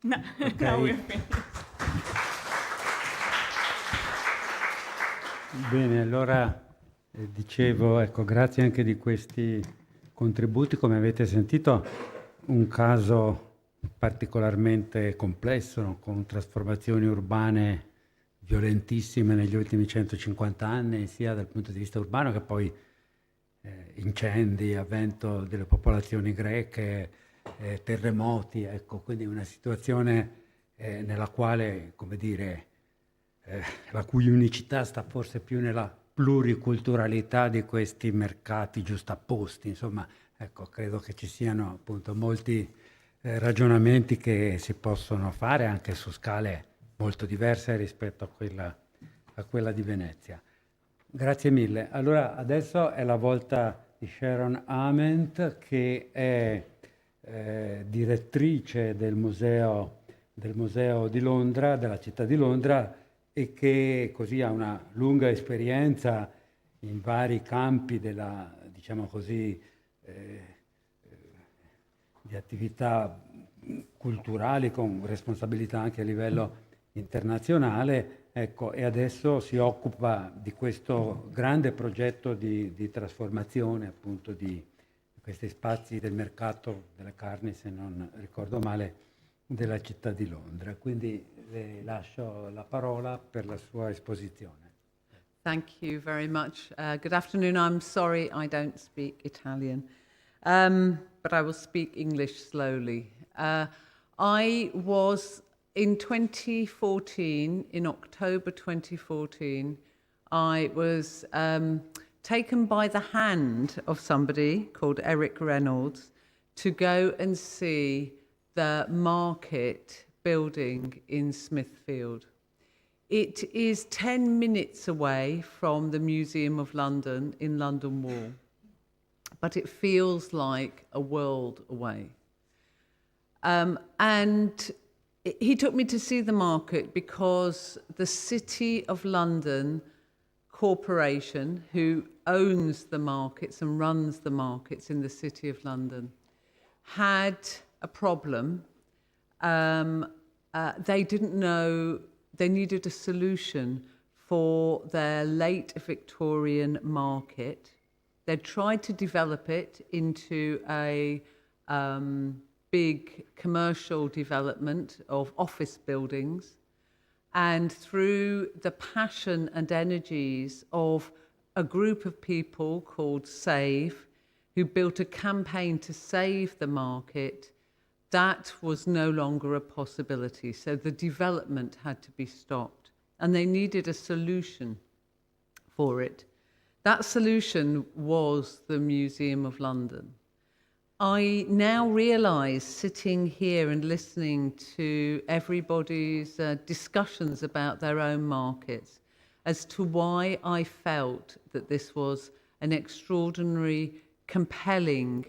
No, ok. No, we're finished. Bene, allora, eh, dicevo, ecco, grazie anche di questi contributi. Come avete sentito, un caso particolarmente complesso, no? Con trasformazioni urbane violentissime negli ultimi centocinquanta anni, sia dal punto di vista urbano che poi, eh, incendi, avvento delle popolazioni greche, eh, terremoti, ecco, quindi una situazione, eh, nella quale, come dire, eh, la cui unicità sta forse più nella pluriculturalità di questi mercati giustapposti. Insomma, ecco, credo che ci siano appunto molti, eh, ragionamenti che si possono fare anche su scale molto diverse rispetto a quella, a quella di Venezia. Grazie mille. Allora, adesso è la volta di Sharon Ament, che è, eh, direttrice del museo, del museo di Londra, della città di Londra, e che così ha una lunga esperienza in vari campi della, diciamo così, eh, di attività culturali con responsabilità anche a livello internazionale, ecco, e adesso si occupa di questo grande progetto di, di trasformazione, appunto, di questi spazi del mercato delle carni, se non ricordo male, della città di Londra. Quindi le lascio la parola per la sua esposizione. Thank you very much. Uh, good afternoon. I'm sorry I don't speak Italian, um, but I will speak English slowly. Uh, I was, in twenty fourteen, in October twenty fourteen, I was, um, taken by the hand of somebody called Eric Reynolds to go and see the market building in Smithfield. It is ten minutes away from the Museum of London in London Wall, but it feels like a world away. Um, and i-, he took me to see the market because the City of London Corporation, who owns the markets and runs the markets in the City of London, had a problem. Um, uh, they didn't know, they needed a solution for their late Victorian market. They tried to develop it into a, um, big commercial development of office buildings. And through the passion and energies of a group of people called Save, who built a campaign to save the market, that was no longer a possibility. So the development had to be stopped, and they needed a solution for it. That solution was the Museum of London. I now realise, sitting here and listening to everybody's, uh, discussions about their own markets, as to why I felt that this was an extraordinary, compelling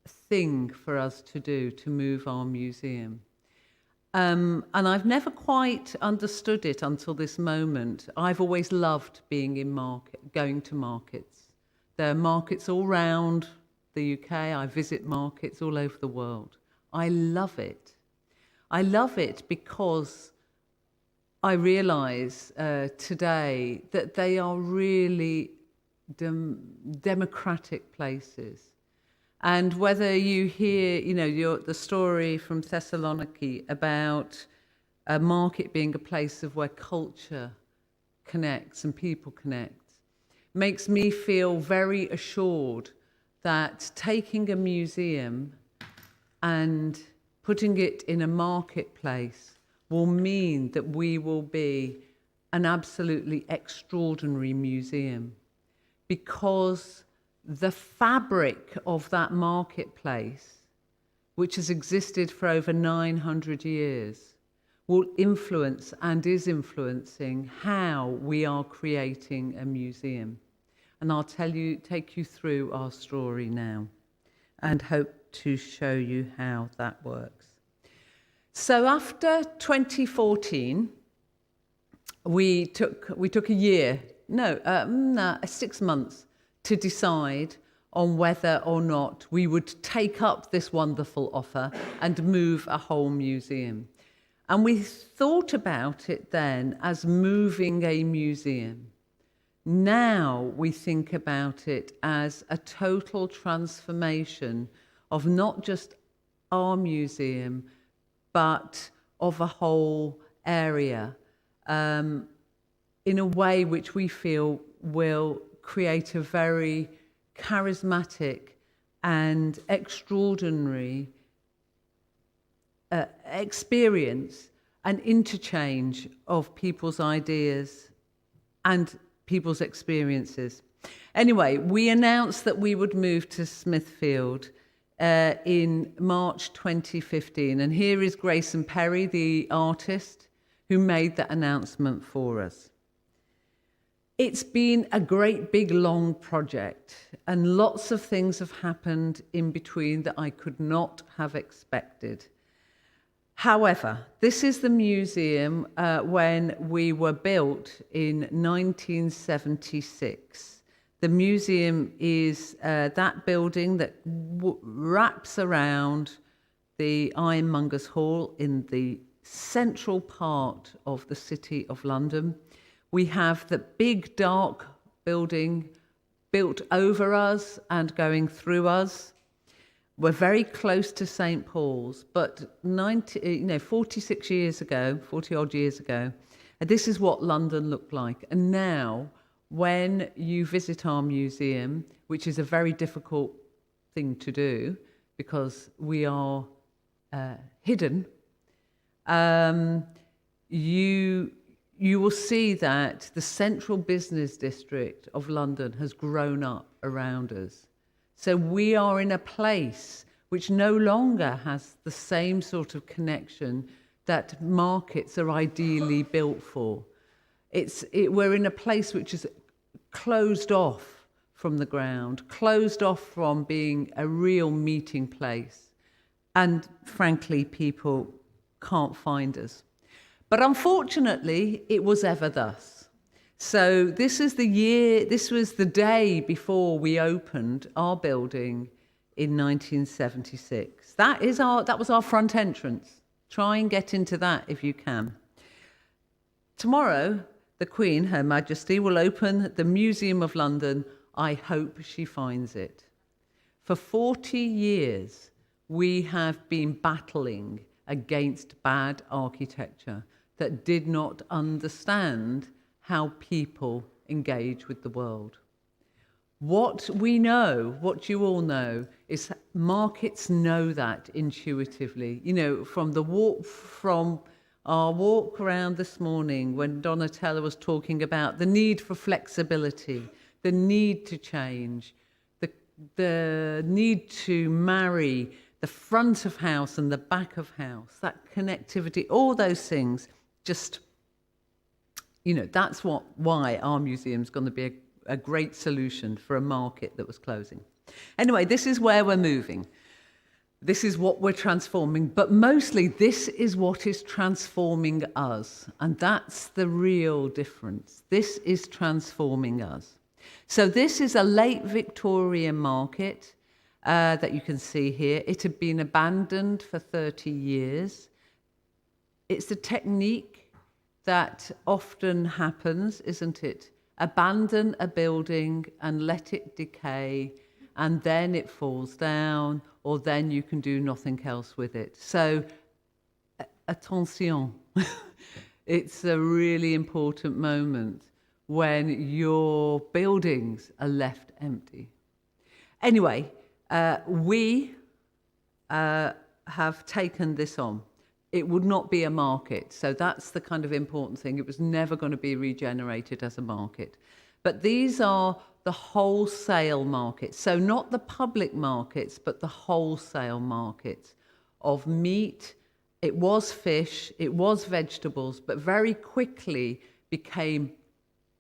thing for us to do, to move our museum. Um, and I've never quite understood it until this moment. I've always loved being in market, going to markets. There are markets all round the U K. I visit markets all over the world. I love it. I love it because I realise, uh, today that they are really dem-, democratic places. And whether you hear, you know, your, the story from Thessaloniki about a market being a place of where culture connects and people connect, makes me feel very assured that taking a museum and putting it in a marketplace will mean that we will be an absolutely extraordinary museum, because the fabric of that marketplace, which has existed for over nine hundred years, will influence and is influencing how we are creating a museum. And I'll tell you, take you through our story now and hope to show you how that works. So after twenty fourteen, we took, we took a year, no, uh, mm, uh, six months to decide on whether or not we would take up this wonderful offer and move a whole museum. And we thought about it then as moving a museum. Now we think about it as a total transformation of not just our museum, but of a whole area, um, in a way which we feel will create a very charismatic and extraordinary, uh, experience, an interchange of people's ideas and people's experiences. Anyway, we announced that we would move to Smithfield, uh, in March twenty fifteen. And here is Grayson Perry, the artist, who made that announcement for us. It's been a great big long project, and lots of things have happened in between that I could not have expected. However, this is the museum, uh, when we were built in nineteen seventy-six. The museum is, uh, that building that w-, wraps around the Ironmongers' Hall in the central part of the City of London. We have the big dark building built over us and going through us. We're very close to St Paul's, but ninety, you know, forty-six years ago, forty odd years ago, and this is what London looked like. And now, when you visit our museum, which is a very difficult thing to do because we are, uh, hidden, um, you, you will see that the central business district of London has grown up around us. So we are in a place which no longer has the same sort of connection that markets are ideally built for. It's, it, we're in a place which is closed off from the ground, closed off from being a real meeting place. And frankly, people can't find us. But unfortunately, it was ever thus. So this is the year, this was the day before we opened our building in nineteen seventy-six. That is our, that was our front entrance. Try and get into that if you can. Tomorrow, the Queen, Her Majesty, will open the Museum of London. I hope she finds it. For forty years, we have been battling against bad architecture that did not understand how people engage with the world. What we know, what you all know, is markets know that intuitively. You know, from the walk, from our walk around this morning when Donatella was talking about the need for flexibility, the need to change, the, the need to marry the front of house and the back of house, that connectivity, all those things, just, you know, that's what, why our museum's gonna be a, a great solution for a market that was closing. Anyway, this is where we're moving. This is what we're transforming, but mostly this is what is transforming us, and that's the real difference. This is transforming us. So this is a late Victorian market, uh, that you can see here. It had been abandoned for thirty years. It's a technique that often happens, isn't it? Abandon a building and let it decay, and then it falls down, or then you can do nothing else with it. So, a-, attention. It's a really important moment when your buildings are left empty. Anyway, uh, we, uh, have taken this on. It would not be a market. So that's the kind of important thing. It was never gonna be regenerated as a market. But these are the wholesale markets. So not the public markets, but the wholesale markets of meat. It was fish, it was vegetables, but very quickly became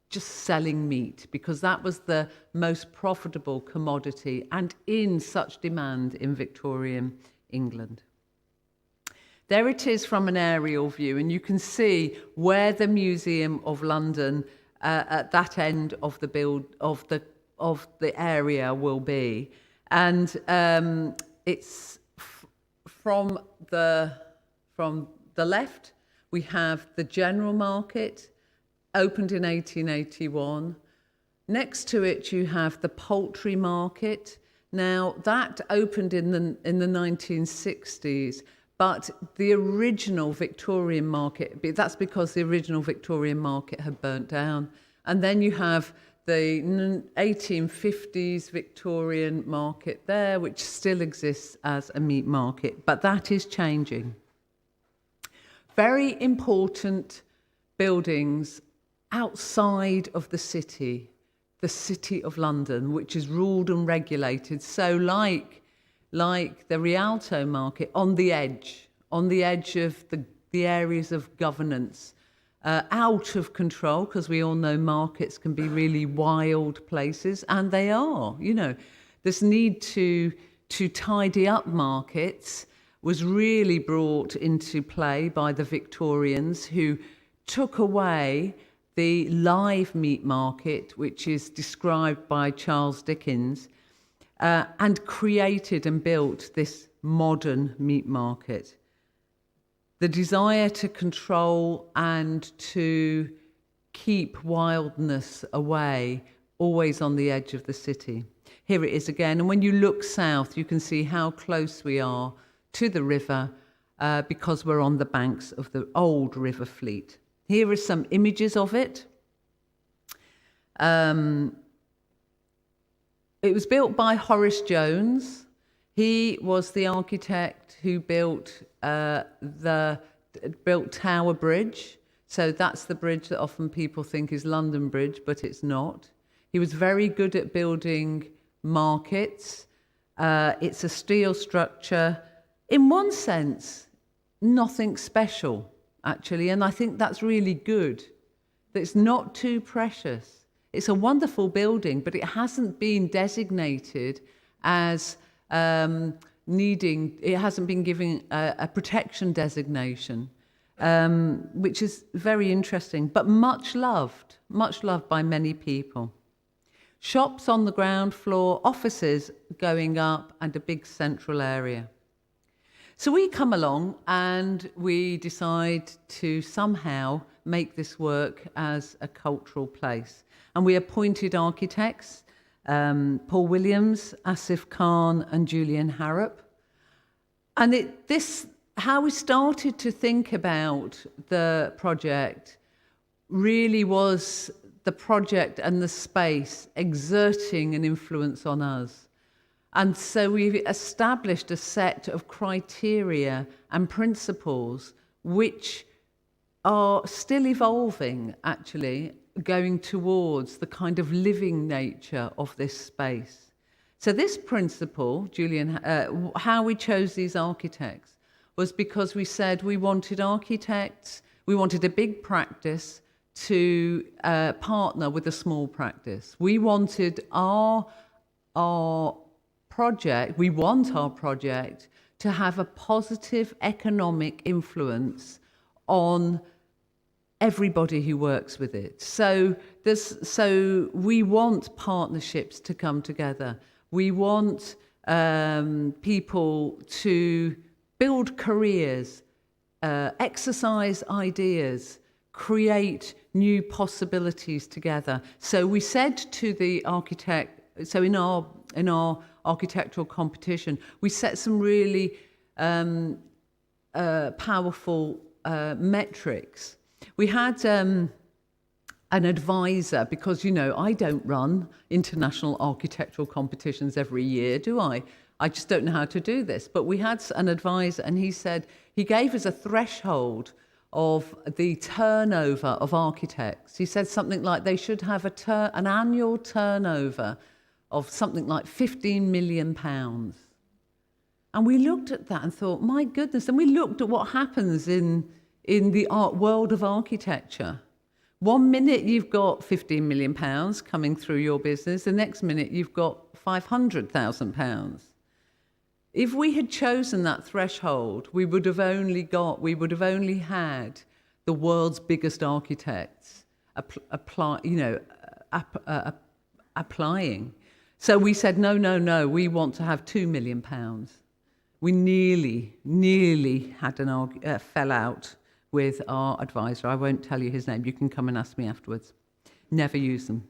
just selling meat because that was the most profitable commodity and in such demand in Victorian England. There it is from an aerial view, and you can see where the Museum of London, uh, at that end of the build, of the of the area will be. And, um, it's f-, from the, from the left, we have the general market, opened in eighteen eighty-one. Next to it, you have the poultry market. Now, that opened in the, in the nineteen sixties, but the original Victorian market, be-, that's because the original Victorian market had burnt down. And then you have the n-, eighteen fifties Victorian market there, which still exists as a meat market, but that is changing. Very important buildings outside of the city, the City of London, which is ruled and regulated. So like, like the Rialto market, on the edge, on the edge of the, the areas of governance, uh, out of control, 'cause we all know markets can be really wild places, and they are, you know. This need to, to tidy up markets was really brought into play by the Victorians, who took away the live meat market, which is described by Charles Dickens, uh, and created and built this modern meat market. The desire to control and to keep wildness away, always on the edge of the city. Here it is again. And when you look south, you can see how close we are to the river, uh, because we're on the banks of the old River Fleet. Here are some images of it. Um, it was built by Horace Jones. He was the architect who built, uh, the, built Tower Bridge. So that's the bridge that often people think is London Bridge, but it's not. He was very good at building markets. Uh, it's a steel structure. In one sense, nothing special, actually, and I think that's really good. That it's not too precious. It's a wonderful building, but it hasn't been designated as, um, needing, it hasn't been given a, a protection designation, um, which is very interesting, but much loved, much loved by many people. Shops on the ground floor, offices going up, and a big central area. So we come along and we decide to somehow make this work as a cultural place. And we appointed architects, um, Paul Williams, Asif Khan, and Julian Harrop. And it, this, how we started to think about the project really was the project and the space exerting an influence on us. And so we've established a set of criteria and principles which are still evolving, actually, going towards the kind of living nature of this space. So this principle, Julian, uh, w-, how we chose these architects was because we said we wanted architects, we wanted a big practice to, uh, partner with a small practice. We wanted our, our project, we want our project to have a positive economic influence on everybody who works with it. So there's, so we want partnerships to come together. We want, um, people to build careers, uh, exercise ideas, create new possibilities together. So we said to the architect, so in our, in our architectural competition, we set some really, um, uh, powerful, uh, metrics. We had, um, an advisor, because, you know, I don't run international architectural competitions every year, do I? I just don't know how to do this. But we had s-, an advisor, and he said, he gave us a threshold of the turnover of architects. He said something like they should have a tur-, an annual turnover of something like fifteen million pounds. And we looked at that and thought, "My goodness." And we looked at what happens in, in the art world of architecture. One minute you've got fifteen million pounds coming through your business, the next minute you've got five hundred thousand pounds. If we had chosen that threshold, we would have only got, we would have only had the world's biggest architects appl-, apply, you know, ap-, uh, ap-, applying. So we said, "No, no, no, we want to have two million pounds." We nearly, nearly had an arg-, uh, fell out with our advisor. I won't tell you his name. You can come and ask me afterwards. Never use them.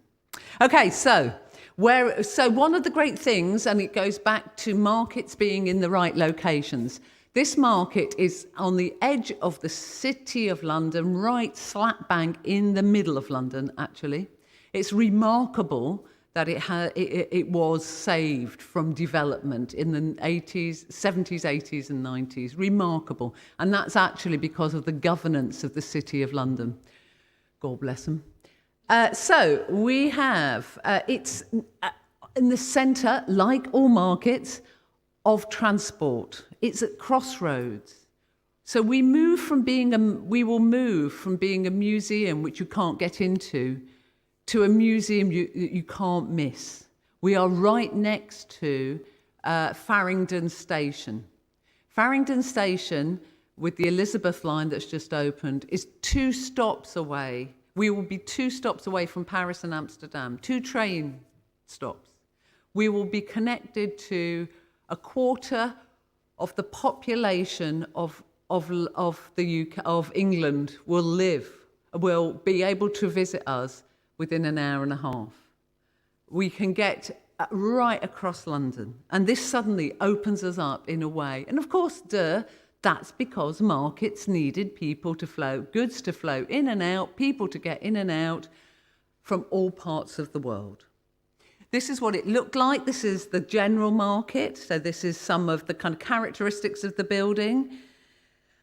Okay, so where, so one of the great things, and it goes back to markets being in the right locations. This market is on the edge of the City of London, right slap bang in the middle of London, actually. It's remarkable that it ha-, it, it, it was saved from development in the eighties, seventies, eighties and nineties. Remarkable. And that's actually because of the governance of the City of London. God bless them. Uh, so we have, uh, it's, uh, in the centre, like all markets, of transport. It's at crossroads. So we move from being a, we will move from being a museum which you can't get into to a museum you, you can't miss. We are right next to, uh, Farringdon Station. Farringdon Station, with the Elizabeth line that's just opened, is two stops away. We will be two stops away from Paris and Amsterdam, two train stops. We will be connected to a quarter of the population of, of, of the U K, of England will live, will be able to visit us within an hour and a half. We can get, uh, right across London. And this suddenly opens us up in a way. And of course, duh, that's because markets needed people to flow, goods to flow in and out, people to get in and out from all parts of the world. This is what it looked like. This is the general market. So this is some of the kind of characteristics of the building.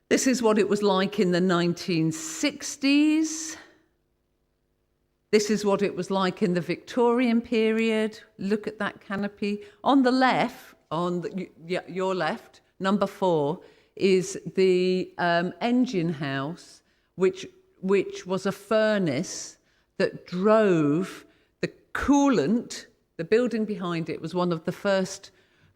This is what it was like in the nineteen sixties. This is what it was like in the Victorian period. Look at that canopy. On the left, on the, y-, y-, your left, number four, is the, um, engine house, which, which was a furnace that drove the coolant. The building behind it was one of the first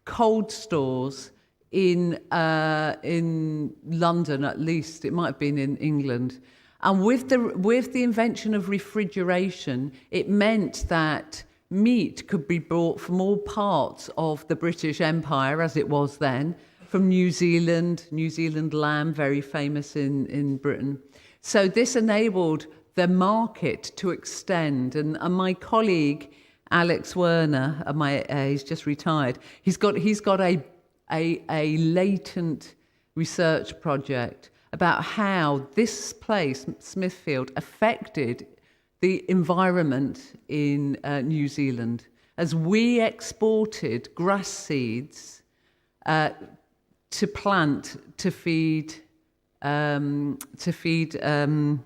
cold stores in, uh, in London, at least. It might have been in England. And with the, with the invention of refrigeration, it meant that meat could be brought from all parts of the British Empire, as it was then, from New Zealand, New Zealand lamb, very famous in, in Britain. So this enabled the market to extend. And, and my colleague, Alex Werner, uh, my, uh, he's just retired, he's got, he's got a, a, a latent research project about how this place, Smithfield, affected the environment in, uh, New Zealand as we exported grass seeds, uh, to plant to feed, um, to feed, um,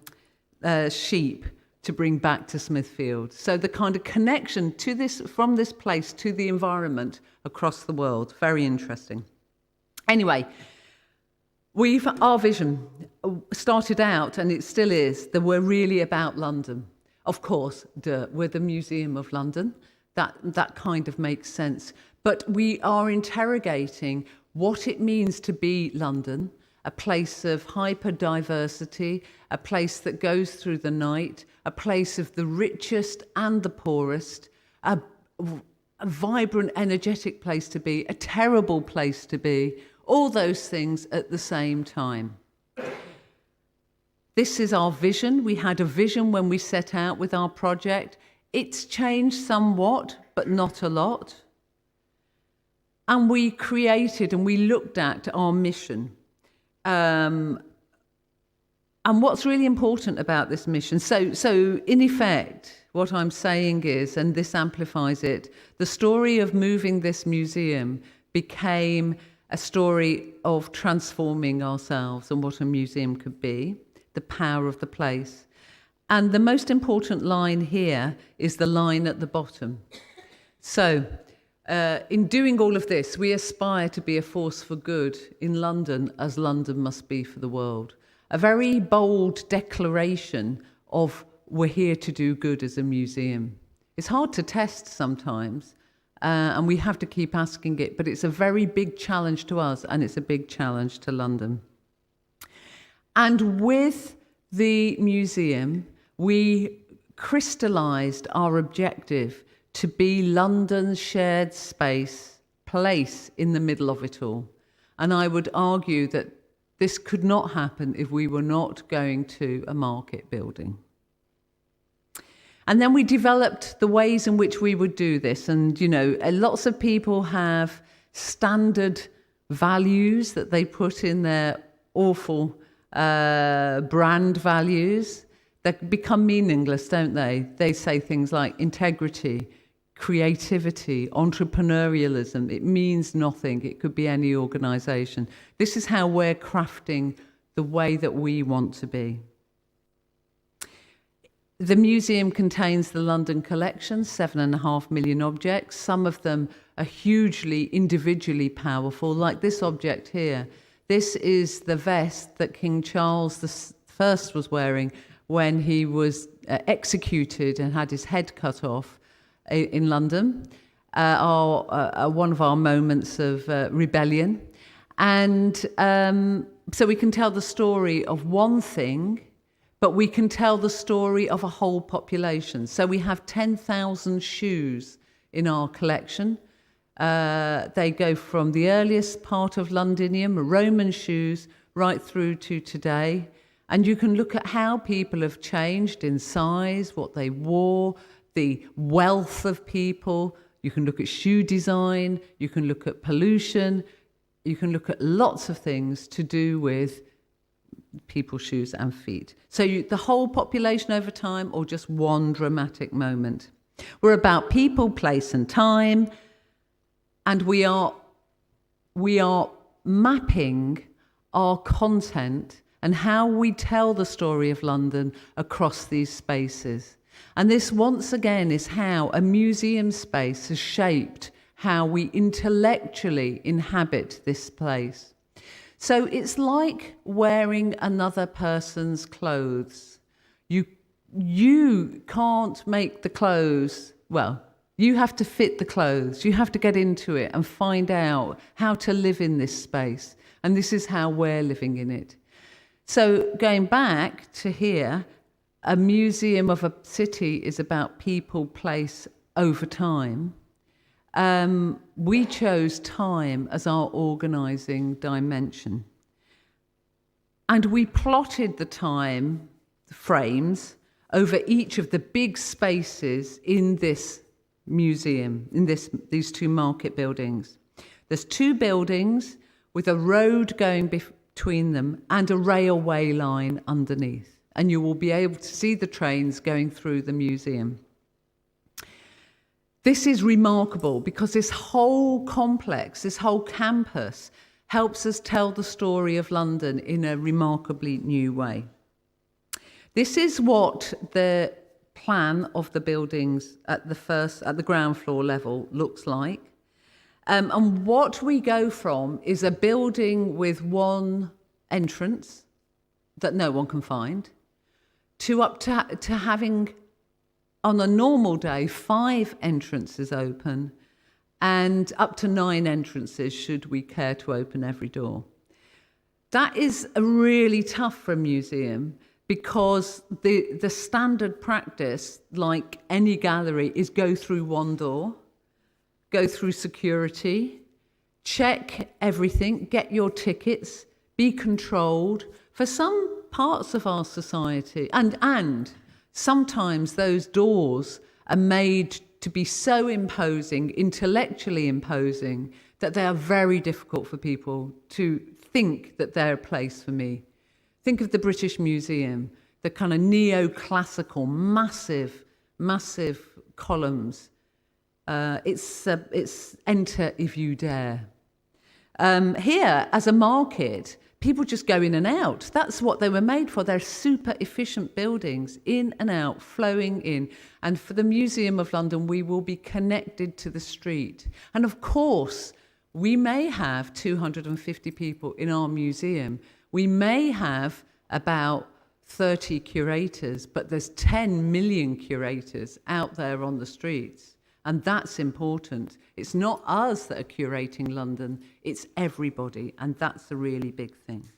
uh, sheep to bring back to Smithfield. So the kind of connection to this, from this place to the environment across the world, very interesting. Anyway, we've, our vision started out, and it still is, that we're really about London. Of course, duh, we're the Museum of London. That, that kind of makes sense. But we are interrogating what it means to be London, a place of hyper-diversity, a place that goes through the night, a place of the richest and the poorest, a, a vibrant, energetic place to be, a terrible place to be, all those things at the same time. This is our vision. We had a vision when we set out with our project. It's changed somewhat, but not a lot. And we created and we looked at our mission. Um, and what's really important about this mission, so, so in effect, what I'm saying is, and this amplifies it, the story of moving this museum became a story of transforming ourselves and what a museum could be, the power of the place. And the most important line here is the line at the bottom. So, uh, in doing all of this, we aspire to be a force for good in London, as London must be for the world. A very bold declaration of, "We're here to do good as a museum." It's hard to test sometimes, uh, and we have to keep asking it, but it's a very big challenge to us, and it's a big challenge to London. And with the museum, we crystallised our objective to be London's shared space, place in the middle of it all. And I would argue that this could not happen if we were not going to a market building. And then we developed the ways in which we would do this. And, you know, uh, lots of people have standard values that they put in their awful, uh, brand values that become meaningless, don't they? They say things like integrity, creativity, entrepreneurialism. It means nothing. It could be any organization. This is how we're crafting the way that we want to be. The museum contains the London collection, seven and a half million objects. Some of them are hugely individually powerful, like this object here. This is the vest that King Charles the s-, First was wearing when he was, uh, executed and had his head cut off i-, in London, uh, our, uh, uh, one of our moments of, uh, rebellion. And, um, so we can tell the story of one thing, but we can tell the story of a whole population. So we have ten thousand shoes in our collection. Uh, they go from the earliest part of Londinium, Roman shoes, right through to today. And you can look at how people have changed in size, what they wore, the wealth of people. You can look at shoe design, you can look at pollution, you can look at lots of things to do with people's shoes and feet. So you, the whole population over time, or just one dramatic moment? We're about people, place, and time, and we are, we are mapping our content and how we tell the story of London across these spaces. And this, once again, is how a museum space has shaped how we intellectually inhabit this place. So it's like wearing another person's clothes. You, you can't make the clothes, well, you have to fit the clothes. You have to get into it and find out how to live in this space. And this is how we're living in it. So going back to here, a museum of a city is about people, place, over time. Um, we chose time as our organizing dimension. And we plotted the time frames over each of the big spaces in this museum, in this, these two market buildings. There's two buildings with a road going bef-, between them and a railway line underneath. And you will be able to see the trains going through the museum. This is remarkable because this whole complex, this whole campus, helps us tell the story of London in a remarkably new way. This is what the plan of the buildings at the first, at the ground floor level looks like. Um, and what we go from is a building with one entrance that no one can find, to up to, to having, on a normal day, five entrances open, and up to nine entrances should we care to open every door. That is a really tough for a museum because the, the standard practice, like any gallery, is go through one door, go through security, check everything, get your tickets, be controlled. For some parts of our society, and, and sometimes those doors are made to be so imposing, intellectually imposing, that they are very difficult for people to think that they're a place for me. Think of the British Museum, the kind of neoclassical, massive, massive columns. Uh, it's, uh, it's enter if you dare. Um, here, as a market, people just go in and out. That's what they were made for. They're super efficient buildings, in and out, flowing in. And for the Museum of London, we will be connected to the street. And of course, we may have two hundred and fifty people in our museum. We may have about thirty curators, but there's ten million curators out there on the streets. And that's important. It's not us that are curating London, it's everybody, and that's the really big thing.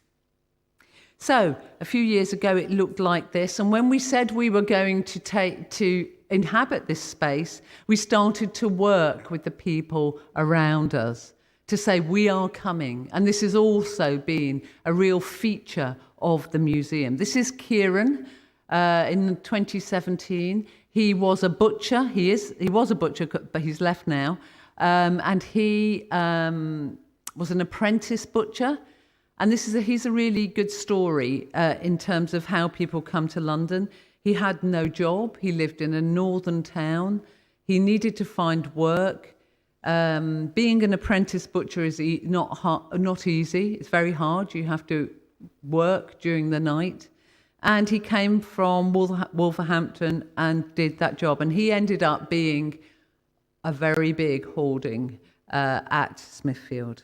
So, a few years ago, it looked like this, and when we said we were going to take, to inhabit this space, we started to work with the people around us to say, "We are coming." And this has also been a real feature of the museum. This is Kieran, uh, in twenty seventeen. He was a butcher. He is, he was a butcher, c-, but he's left now. Um, and he, um, was an apprentice butcher. And this is a, he's a really good story, uh, in terms of how people come to London. He had no job. He lived in a northern town. He needed to find work. Um, being an apprentice butcher is e-, not har-, not easy. It's very hard. You have to work during the night. And he came from Wolver-, Wolverhampton and did that job. And he ended up being a very big hoarding, uh, at Smithfield.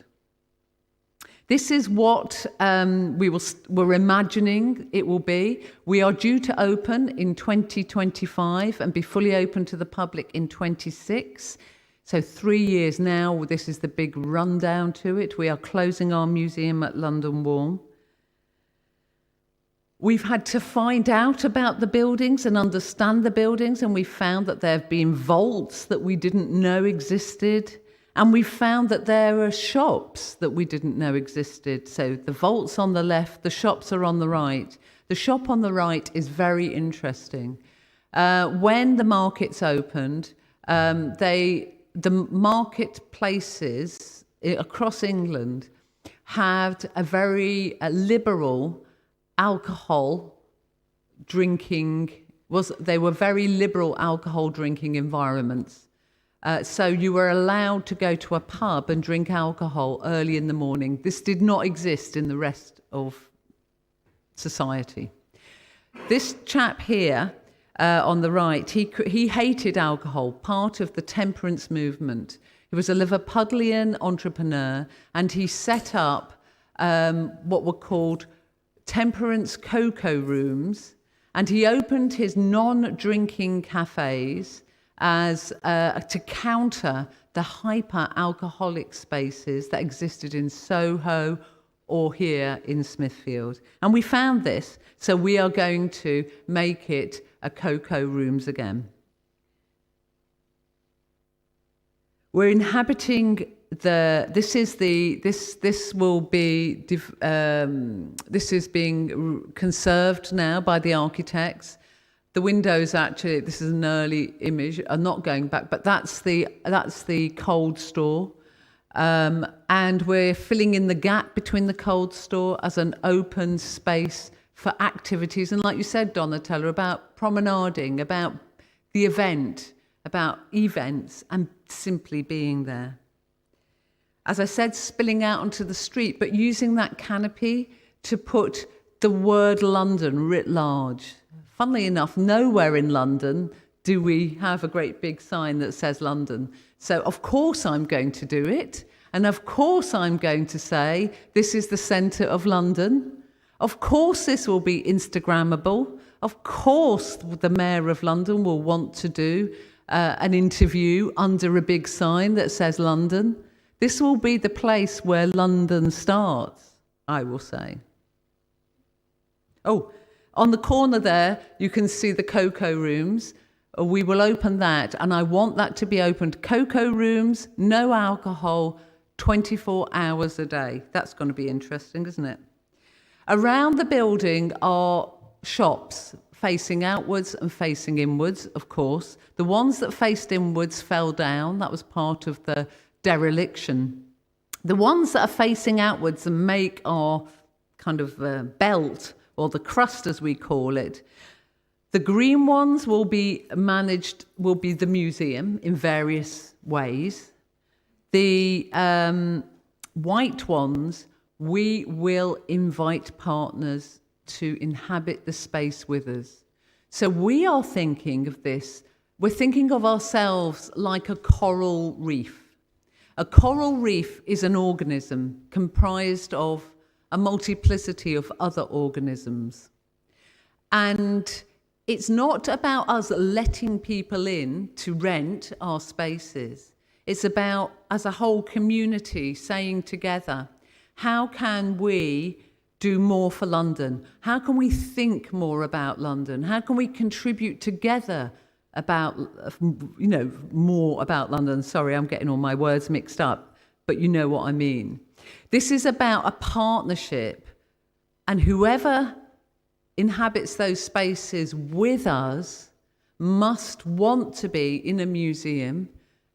This is what, um, we will s-, we're imagining it will be. We are due to open in twenty twenty-five and be fully open to the public in twenty-six. So three years now, this is the big rundown to it. We are closing our museum at London Wall. We've had to find out about the buildings and understand the buildings, and we found that there have been vaults that we didn't know existed, and we found that there are shops that we didn't know existed. So the vault's on the left, the shops are on the right. The shop on the right is very interesting. Uh, when the markets opened, um, they, the marketplaces i-, across England had a very, uh, liberal alcohol drinking, was, they were very liberal alcohol drinking environments. Uh, so you were allowed to go to a pub and drink alcohol early in the morning. This did not exist in the rest of society. This chap here, uh, on the right, he cr-, he hated alcohol, part of the temperance movement. He was a Liverpudlian entrepreneur, and he set up, um, what were called temperance cocoa rooms, and he opened his non-drinking cafes as, uh, to counter the hyper-alcoholic spaces that existed in Soho or here in Smithfield. And we found this, so we are going to make it a cocoa rooms again. We're inhabiting the, this is the, this, this will be div-, um, this is being r-, conserved now by the architects. The windows, actually, this is an early image, are not going back, but that's the, that's the cold store. Um, and we're filling in the gap between the cold store as an open space for activities. And like you said, Donatella, about promenading, about the event, about events and simply being there. As I said, spilling out onto the street, but using that canopy to put the word London writ large. Funnily enough, nowhere in London do we have a great big sign that says London. So of course I'm going to do it. And of course I'm going to say, "This is the centre of London." Of course this will be Instagrammable. Of course the Mayor of London will want to do, uh, an interview under a big sign that says London. This will be the place where London starts, I will say. Oh, on the corner there, you can see the cocoa rooms. Uh, we will open that, and I want that to be opened. Cocoa rooms, no alcohol, twenty-four hours a day. That's gonna be interesting, isn't it? Around the building are shops facing outwards and facing inwards, of course. The ones that faced inwards fell down. That was part of the dereliction. The ones that are facing outwards and make our kind of, uh, belt, or the crust as we call it, the green ones will be managed, will be the museum in various ways. The, um, white ones, we will invite partners to inhabit the space with us. So we are thinking of this, we're thinking of ourselves like a coral reef. A coral reef is an organism comprised of a multiplicity of other organisms. And it's not about us letting people in to rent our spaces. It's about, as a whole community, saying together, "How can we do more for London? How can we think more about London? How can we contribute together about, you know, more about London. Sorry, I'm getting all my words mixed up, but you know what I mean. This is about a partnership, and whoever inhabits those spaces with us must want to be in a museum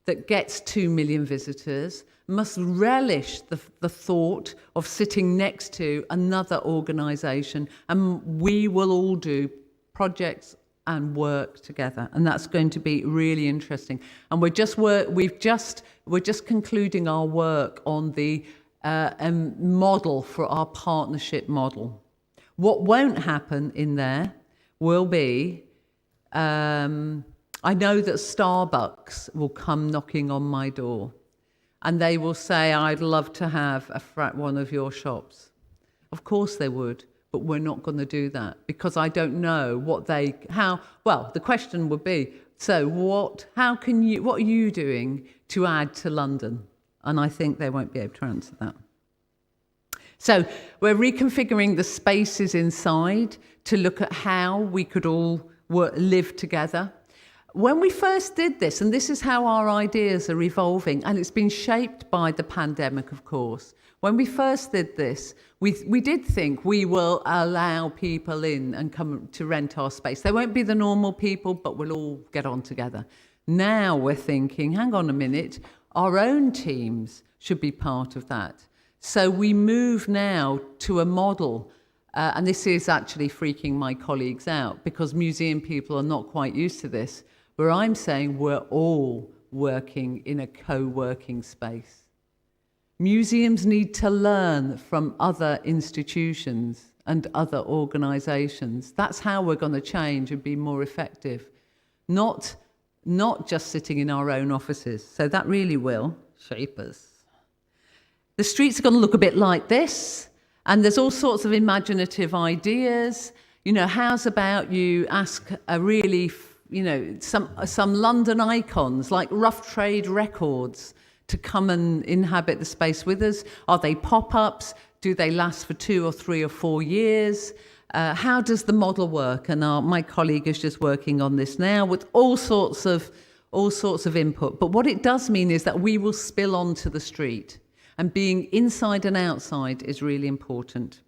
that gets two million visitors, must relish the, the thought of sitting next to another organisation, and we will all do projects and work together. And that's going to be really interesting. And we're just work, we've just, we're just concluding our work on the, uh, um, model for our partnership model. What won't happen in there will be, um, I know that Starbucks will come knocking on my door and they will say, "I'd love to have a fra-, one of your shops." Of course they would, but we're not gonna do that because I don't know what they, how, well, the question would be, "So what, how can you, what are you doing to add to London?" And I think they won't be able to answer that. So we're reconfiguring the spaces inside to look at how we could all work, live together. When we first did this, and this is how our ideas are evolving, and it's been shaped by the pandemic, of course. When we first did this, we, we did think we will allow people in and come to rent our space. They won't be the normal people, but we'll all get on together. Now we're thinking, hang on a minute, our own teams should be part of that. So we move now to a model, uh, and this is actually freaking my colleagues out because museum people are not quite used to this, where I'm saying we're all working in a co-working space. Museums need to learn from other institutions and other organisations. That's how we're gonna change and be more effective. Not, not just sitting in our own offices. So that really will shape us. The streets are gonna look a bit like this, and there's all sorts of imaginative ideas. You know, how's about you ask a really, f-, you know, some, some London icons like Rough Trade Records to come and inhabit the space with us? Are they pop-ups? Do they last for two or three or four years? Uh, how does the model work? And our, my colleague is just working on this now with all sorts of, all sorts of input. But what it does mean is that we will spill onto the street, and being inside and outside is really important.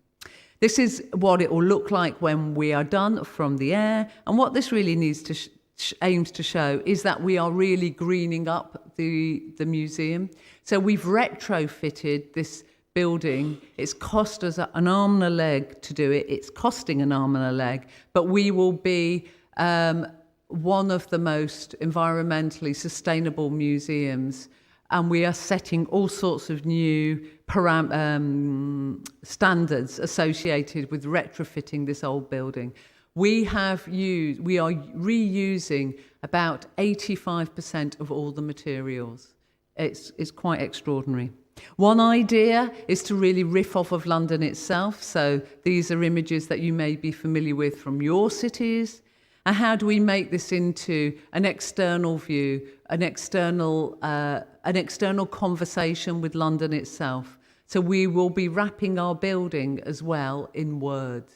This is what it will look like when we are done from the air. And what this really needs to sh-, sh-, aims to show is that we are really greening up the, the museum. So we've retrofitted this building. It's cost us an arm and a leg to do it. It's costing an arm and a leg, but we will be, um, one of the most environmentally sustainable museums, and we are setting all sorts of new param-, um, standards associated with retrofitting this old building. We have used, we are reusing about eighty-five percent of all the materials. It's, it's quite extraordinary. One idea is to really riff off of London itself. So these are images that you may be familiar with from your cities. And how do we make this into an external view, an external, uh, an external conversation with London itself? So we will be wrapping our building as well in words.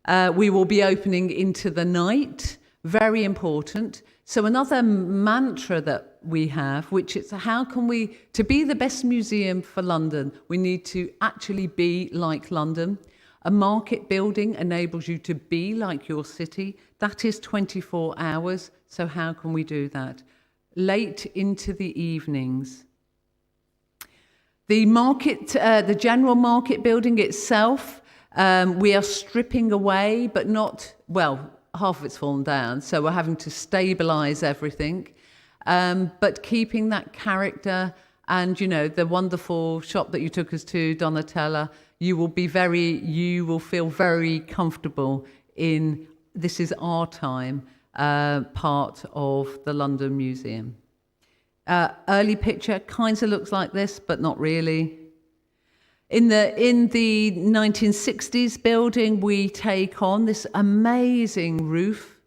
Uh, we will be opening into the night, very important. So another mantra that we have, which is how can we, to be the best museum for London, we need to actually be like London. A market building enables you to be like your city. That is twenty-four hours. So how can we do that? Late into the evenings. The market, uh, the general market building itself, um, we are stripping away, but not, well, half of it's fallen down, so we're having to stabilise everything, um, but keeping that character and, you know, the wonderful shop that you took us to, Donatella, you will be very, you will feel very comfortable in, this is our time, uh, part of the London Museum. Uh, early picture kinda looks like this, but not really. In the, in the nineteen sixties building, we take on this amazing roof,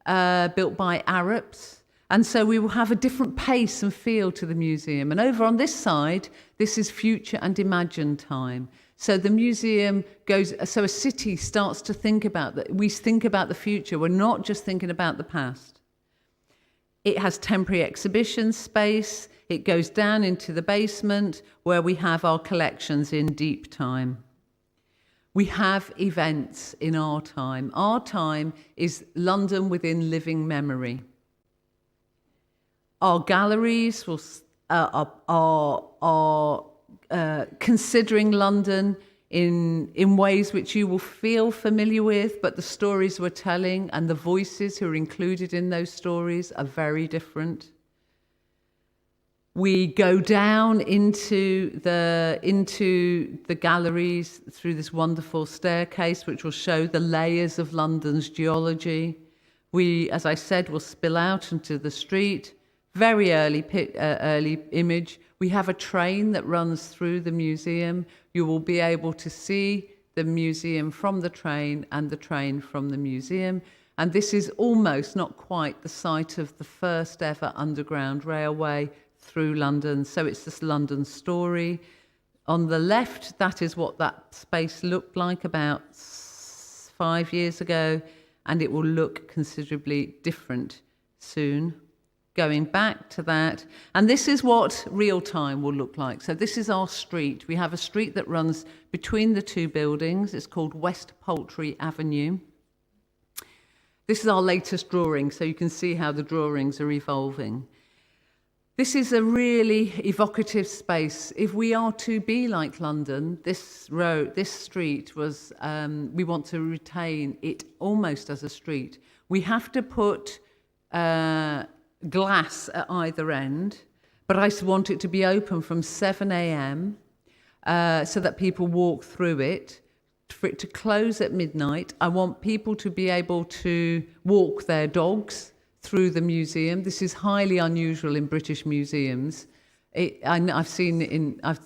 uh, built by Arabs. And so we will have a different pace and feel to the museum. And over on this side, this is future and imagine time. So the museum goes, so a city starts to think about that. We think about the future. We're not just thinking about the past. It has temporary exhibition space. It goes down into the basement where we have our collections in deep time. We have events in our time. Our time is London within living memory. Our galleries will, s- uh, are, are, are uh, considering London in, in ways which you will feel familiar with, but the stories we're telling and the voices who are included in those stories are very different. We go down into the, into the galleries through this wonderful staircase, which will show the layers of London's geology. We, as I said, will spill out into the street. Very early, pi- uh, early image. We have a train that runs through the museum. You will be able to see the museum from the train and the train from the museum. And this is almost, not quite, the site of the first ever underground railway through London. So it's this London story. On the left, that is what that space looked like about s- five years ago, and it will look considerably different soon. Going back to that, and this is what Real Time will look like. So this is our street. We have a street that runs between the two buildings. It's called West Poultry Avenue. This is our latest drawing, so you can see how the drawings are evolving. This is a really evocative space. If we are to be like London, this road, this street was, um, we want to retain it almost as a street. We have to put uh, glass at either end, but I s- want it to be open from seven a m, uh, so that people walk through it. For it to close at midnight, I want people to be able to walk their dogs through the museum. This is highly unusual in British museums. It, I, have seen it in, I've,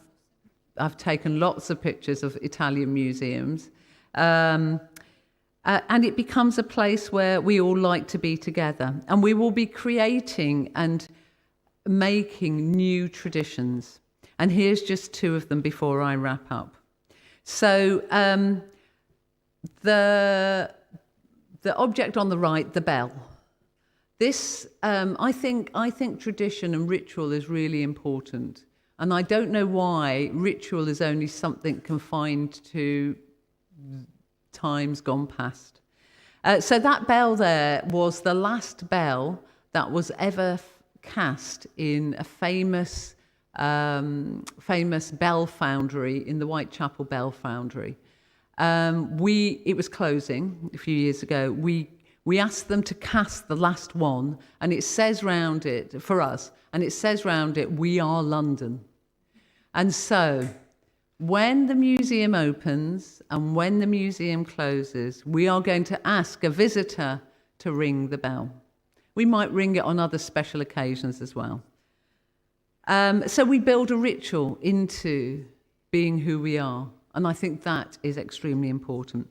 I've taken lots of pictures of Italian museums. Um, uh, and it becomes a place where we all like to be together. And we will be creating and making new traditions. And here's just two of them before I wrap up. So um, the, the object on the right, the bell. This, um, I think, I think tradition and ritual is really important. And I don't know why ritual is only something confined to times gone past. Uh, so that bell there was the last bell that was ever f- cast in a famous, um, famous bell foundry, in the Whitechapel Bell Foundry. Um, we, it was closing a few years ago. We, we asked them to cast the last one, and it says round it, for us, and it says round it, "We are London." And so, when the museum opens and when the museum closes, we are going to ask a visitor to ring the bell. We might ring it on other special occasions as well. Um, so we build a ritual into being who we are. And I think that is extremely important.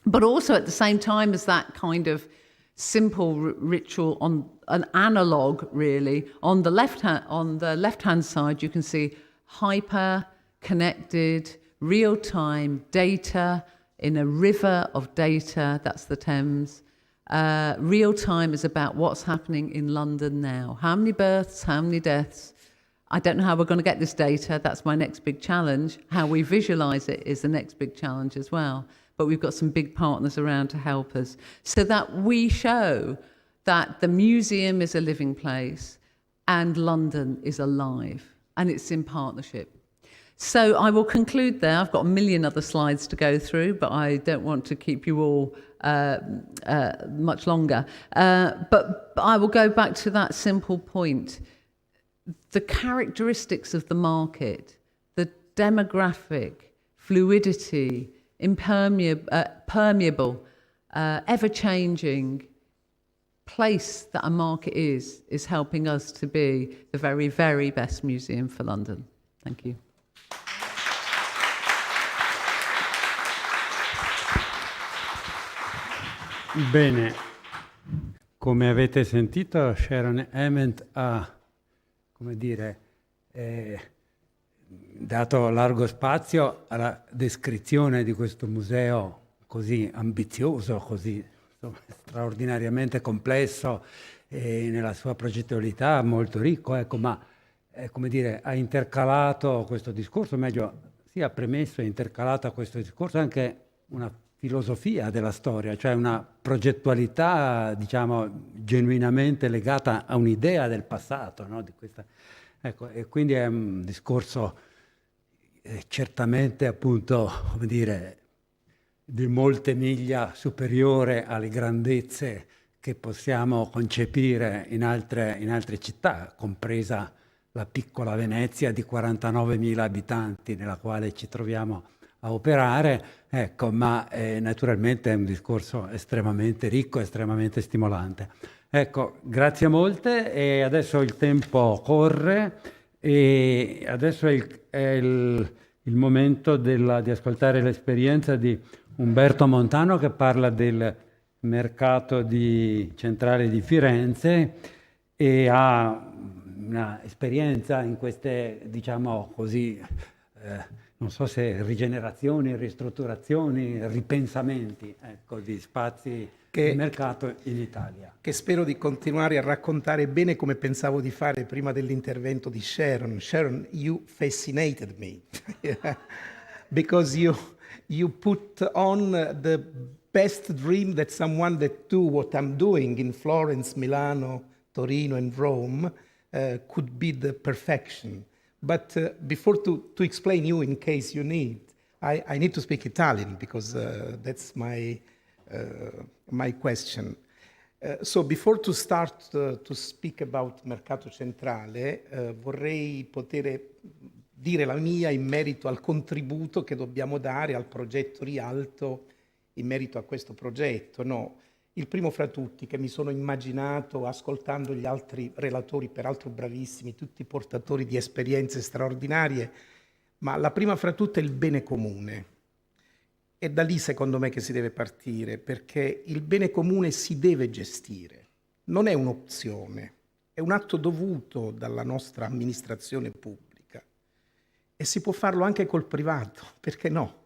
But also at the same time as that kind of simple r- ritual on an analog, really, on the left hand, on the left hand side, you can see hyper connected, real time data in a river of data. That's the Thames. Uh, real time is about what's happening in London now. How many births, how many deaths? I don't know how we're gonna get this data. That's my next big challenge. How we visualize it is the next big challenge as well. But we've got some big partners around to help us so that we show that the museum is a living place and London is alive, and it's in partnership. So I will conclude there. I've got a million other slides to go through, but I don't want to keep you all uh, uh, much longer. Uh, but I will go back to that simple point. The characteristics of the market, the demographic, fluidity, impermeable, uh, permeable, uh, ever-changing place that a market is, is helping us to be the very, very best museum for London. Thank you. Bene, come avete sentito, Sharon Ament ha, come dire, eh, dato largo spazio alla descrizione di questo museo così ambizioso, così, insomma, straordinariamente complesso, e nella sua progettualità molto ricco, ecco, ma, eh, come dire, ha intercalato questo discorso, o meglio, sì, ha premesso e intercalato a questo discorso anche una filosofia della storia, cioè una progettualità, diciamo, genuinamente legata a un'idea del passato, no? Di questa, ecco, e quindi è un discorso, eh, certamente, appunto, come dire, di molte miglia superiore alle grandezze che possiamo concepire in altre, in altre città, compresa la piccola Venezia di quarantanovemila abitanti nella quale ci troviamo a operare, ecco, ma eh, naturalmente è un discorso estremamente ricco, estremamente stimolante. Ecco, grazie molte, e adesso il tempo corre e adesso è il, è il- il momento della- di ascoltare l'esperienza di Umberto Montano, che parla del mercato di- centrale di Firenze, e ha una esperienza in queste, diciamo così, eh, non so se rigenerazioni, ristrutturazioni, ripensamenti, ecco, di spazi di mercato in Italia. Che spero di continuare a raccontare bene, come pensavo di fare prima dell'intervento di Sharon. Sharon, you fascinated me. Because you, you put on the best dream that someone that do what I'm doing in Florence, Milano, Torino and Rome, uh, could be the perfection. But uh, before to, to explain you, in case you need, I, I need to speak Italian because uh, that's my, uh, my question. Uh, so before to start uh, to speak about Mercato Centrale, uh, vorrei poter dire la mia in merito al contributo che dobbiamo dare al progetto Rialto, in merito a questo progetto, no? Il primo fra tutti, che mi sono immaginato ascoltando gli altri relatori, peraltro bravissimi, tutti portatori di esperienze straordinarie, ma la prima fra tutte è il bene comune. È da lì, secondo me, che si deve partire, perché il bene comune si deve gestire, non è un'opzione, è un atto dovuto dalla nostra amministrazione pubblica. E si può farlo anche col privato, perché no?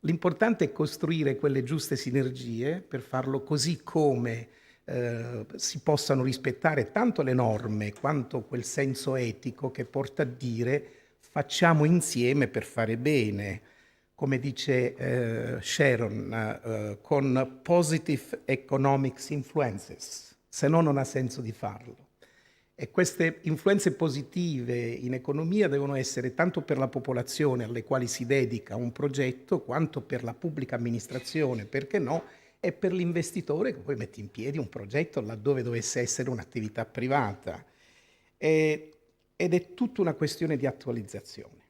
L'importante è costruire quelle giuste sinergie per farlo, così come eh, si possano rispettare tanto le norme quanto quel senso etico che porta a dire: "Facciamo insieme per fare bene", come dice eh, Sharon, eh, con positive economic influences, se no non ha senso di farlo. E queste influenze positive in economia devono essere tanto per la popolazione alle quali si dedica un progetto, quanto per la pubblica amministrazione, perché no, e per l'investitore che poi mette in piedi un progetto laddove dovesse essere un'attività privata. E- ed è tutta una questione di attualizzazione.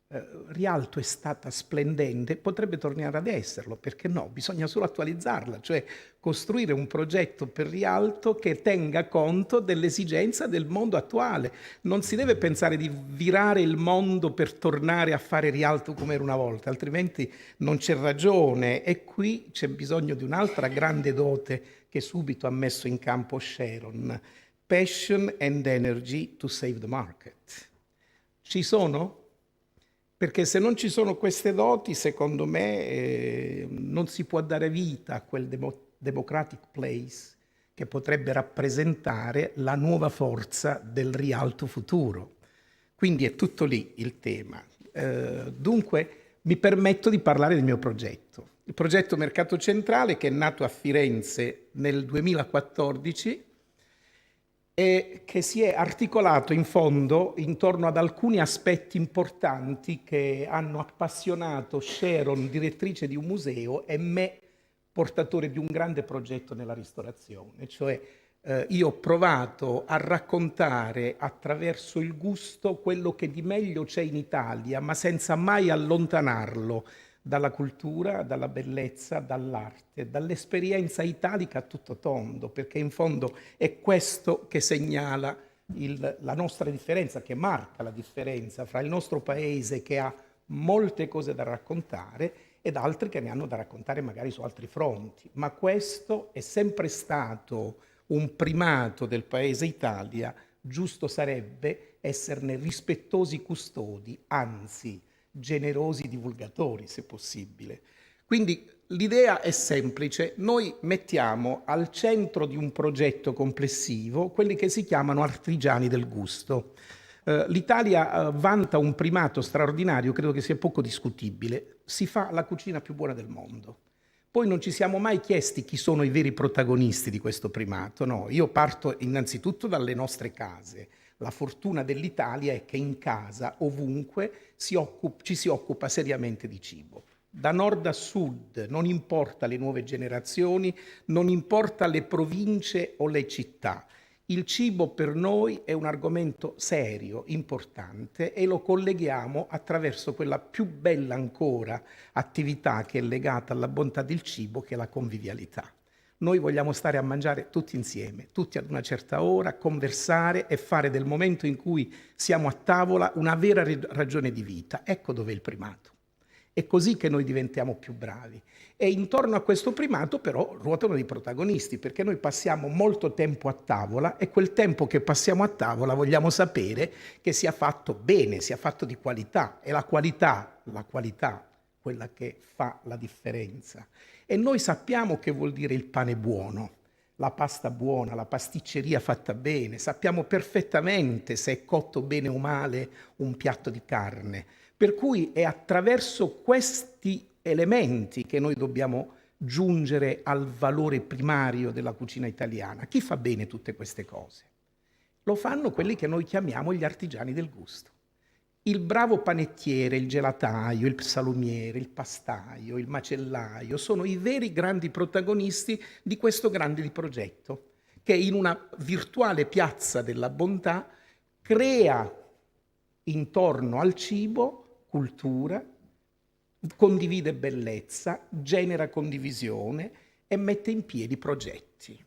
Eh, Rialto è stata splendente, potrebbe tornare ad esserlo, perché no? Bisogna solo attualizzarla, cioè costruire un progetto per Rialto che tenga conto dell'esigenza del mondo attuale. Non si deve pensare di virare il mondo per tornare a fare Rialto come era una volta, altrimenti non c'è ragione. E qui c'è bisogno di un'altra grande dote che subito ha messo in campo Sharon: passion and energy to save the market. Ci sono? Perché se non ci sono queste doti, secondo me, eh, non si può dare vita a quel demo- democratic place che potrebbe rappresentare la nuova forza del Rialto futuro. Quindi è tutto lì il tema. Eh, dunque, mi permetto di parlare del mio progetto. Il progetto Mercato Centrale, che è nato a Firenze nel duemilaquattordici, e che si è articolato in fondo intorno ad alcuni aspetti importanti che hanno appassionato Sharon, direttrice di un museo, e me, portatore di un grande progetto nella ristorazione, cioè eh, io ho provato a raccontare attraverso il gusto quello che di meglio c'è in Italia, ma senza mai allontanarlo dalla cultura, dalla bellezza, dall'arte, dall'esperienza italica a tutto tondo, perché in fondo è questo che segnala il- la nostra differenza, che marca la differenza fra il nostro paese, che ha molte cose da raccontare, ed altri che ne hanno da raccontare magari su altri fronti. Ma questo è sempre stato un primato del paese Italia Giusto sarebbe esserne rispettosi custodi, anzi, generosi divulgatori, se possibile. Quindi l'idea è semplice, noi mettiamo al centro di un progetto complessivo quelli che si chiamano artigiani del gusto. Eh, l'Italia, eh, vanta un primato straordinario, credo che sia poco discutibile. Si fa la cucina più buona del mondo. Poi non ci siamo mai chiesti chi sono i veri protagonisti di questo primato, no? Io parto innanzitutto dalle nostre case. La fortuna dell'Italia è che in casa, ovunque, si occup-, ci si occupa seriamente di cibo. Da nord a sud, non importa le nuove generazioni, non importa le province o le città, il cibo per noi è un argomento serio, importante, e lo colleghiamo attraverso quella più bella ancora attività che è legata alla bontà del cibo, che è la convivialità. Noi vogliamo stare a mangiare tutti insieme, tutti ad una certa ora, conversare e fare del momento in cui siamo a tavola una vera re-, ragione di vita. Ecco dov'è il primato. È così che noi diventiamo più bravi. E intorno a questo primato, però, ruotano dei protagonisti, perché noi passiamo molto tempo a tavola e quel tempo che passiamo a tavola vogliamo sapere che sia fatto bene, sia fatto di qualità. E la qualità, la qualità, quella che fa la differenza. E noi sappiamo che vuol dire il pane buono, la pasta buona, la pasticceria fatta bene, sappiamo perfettamente se è cotto bene o male un piatto di carne. Per cui è attraverso questi elementi che noi dobbiamo giungere al valore primario della cucina italiana. Chi fa bene tutte queste cose? Lo fanno quelli che noi chiamiamo gli artigiani del gusto. Il bravo panettiere, il gelataio, il salumiere, il pastaio, il macellaio sono i veri grandi protagonisti di questo grande progetto, che in una virtuale piazza della bontà crea intorno al cibo cultura, condivide bellezza, genera condivisione e mette in piedi progetti.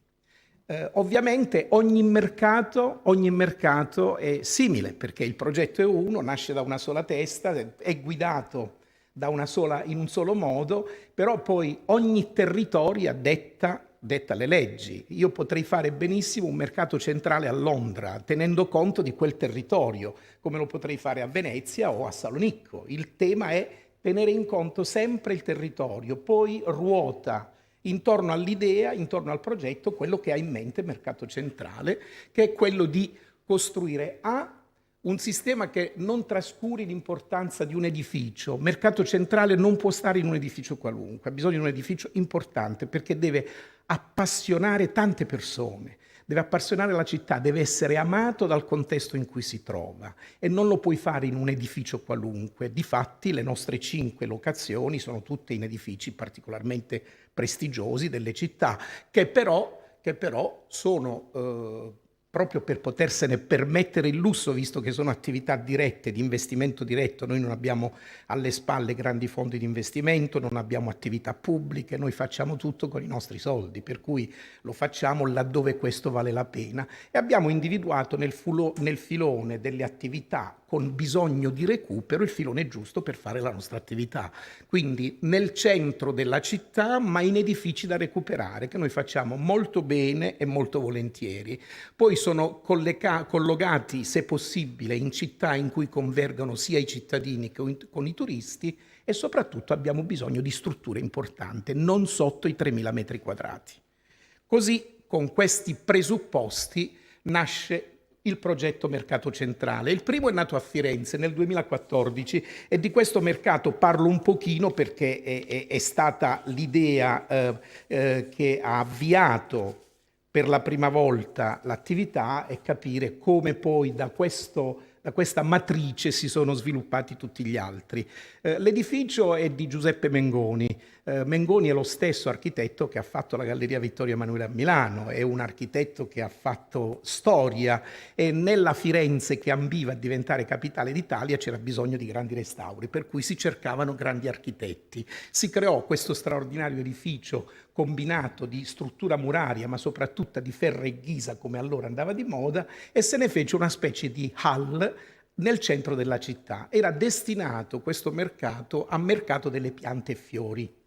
Eh, ovviamente ogni mercato, ogni mercato è simile, perché il progetto è uno, nasce da una sola testa, è, è guidato da una sola, in un solo modo, però poi ogni territorio detta, detta le leggi. Io potrei fare benissimo un mercato centrale a Londra, tenendo conto di quel territorio, come lo potrei fare a Venezia o a Salonicco. Il tema è tenere in conto sempre il territorio, poi ruota intorno all'idea, intorno al progetto, quello che ha in mente Mercato Centrale, che è quello di costruire a un sistema che non trascuri l'importanza di un edificio. Mercato Centrale non può stare in un edificio qualunque, ha bisogno di un edificio importante perché deve appassionare tante persone, deve appassionare la città, deve essere amato dal contesto in cui si trova e non lo puoi fare in un edificio qualunque. Difatti le nostre cinque locazioni sono tutte in edifici particolarmente prestigiosi delle città, che però, che però sono, eh, proprio per potersene permettere il lusso, visto che sono attività dirette, di investimento diretto, noi non abbiamo alle spalle grandi fondi di investimento, non abbiamo attività pubbliche, noi facciamo tutto con i nostri soldi, per cui lo facciamo laddove questo vale la pena. E abbiamo individuato nel fulo-, nel filone delle attività con bisogno di recupero il filone giusto per fare la nostra attività. Quindi nel centro della città, ma in edifici da recuperare, che noi facciamo molto bene e molto volentieri. Poi sono collega-, collocati, se possibile, in città in cui convergono sia i cittadini che con i turisti, e soprattutto abbiamo bisogno di strutture importanti, non sotto i tremila metri quadrati. Così, con questi presupposti, nasce il progetto Mercato Centrale. Il primo è nato a Firenze nel duemilaquattordici e di questo mercato parlo un pochino perché è, è, è stata l'idea, eh, eh, che ha avviato per la prima volta l'attività e capire come poi da questo, da questa matrice si sono sviluppati tutti gli altri. Eh, l'edificio è di Giuseppe Mengoni. Eh, Mengoni è lo stesso architetto che ha fatto la Galleria Vittorio Emanuele a Milano, è un architetto che ha fatto storia e nella Firenze che ambiva a diventare capitale d'Italia c'era bisogno di grandi restauri, per cui si cercavano grandi architetti. Si creò questo straordinario edificio combinato di struttura muraria, ma soprattutto di ferro e ghisa, come allora andava di moda, e se ne fece una specie di hall nel centro della città. Era destinato questo mercato a mercato delle piante e fiori.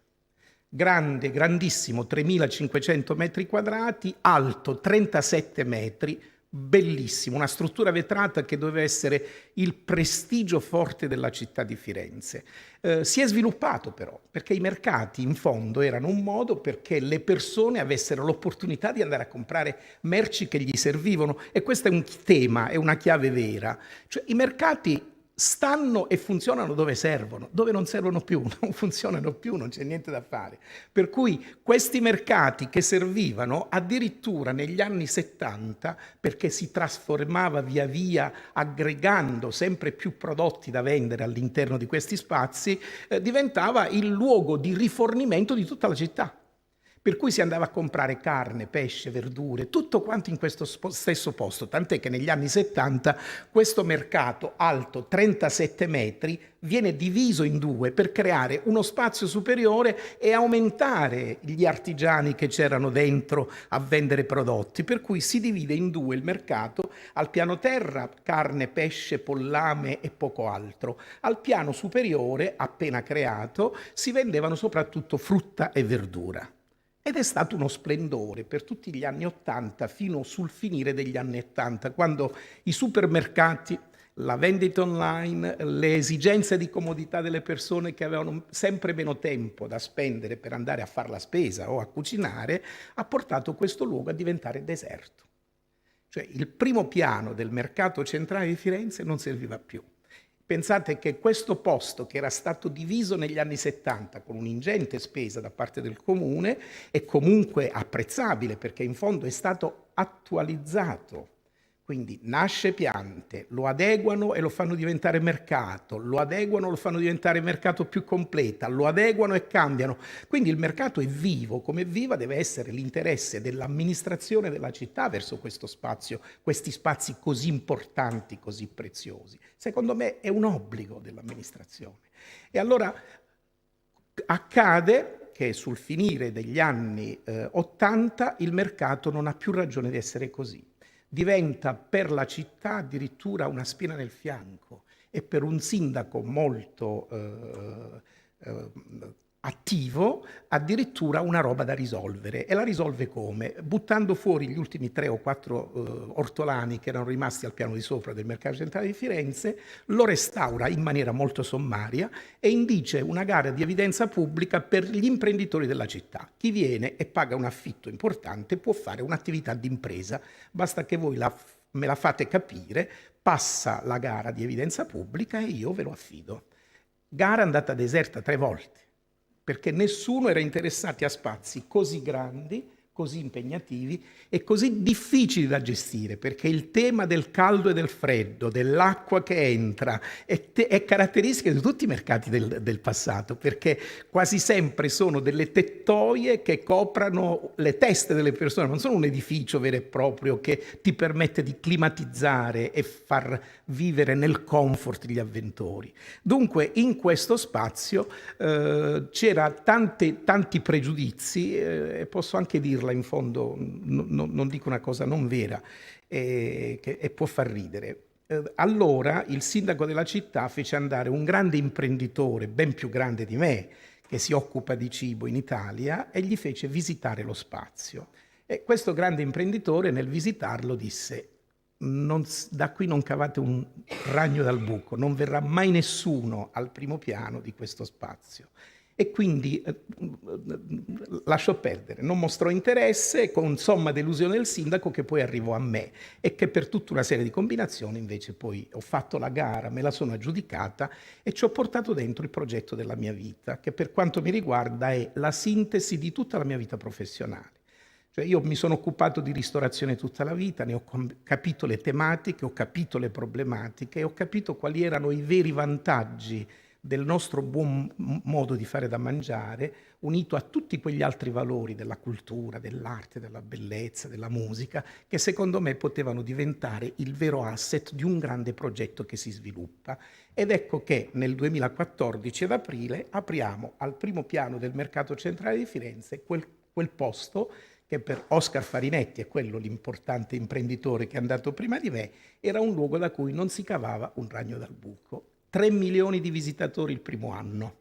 Grande, grandissimo, tremilacinquecento metri quadrati, alto trentasette metri, bellissimo, una struttura vetrata che doveva essere il prestigio forte della città di Firenze. Eh, si è sviluppato però, perché i mercati in fondo erano un modo perché le persone avessero l'opportunità di andare a comprare merci che gli servivano, e questo è un tema, è una chiave vera. Cioè, i mercati stanno e funzionano dove servono, dove non servono più, non funzionano più, non c'è niente da fare. Per cui questi mercati che servivano addirittura negli anni settanta, perché si trasformava via via, aggregando sempre più prodotti da vendere all'interno di questi spazi, eh, diventava il luogo di rifornimento di tutta la città. Per cui si andava a comprare carne, pesce, verdure, tutto quanto in questo spo-, stesso posto, tant'è che negli anni settanta questo mercato alto trentasette metri viene diviso in due per creare uno spazio superiore e aumentare gli artigiani che c'erano dentro a vendere prodotti, per cui si divide in due il mercato: al piano terra carne, pesce, pollame e poco altro, al piano superiore, appena creato, si vendevano soprattutto frutta e verdura. Ed è stato uno splendore per tutti gli anni ottanta, fino sul finire degli anni ottanta, quando i supermercati, la vendita online, le esigenze di comodità delle persone che avevano sempre meno tempo da spendere per andare a far la spesa o a cucinare, ha portato questo luogo a diventare deserto. Cioè, il primo piano del mercato centrale di Firenze non serviva più. Pensate che questo posto, che era stato diviso negli anni settanta con un'ingente spesa da parte del comune, e comunque apprezzabile, perché in fondo è stato attualizzato. Quindi nasce piante, lo adeguano e lo fanno diventare mercato, lo adeguano e lo fanno diventare mercato più completa, lo adeguano e cambiano. Quindi il mercato è vivo, come viva deve essere l'interesse dell'amministrazione della città verso questo spazio, questi spazi così importanti, così preziosi. Secondo me è un obbligo dell'amministrazione. E allora accade che sul finire degli anni, eh, ottanta il mercato non ha più ragione di essere così. Diventa per la città addirittura una spina nel fianco, e per un sindaco molto, eh, eh, attivo, addirittura una roba da risolvere. E la risolve come? Buttando fuori gli ultimi tre o quattro, eh, ortolani che erano rimasti al piano di sopra del mercato centrale di Firenze, lo restaura in maniera molto sommaria e indice una gara di evidenza pubblica per gli imprenditori della città. Chi viene e paga un affitto importante può fare un'attività d'impresa, basta che voi la f-, me la fate capire, passa la gara di evidenza pubblica e io ve lo affido. Gara andata deserta tre volte, perché nessuno era interessato a spazi così grandi, così impegnativi e così difficili da gestire, perché il tema del caldo e del freddo, dell'acqua che entra, è te-, è caratteristica di tutti i mercati del, del passato, perché quasi sempre sono delle tettoie che coprono le teste delle persone, non sono un edificio vero e proprio che ti permette di climatizzare e far vivere nel comfort gli avventori. Dunque, in questo spazio, eh, c'era tante, tanti pregiudizi, eh, e posso anche dirla in fondo, n-, n-, non dico una cosa non vera, eh, che, e può far ridere. Eh, allora il sindaco della città fece andare un grande imprenditore, ben più grande di me, che si occupa di cibo in Italia, e gli fece visitare lo spazio. E questo grande imprenditore, nel visitarlo, disse: "Non s-, da qui non cavate un ragno dal buco, non verrà mai nessuno al primo piano di questo spazio." E quindi, eh, lasciò perdere, non mostrò interesse, con somma delusione del sindaco, che poi arrivò a me e che per tutta una serie di combinazioni invece poi ho fatto la gara, me la sono aggiudicata e ci ho portato dentro il progetto della mia vita, che per quanto mi riguarda è la sintesi di tutta la mia vita professionale. Cioè, io mi sono occupato di ristorazione tutta la vita, ne ho com-, capito le tematiche, ho capito le problematiche, ho capito quali erano i veri vantaggi del nostro buon m-, modo di fare da mangiare, unito a tutti quegli altri valori della cultura, dell'arte, della bellezza, della musica, che secondo me potevano diventare il vero asset di un grande progetto che si sviluppa. Ed ecco che nel duemilaquattordici, ad aprile, apriamo al primo piano del mercato centrale di Firenze quel, quel posto che per Oscar Farinetti, è quello l'importante imprenditore che è andato prima di me, era un luogo da cui non si cavava un ragno dal buco. Tre milioni di visitatori il primo anno.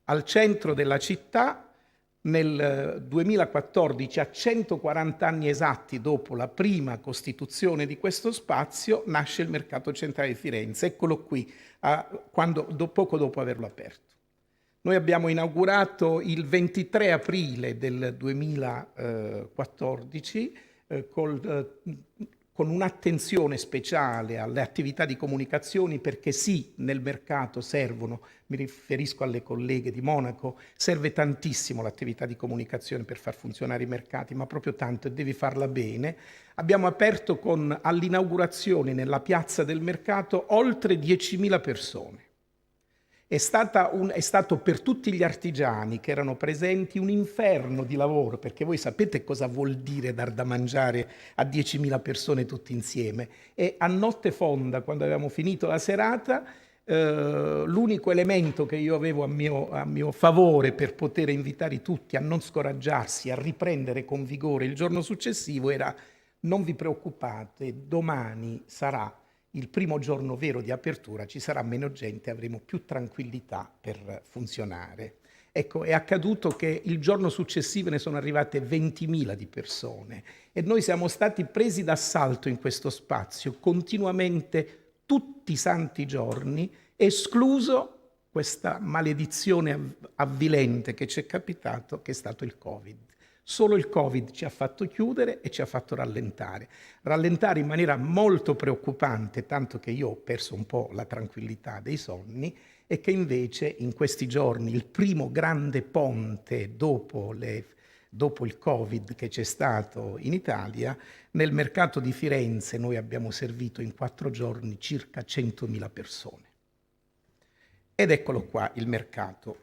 Al centro della città, Nel duemilaquattordici, a centoquaranta anni esatti dopo la prima costituzione di questo spazio, nasce il Mercato Centrale di Firenze. Eccolo qui, a, quando, do-, poco dopo averlo aperto. Noi abbiamo inaugurato il ventitré aprile del duemilaquattordici, eh, col, eh, con un'attenzione speciale alle attività di comunicazioni, perché sì, nel mercato servono, mi riferisco alle colleghe di Monaco, serve tantissimo l'attività di comunicazione per far funzionare i mercati, ma proprio tanto, e devi farla bene. Abbiamo aperto con, all'inaugurazione nella piazza del mercato, oltre diecimila persone. È stata un, è stato per tutti gli artigiani che erano presenti un inferno di lavoro, perché voi sapete cosa vuol dire dar da mangiare a diecimila persone tutti insieme. E a notte fonda, quando avevamo finito la serata, eh, l'unico elemento che io avevo a mio, a mio favore per poter invitare tutti a non scoraggiarsi, a riprendere con vigore il giorno successivo, era: "Non vi preoccupate, domani sarà il primo giorno vero di apertura, ci sarà meno gente, avremo più tranquillità per funzionare." Ecco, è accaduto che il giorno successivo ne sono arrivate ventimila di persone e noi siamo stati presi d'assalto in questo spazio continuamente, tutti i santi giorni, escluso questa maledizione av-, avvilente che ci è capitato, che è stato il Covid. Solo il Covid ci ha fatto chiudere e ci ha fatto rallentare. Rallentare in maniera molto preoccupante, tanto che io ho perso un po' la tranquillità dei sonni, e che invece in questi giorni il primo grande ponte dopo le, dopo il Covid che c'è stato in Italia, nel mercato di Firenze noi abbiamo servito in quattro giorni circa centomila persone. Ed eccolo qua il mercato.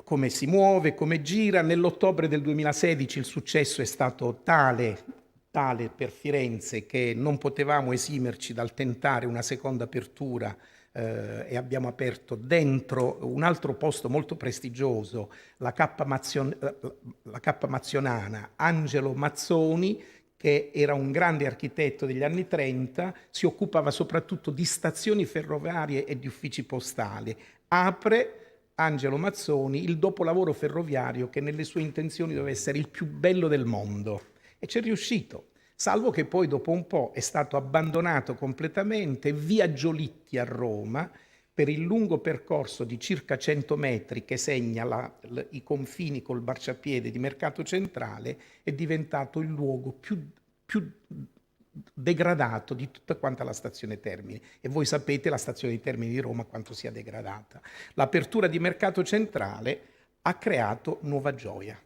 Come si muove, come gira. Nell'ottobre del duemilasedici il successo è stato tale, tale per Firenze che non potevamo esimerci dal tentare una seconda apertura, eh, e abbiamo aperto dentro un altro posto molto prestigioso, la Cappa Mazzion-, la, la Cappa Mazzionana, Angelo Mazzoni, che era un grande architetto degli anni trenta, si occupava soprattutto di stazioni ferroviarie e di uffici postali. Apre Angelo Mazzoni il dopolavoro ferroviario che nelle sue intenzioni doveva essere il più bello del mondo. E c'è riuscito, salvo che poi dopo un po' è stato abbandonato completamente. Via Giolitti a Roma, per il lungo percorso di circa cento metri che segna la, l-, i confini col marciapiede di Mercato Centrale, è diventato il luogo più, più degradato di tutta quanta la stazione Termini. E voi sapete la stazione di Termini di Roma quanto sia degradata. L'apertura di Mercato Centrale ha creato nuova gioia.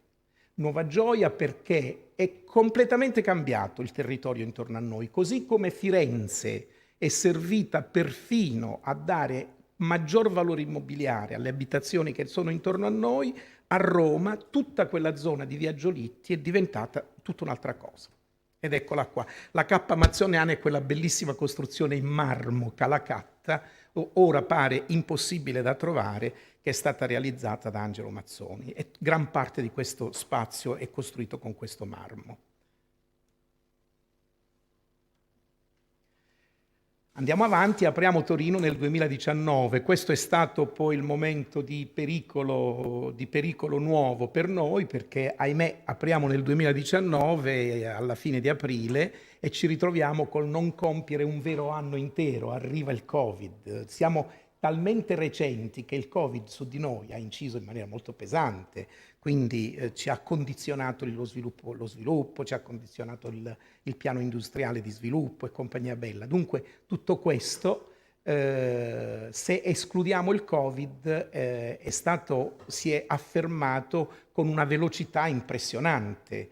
Nuova gioia perché è completamente cambiato il territorio intorno a noi, così come Firenze è servita perfino a dare maggior valore immobiliare alle abitazioni che sono intorno a noi, a Roma tutta quella zona di via Giolitti è diventata tutta un'altra cosa. Ed eccola qua. La Cappa Mazzoniana è quella bellissima costruzione in marmo calacatta, o-, ora pare impossibile da trovare, che è stata realizzata da Angelo Mazzoni, e gran parte di questo spazio è costruito con questo marmo. Andiamo avanti, apriamo Torino nel duemiladiciannove. Questo è stato poi il momento di pericolo, di pericolo nuovo per noi, perché, ahimè, apriamo nel duemiladiciannove, alla fine di aprile, e ci ritroviamo col non compiere un vero anno intero. Arriva il Covid. Siamo talmente recenti che il Covid su di noi ha inciso in maniera molto pesante, quindi, eh, ci ha condizionato lo sviluppo, lo sviluppo, ci ha condizionato il, il piano industriale di sviluppo e compagnia bella. Dunque, tutto questo, eh, se escludiamo il Covid, eh, è stato, si è affermato con una velocità impressionante.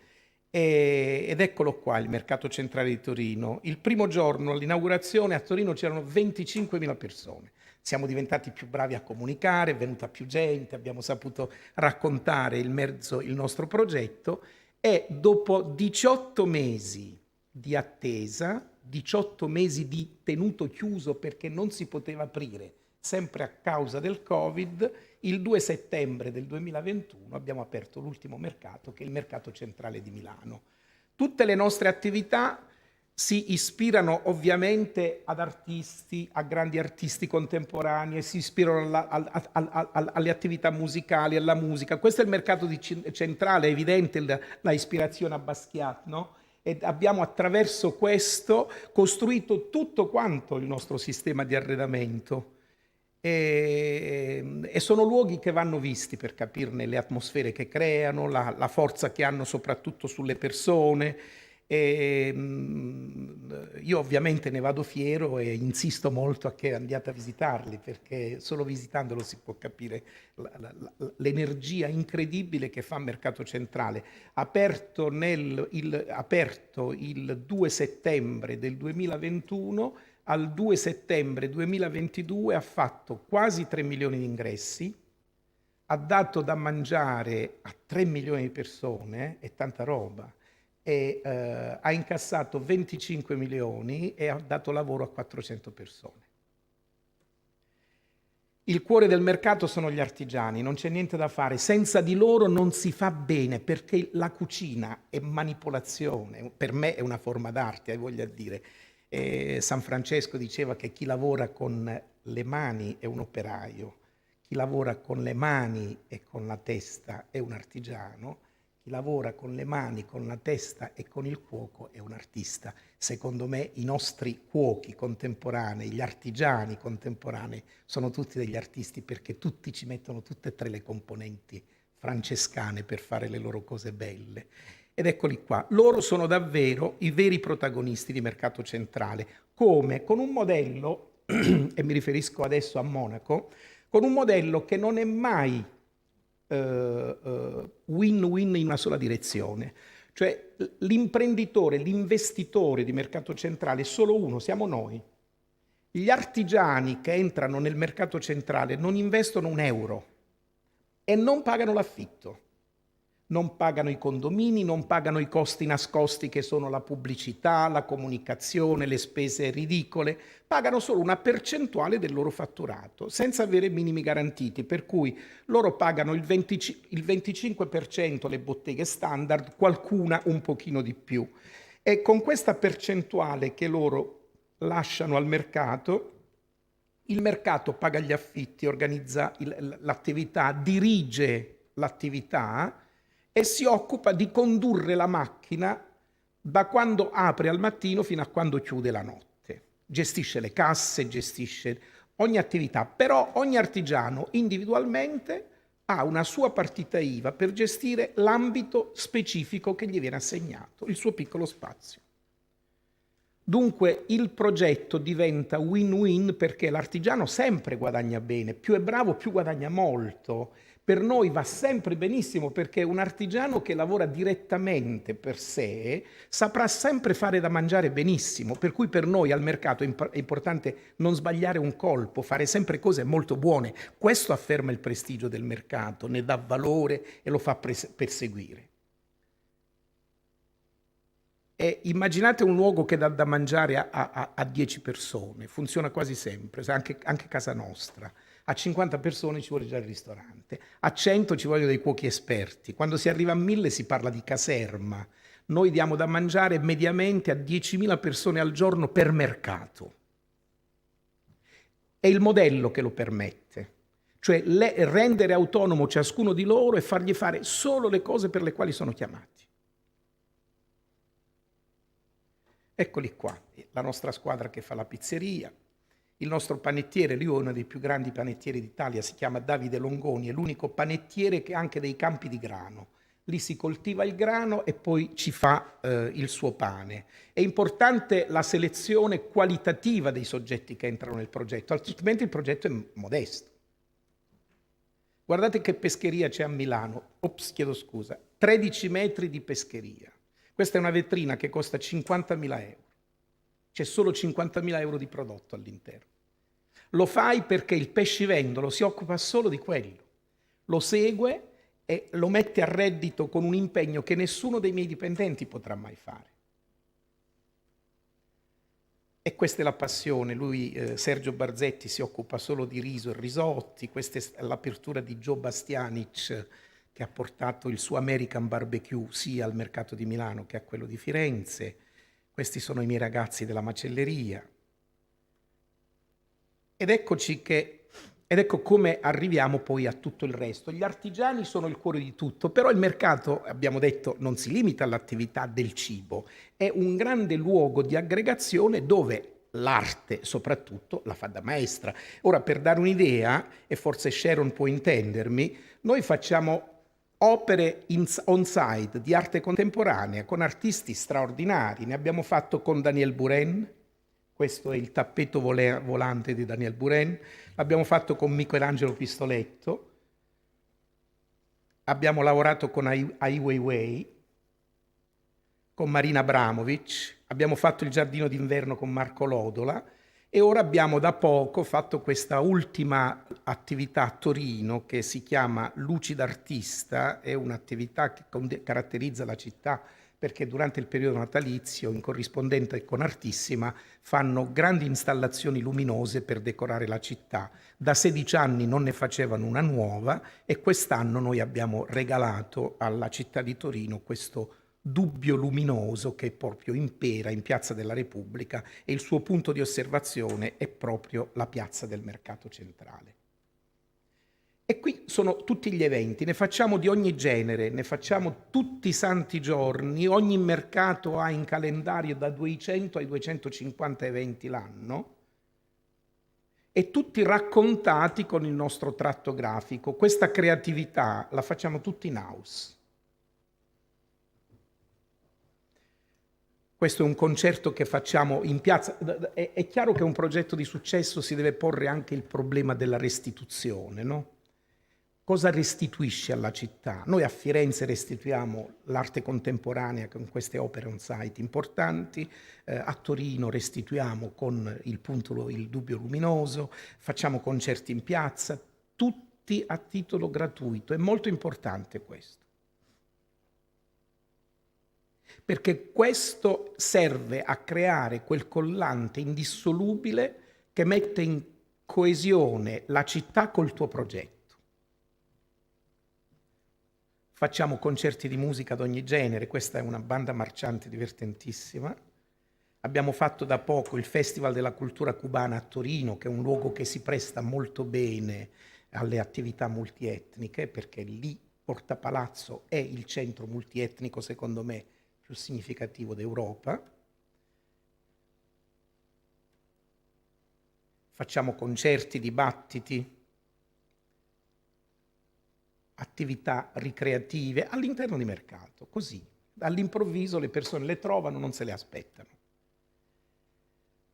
E, ed eccolo qua, il mercato centrale di Torino. Il primo giorno, all'inaugurazione, a Torino c'erano venticinquemila persone. Siamo diventati più bravi a comunicare, è venuta più gente, abbiamo saputo raccontare il mezzo, il nostro progetto, e dopo diciotto mesi di attesa, diciotto mesi di tenuto chiuso perché non si poteva aprire, sempre a causa del Covid, il due settembre del duemilaventuno abbiamo aperto l'ultimo mercato, che è il mercato centrale di Milano. Tutte le nostre attività si ispirano ovviamente ad artisti, a grandi artisti contemporanei, e si ispirano alla, al, al, al, al, alle attività musicali, alla musica. Questo è il mercato di cin-, centrale, è evidente la, la ispirazione a Basquiat, no? E abbiamo attraverso questo costruito tutto quanto il nostro sistema di arredamento. E, e sono luoghi che vanno visti per capirne le atmosfere che creano, la, la forza che hanno soprattutto sulle persone. E, mm, io ovviamente ne vado fiero e insisto molto a che andiate a visitarli, perché solo visitandolo si può capire la, la, la, l'energia incredibile che fa Mercato Centrale. Aperto nel, il, aperto il due settembre del duemilaventuno, al due settembre duemilaventidue ha fatto quasi tre milioni di ingressi, ha dato da mangiare a tre milioni di persone, è tanta roba, e, eh, ha incassato venticinque milioni e ha dato lavoro a quattrocento persone. Il cuore del mercato sono gli artigiani, non c'è niente da fare, senza di loro non si fa bene, perché la cucina è manipolazione, per me è una forma d'arte, eh, voglio dire. Eh, San Francesco diceva che chi lavora con le mani è un operaio, chi lavora con le mani e con la testa è un artigiano, chi lavora con le mani, con la testa e con il cuoco è un artista. Secondo me i nostri cuochi contemporanei, gli artigiani contemporanei, sono tutti degli artisti, perché tutti ci mettono tutte e tre le componenti francescane per fare le loro cose belle. Ed eccoli qua, loro sono davvero i veri protagonisti di Mercato Centrale, come con un modello, e mi riferisco adesso a Monaco, con un modello che non è mai, eh, eh, win-win in una sola direzione. Cioè, l-, l'imprenditore, l'investitore di Mercato Centrale è solo uno, siamo noi. Gli artigiani che entrano nel Mercato Centrale non investono un euro e non pagano l'affitto, non pagano i condomini, non pagano i costi nascosti che sono la pubblicità, la comunicazione, le spese ridicole, pagano solo una percentuale del loro fatturato, senza avere minimi garantiti, per cui loro pagano il venti, il venticinque per cento le botteghe standard, qualcuna un pochino di più. E con questa percentuale che loro lasciano al mercato, il mercato paga gli affitti, organizza il, l-, l'attività, dirige l'attività e si occupa di condurre la macchina da quando apre al mattino fino a quando chiude la notte. Gestisce le casse, gestisce ogni attività, però ogni artigiano individualmente ha una sua partita iva per gestire l'ambito specifico che gli viene assegnato, il suo piccolo spazio. Dunque il progetto diventa win-win perché l'artigiano sempre guadagna bene, più è bravo, più guadagna molto. Per noi va sempre benissimo perché un artigiano che lavora direttamente per sé saprà sempre fare da mangiare benissimo, per cui per noi al mercato è imp-, è importante non sbagliare un colpo, fare sempre cose molto buone. Questo afferma il prestigio del mercato, ne dà valore e lo fa pres-, perseguire. E immaginate un luogo che dà da mangiare a, a, a, a dieci persone, funziona quasi sempre, sa, anche, anche casa nostra. A cinquanta persone ci vuole già il ristorante, a cento ci vogliono dei cuochi esperti, quando si arriva a mille si parla di caserma. Noi diamo da mangiare mediamente a diecimila persone al giorno per mercato. È il modello che lo permette, cioè le-, rendere autonomo ciascuno di loro e fargli fare solo le cose per le quali sono chiamati. Eccoli qua, la nostra squadra che fa la pizzeria, il nostro panettiere, lui è uno dei più grandi panettieri d'Italia, si chiama Davide Longoni, è l'unico panettiere che ha anche dei campi di grano. Lì si coltiva il grano e poi ci fa, eh, il suo pane. È importante la selezione qualitativa dei soggetti che entrano nel progetto, altrimenti il progetto è modesto. Guardate che pescheria c'è a Milano. Ops, chiedo scusa. Tredici metri di pescheria. Questa è una vetrina che costa cinquantamila euro. C'è solo cinquantamila euro di prodotto all'interno. Lo fai perché il pescivendolo si occupa solo di quello. Lo segue e lo mette a reddito con un impegno che nessuno dei miei dipendenti potrà mai fare. E questa è la passione. Lui, eh, Sergio Barzetti, si occupa solo di riso e risotti. Questa è s-, l'apertura di Joe Bastianich, che ha portato il suo American Barbecue sia al mercato di Milano che a quello di Firenze. Questi sono i miei ragazzi della macelleria. Ed eccoci che, ed ecco come arriviamo poi a tutto il resto. Gli artigiani sono il cuore di tutto, però il mercato, abbiamo detto, non si limita all'attività del cibo, è un grande luogo di aggregazione dove l'arte, soprattutto, la fa da maestra. Ora, per dare un'idea, e forse Sharon può intendermi, noi facciamo opere in, on-site di arte contemporanea con artisti straordinari. Ne abbiamo fatto con Daniel Buren, questo è il tappeto vole-, volante di Daniel Buren, l'abbiamo fatto con Michelangelo Pistoletto, abbiamo lavorato con Ai, Ai Weiwei, con Marina Abramovic, abbiamo fatto il giardino d'inverno con Marco Lodola e ora abbiamo da poco fatto questa ultima attività a Torino che si chiama Luci d'Artista, è un'attività che conde-, caratterizza la città perché durante il periodo natalizio, in corrispondenza con Artissima, fanno grandi installazioni luminose per decorare la città. Da sedici anni non ne facevano una nuova e quest'anno noi abbiamo regalato alla città di Torino questo dubbio luminoso che proprio impera in Piazza della Repubblica e il suo punto di osservazione è proprio la piazza del mercato centrale. E qui sono tutti gli eventi, ne facciamo di ogni genere, ne facciamo tutti i santi giorni, ogni mercato ha in calendario da duecento ai duecentocinquanta eventi l'anno, e tutti raccontati con il nostro tratto grafico. Questa creatività la facciamo tutti in house. Questo è un concerto che facciamo in piazza. È, è chiaro che un progetto di successo si deve porre anche il problema della restituzione, no? Cosa restituisce alla città? Noi a Firenze restituiamo l'arte contemporanea con queste opere on-site importanti, eh, a Torino restituiamo con il punto, il dubbio luminoso, facciamo concerti in piazza, tutti a titolo gratuito. È molto importante questo. Perché questo serve a creare quel collante indissolubile che mette in coesione la città col tuo progetto. Facciamo concerti di musica d'ogni genere, questa è una banda marciante divertentissima. Abbiamo fatto da poco il Festival della Cultura Cubana a Torino, che è un luogo che si presta molto bene alle attività multietniche, perché lì Porta Palazzo è il centro multietnico, secondo me, più significativo d'Europa. Facciamo concerti, dibattiti, attività ricreative all'interno di mercato, così. All'improvviso le persone le trovano, non se le aspettano.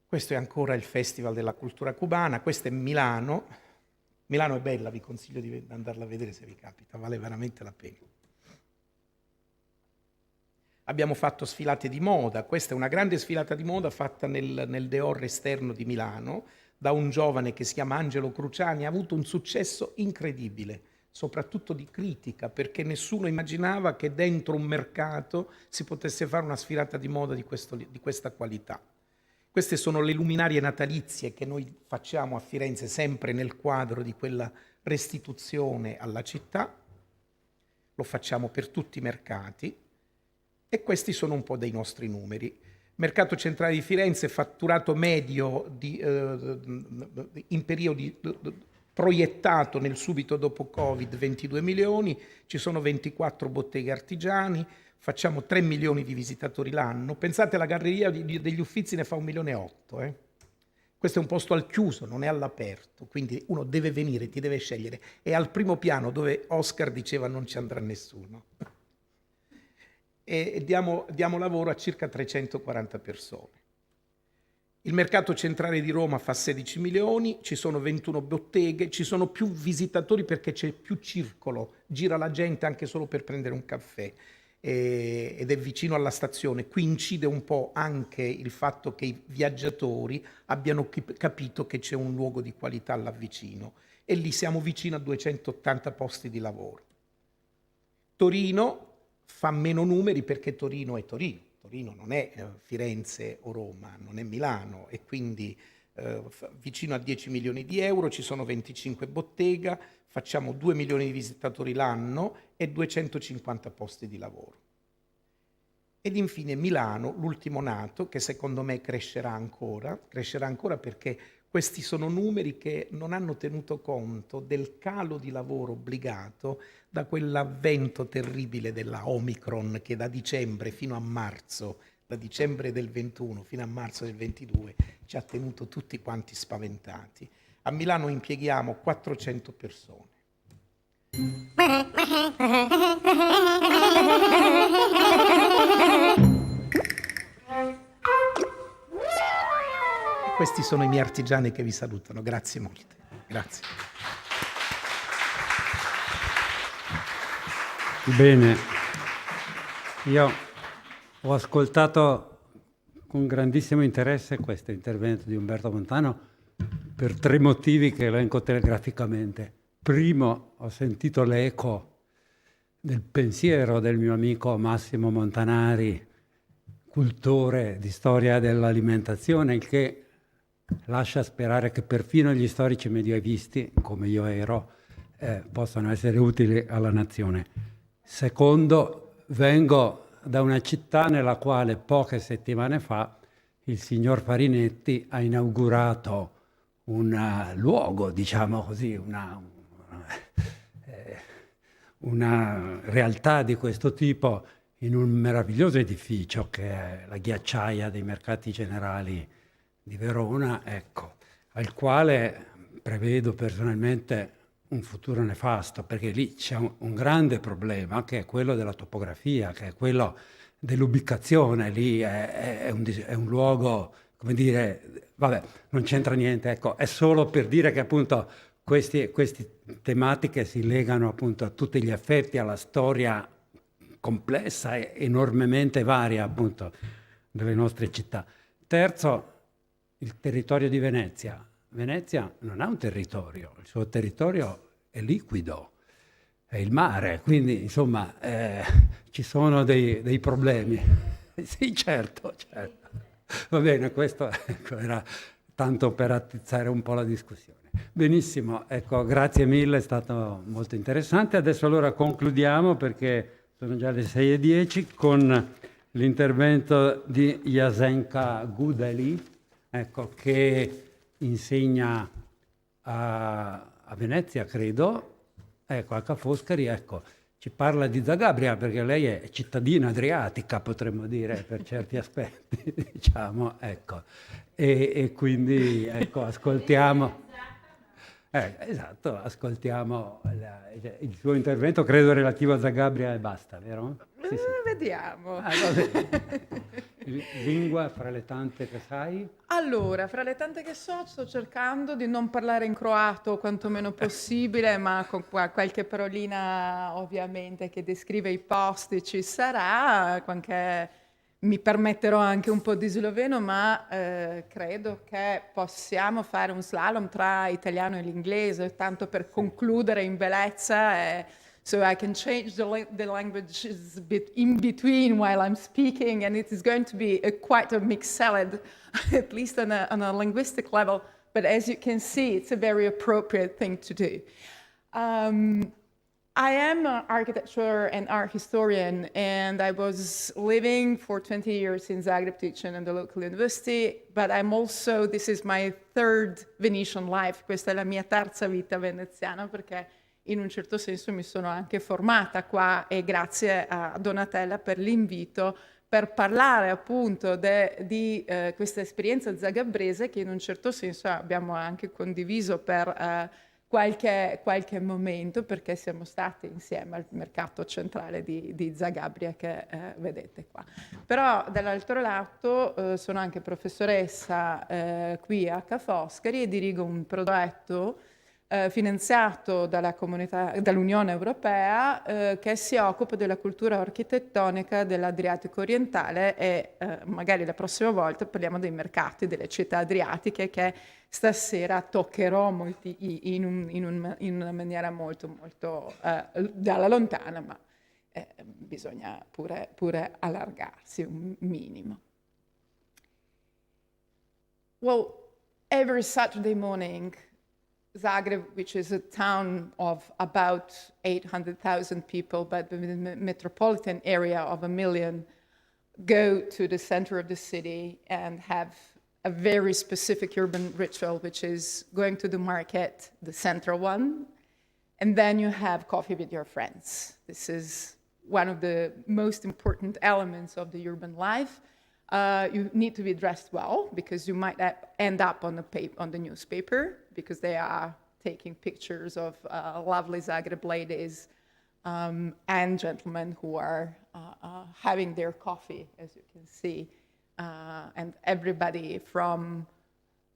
Questo è ancora il Festival della Cultura Cubana, questa è Milano. Milano è bella, vi consiglio di ve-, andarla a vedere se vi capita, vale veramente la pena. Abbiamo fatto sfilate di moda, questa è una grande sfilata di moda fatta nel, nel Dior esterno di Milano da un giovane che si chiama Angelo Cruciani, ha avuto un successo incredibile, soprattutto di critica, perché nessuno immaginava che dentro un mercato si potesse fare una sfilata di moda di questo, di questa qualità. Queste sono le luminarie natalizie che noi facciamo a Firenze, sempre nel quadro di quella restituzione alla città. Lo facciamo per tutti i mercati e questi sono un po' dei nostri numeri. Mercato centrale di Firenze, fatturato medio di, eh, in periodi, proiettato nel subito dopo Covid, ventidue milioni, ci sono ventiquattro botteghe artigiani, facciamo tre milioni di visitatori l'anno. Pensate, la galleria di, di, degli Uffizi ne fa un milione e otto, eh. Questo è un posto al chiuso, non è all'aperto, quindi uno deve venire, ti deve scegliere. È al primo piano dove Oscar diceva: "Non ci andrà nessuno." E diamo, diamo lavoro a circa trecentoquaranta persone. Il mercato centrale di Roma fa sedici milioni, ci sono ventuno botteghe, ci sono più visitatori perché c'è più circolo, gira la gente anche solo per prendere un caffè, eh, ed è vicino alla stazione. Qui incide un po' anche il fatto che i viaggiatori abbiano chi-, capito che c'è un luogo di qualità là vicino, e lì siamo vicino a duecentottanta posti di lavoro. Torino fa meno numeri perché Torino è Torino. Torino non è, eh, Firenze o Roma, non è Milano, e quindi, eh, f-, vicino a dieci milioni di euro, ci sono venticinque bottega, facciamo due milioni di visitatori l'anno e duecentocinquanta posti di lavoro. Ed infine Milano, l'ultimo nato, che secondo me crescerà ancora, crescerà ancora perché questi sono numeri che non hanno tenuto conto del calo di lavoro obbligato da quell'avvento terribile della Omicron che da dicembre fino a marzo, da dicembre del ventuno fino a marzo del ventidue, ci ha tenuto tutti quanti spaventati. A Milano impieghiamo quattrocento persone. Questi sono i miei artigiani che vi salutano. Grazie molte. Grazie. Bene, io ho ascoltato con grandissimo interesse questo intervento di Umberto Montano per tre motivi che elenco telegraficamente. Primo, ho sentito l'eco del pensiero del mio amico Massimo Montanari, cultore di storia dell'alimentazione, il che lascia sperare che perfino gli storici medioevisti, come io ero, eh, possano essere utili alla nazione. Secondo, vengo da una città nella quale poche settimane fa il signor Farinetti ha inaugurato un, eh, luogo, diciamo così, una, eh, una realtà di questo tipo in un meraviglioso edificio che è la Ghiacciaia dei Mercati Generali di Verona, ecco, al quale prevedo personalmente un futuro nefasto, perché lì c'è un, un grande problema, che è quello della topografia, che è quello dell'ubicazione. Lì è, è- è un dis- è un luogo, come dire, vabbè, non c'entra niente, ecco, è solo per dire che appunto questi- queste tematiche si legano appunto a tutti gli effetti alla storia complessa e enormemente varia appunto delle nostre città. Terzo, il territorio di Venezia. Venezia non ha un territorio, il suo territorio è liquido, è il mare, quindi insomma, eh, ci sono dei, dei problemi. Sì, certo, certo. Va bene, questo, ecco, era tanto per attizare un po' la discussione. Benissimo, ecco, grazie mille, è stato molto interessante. Adesso allora concludiamo, perché sono già le sei e dieci, con l'intervento di Jasenka Gudeli, ecco, che insegna a, a Venezia, credo, ecco, a Ca' Foscari, ecco, ci parla di Zagabria, perché lei è cittadina adriatica, potremmo dire, per certi aspetti, diciamo, ecco. E, e quindi, ecco, ascoltiamo. Eh, esatto, ascoltiamo la- il suo intervento, credo relativo a Zagabria e basta, vero? Sì, sì. Eh, vediamo. Ah, va bene. Li- Lingua fra le tante che sai? Allora, fra le tante che so, sto cercando di non parlare in croato quantomeno possibile, ma con qua- qualche parolina ovviamente che descrive i posti ci sarà, qualche- mi permetterò anche un po' di sloveno, ma eh, credo che possiamo fare un slalom tra italiano e l'inglese, tanto per concludere in bellezza. Eh, so I can change the, la- the languages bit- in between while I'm speaking, and it is going to be a, quite a mixed salad, at least on a, on a linguistic level. But as you can see, it's a very appropriate thing to do. Um, I am an architecture and art historian, and I was living for twenty years in Zagreb teaching in the local university, but I'm also, this is my third Venetian life, questa è la mia terza vita veneziana, perché in un certo senso mi sono anche formata qua e grazie a Donatella per l'invito per parlare appunto de- di eh, questa esperienza zagabrese che in un certo senso abbiamo anche condiviso per eh, qualche, qualche momento, perché siamo stati insieme al mercato centrale di, di Zagabria che eh, vedete qua. Però dall'altro lato eh, sono anche professoressa eh, qui a Ca' Foscari e dirigo un progetto eh, finanziato dalla comunità- dall'Unione Europea eh, che si occupa della cultura architettonica dell'Adriatico orientale e eh, magari la prossima volta parliamo dei mercati delle città adriatiche che stasera toccherò molti i- in, un- in un- in una maniera molto, molto eh, dalla lontana, ma eh, bisogna pure, pure allargarsi un minimo. Well, every Saturday morning, Zagreb, which is a town of about eight hundred thousand people, but with a me- metropolitan area of a million, go to the center of the city and have a very specific urban ritual, which is going to the market, the central one, and then you have coffee with your friends. This is one of the most important elements of the urban life. Uh, you need to be dressed well because you might a- end up on the pa- on the newspaper because they are taking pictures of uh, lovely Zagreb ladies um, and gentlemen who are uh, uh, having their coffee, as you can see, uh, and everybody from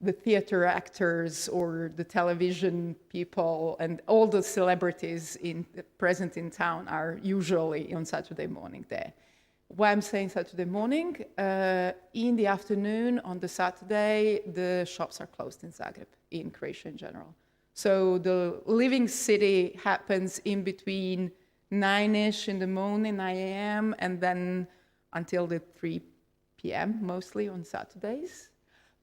the theater actors or the television people and all the celebrities in, present in town are usually on Saturday morning there. Why I'm saying Saturday morning? Uh, in the afternoon on the Saturday, the shops are closed in Zagreb, in Croatia in general. So the living city happens in between nine-ish in the morning, nine a m, and then until the three p m, mostly on Saturdays.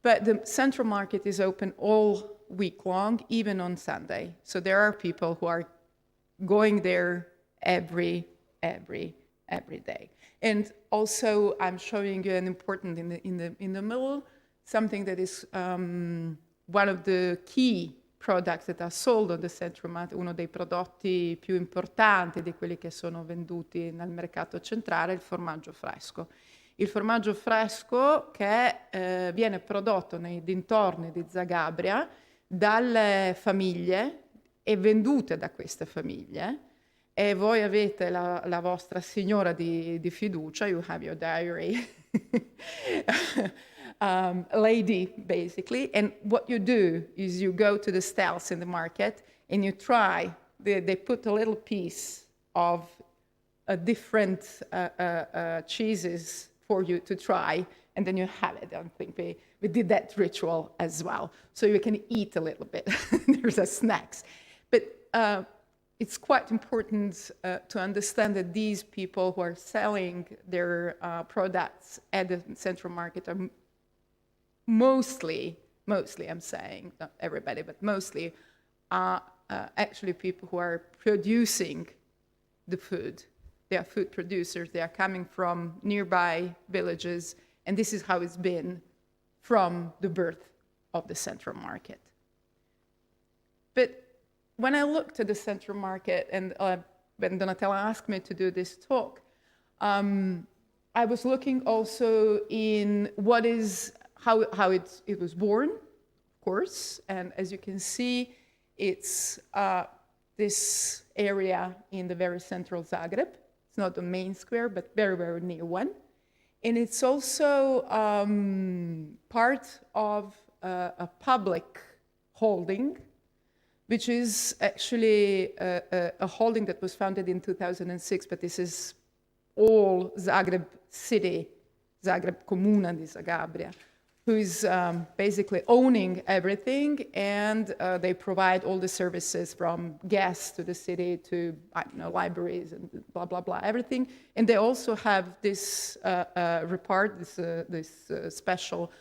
But the central market is open all week long, even on Sunday. So there are people who are going there every, every, every day. And also, I'm showing you an important in the, in the, in the middle, something that is um, one of the key products that are sold on the central market, uno dei prodotti più importanti di quelli che sono venduti nel mercato centrale, è il formaggio fresco. Il formaggio fresco che eh, viene prodotto nei dintorni di Zagabria dalle famiglie e vendute da queste famiglie. E voi avete la, la vostra signora di, di fiducia, you have your diary um, lady, basically. And what you do is you go to the stalls in the market and you try, they, they put a little piece of a different uh, uh, uh, cheeses for you to try, and then you have it. I think we, we did that ritual as well. So you can eat a little bit. There's a snacks. But uh, it's quite important uh, to understand that these people who are selling their uh, products at the central market are m- mostly, mostly, I'm saying, not everybody, but mostly, are uh, actually people who are producing the food. They are food producers. They are coming from nearby villages, and this is how it's been from the birth of the central market. But when I looked at the central market, and uh, when Donatella asked me to do this talk, um, I was looking also in what is how how it it was born, of course, and as you can see, it's uh, this area in the very central Zagreb. It's not the main square, but very very near one, and it's also um, part of uh, a public holding, which is actually a, a, a holding that was founded in two thousand six, but this is all Zagreb city, Zagreb Comuna di Zagabria, who is um, basically owning everything, and uh, they provide all the services from gas to the city to, I don't know, libraries and blah, blah, blah, everything. And they also have this uh, uh, report, this, uh, this uh, special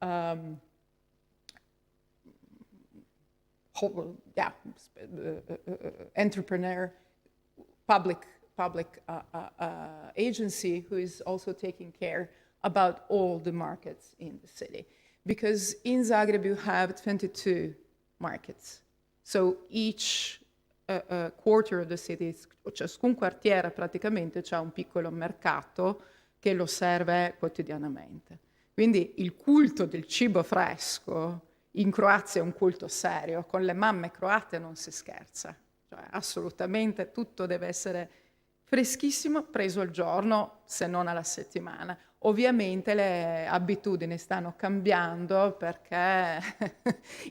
um, whole, yeah, sp- uh, uh, uh, entrepreneur, public public uh, uh, uh, agency who is also taking care about all the markets in the city. Because in Zagreb you have twenty-two markets, so each uh, uh, quarter of the city, ciascun quartiere praticamente c'ha un piccolo mercato che lo serve quotidianamente. Quindi il culto del cibo fresco in Croazia è un culto serio, con le mamme croate non si scherza, cioè assolutamente tutto deve essere freschissimo, preso al giorno, se non alla settimana. Ovviamente le abitudini stanno cambiando perché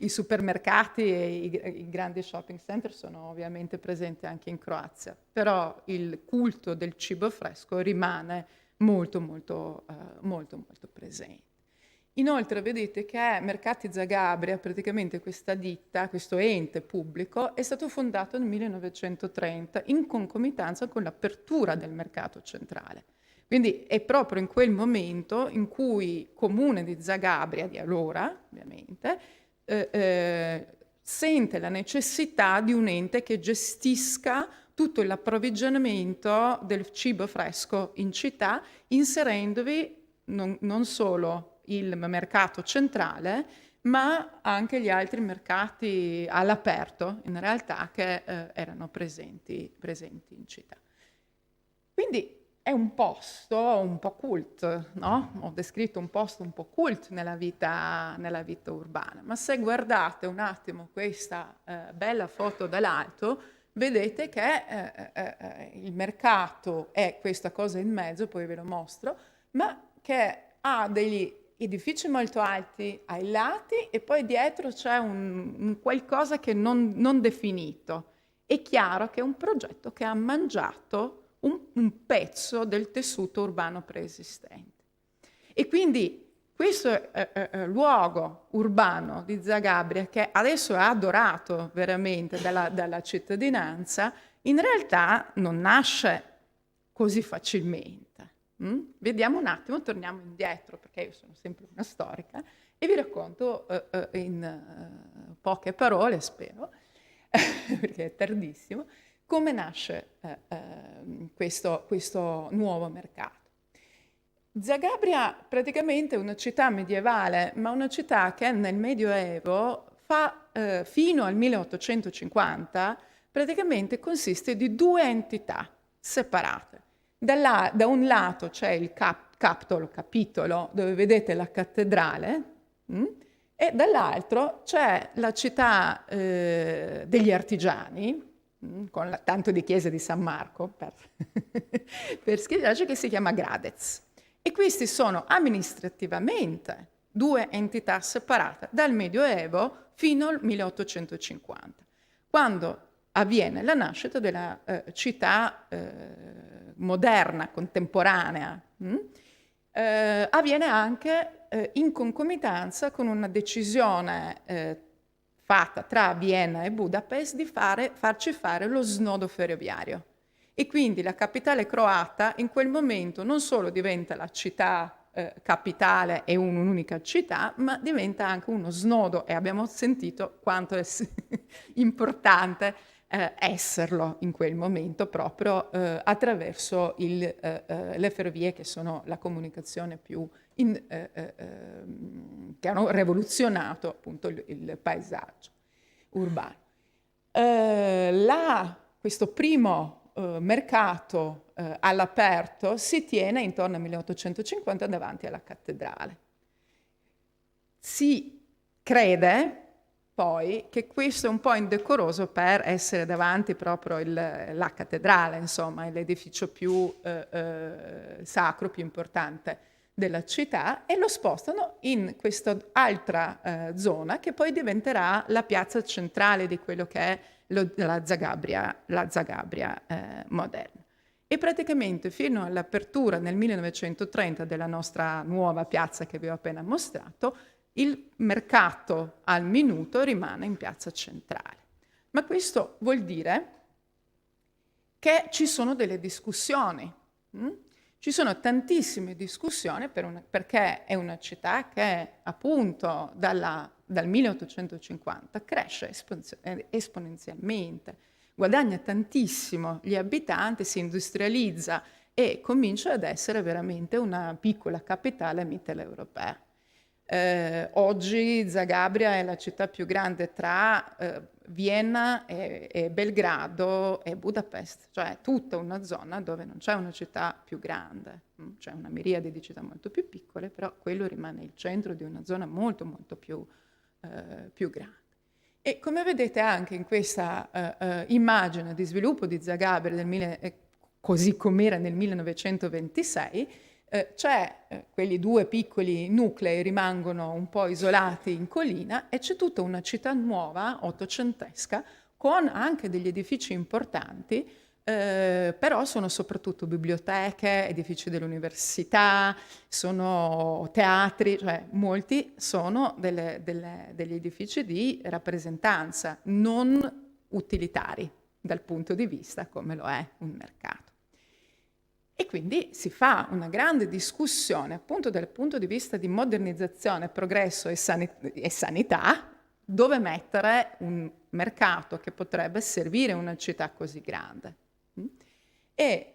i supermercati e i, i grandi shopping center sono ovviamente presenti anche in Croazia, però il culto del cibo fresco rimane molto molto eh, molto molto presente. Inoltre vedete che Mercati Zagabria, praticamente questa ditta, questo ente pubblico, è stato fondato nel millenovecentotrenta in concomitanza con l'apertura del mercato centrale. Quindi è proprio in quel momento in cui il comune di Zagabria, di allora ovviamente, eh, eh, sente la necessità di un ente che gestisca tutto l'approvvigionamento del cibo fresco in città, inserendovi non, non solo il mercato centrale, ma anche gli altri mercati all'aperto, in realtà, che, eh, erano presenti, presenti in città. Quindi è un posto un po' cult, no? Ho descritto un posto un po' cult nella vita, nella vita urbana, ma se guardate un attimo questa, eh, bella foto dall'alto, vedete che, eh, eh, eh, il mercato è questa cosa in mezzo, poi ve lo mostro, ma che ha degli edifici molto alti ai lati e poi dietro c'è un, un qualcosa che non, non definito. È chiaro che è un progetto che ha mangiato un, un pezzo del tessuto urbano preesistente. E quindi questo, eh, eh, eh, luogo urbano di Zagabria, che adesso è adorato veramente dalla, dalla cittadinanza, in realtà non nasce così facilmente. Mm? Vediamo un attimo, torniamo indietro, perché io sono sempre una storica, e vi racconto, eh, eh, in, eh, poche parole, spero, perché è tardissimo, come nasce, eh, eh, questo, questo nuovo mercato. Zagabria praticamente è una città medievale, ma una città che nel Medioevo fa, eh, fino al milleottocentocinquanta, praticamente consiste di due entità separate. Da la-, da un lato c'è il cap-, capitolo, capitolo, dove vedete la cattedrale, mm? E dall'altro c'è la città, eh, degli artigiani, mm, con la, tanto di chiesa di San Marco, per, per schierarci, che si chiama Gradez. E questi sono amministrativamente due entità separate dal Medioevo fino al milleottocentocinquanta, quando avviene la nascita della, eh, città, eh, moderna, contemporanea, mm? Eh, avviene anche, eh, in concomitanza con una decisione, eh, fatta tra Vienna e Budapest di fare, farci fare lo snodo ferroviario. E quindi la capitale croata in quel momento non solo diventa la città, eh, capitale e un-, un'unica città, ma diventa anche uno snodo, e abbiamo sentito quanto è s-, importante, eh, esserlo in quel momento, proprio, eh, attraverso il, eh, eh, le ferrovie, che sono la comunicazione più in-, eh, eh, ehm, che hanno rivoluzionato appunto il, il paesaggio urbano. Eh, la, questo primo, eh, mercato, eh, all'aperto si tiene intorno al milleottocentocinquanta davanti alla cattedrale. Si crede poi che questo è un po' indecoroso per essere davanti proprio il, la cattedrale, insomma, è l'edificio più, eh, eh, sacro, più importante della città, e lo spostano in questa altra, eh, zona, che poi diventerà la piazza centrale di quello che è lo, la Zagabria, la Zagabria, eh, moderna. E praticamente fino all'apertura nel millenovecentotrenta della nostra nuova piazza che vi ho appena mostrato, il mercato al minuto rimane in piazza centrale. Ma questo vuol dire che ci sono delle discussioni, mm? Ci sono tantissime discussioni per una, perché è una città che appunto dalla, dal milleottocentocinquanta cresce esponenzi-, eh, esponenzialmente, guadagna tantissimo gli abitanti, si industrializza e comincia ad essere veramente una piccola capitale mitteleuropea. Eh, oggi Zagabria è la città più grande tra, eh, Vienna e, e Belgrado e Budapest, cioè tutta una zona dove non c'è una città più grande, mm? C'è una miriade di città molto più piccole, però quello rimane il centro di una zona molto, molto più, eh, più grande. E come vedete anche in questa, eh, eh, immagine di sviluppo di Zagabria del mille, eh, così com'era nel millenovecentoventisei, eh, c'è, eh, quei due piccoli nuclei rimangono un po' isolati in collina e c'è tutta una città nuova, ottocentesca, con anche degli edifici importanti, eh, però sono soprattutto biblioteche, edifici dell'università, sono teatri, cioè molti sono delle, delle, degli edifici di rappresentanza, non utilitari dal punto di vista come lo è un mercato. E quindi si fa una grande discussione, appunto, dal punto di vista di modernizzazione, progresso e sani-, e sanità, dove mettere un mercato che potrebbe servire una città così grande. E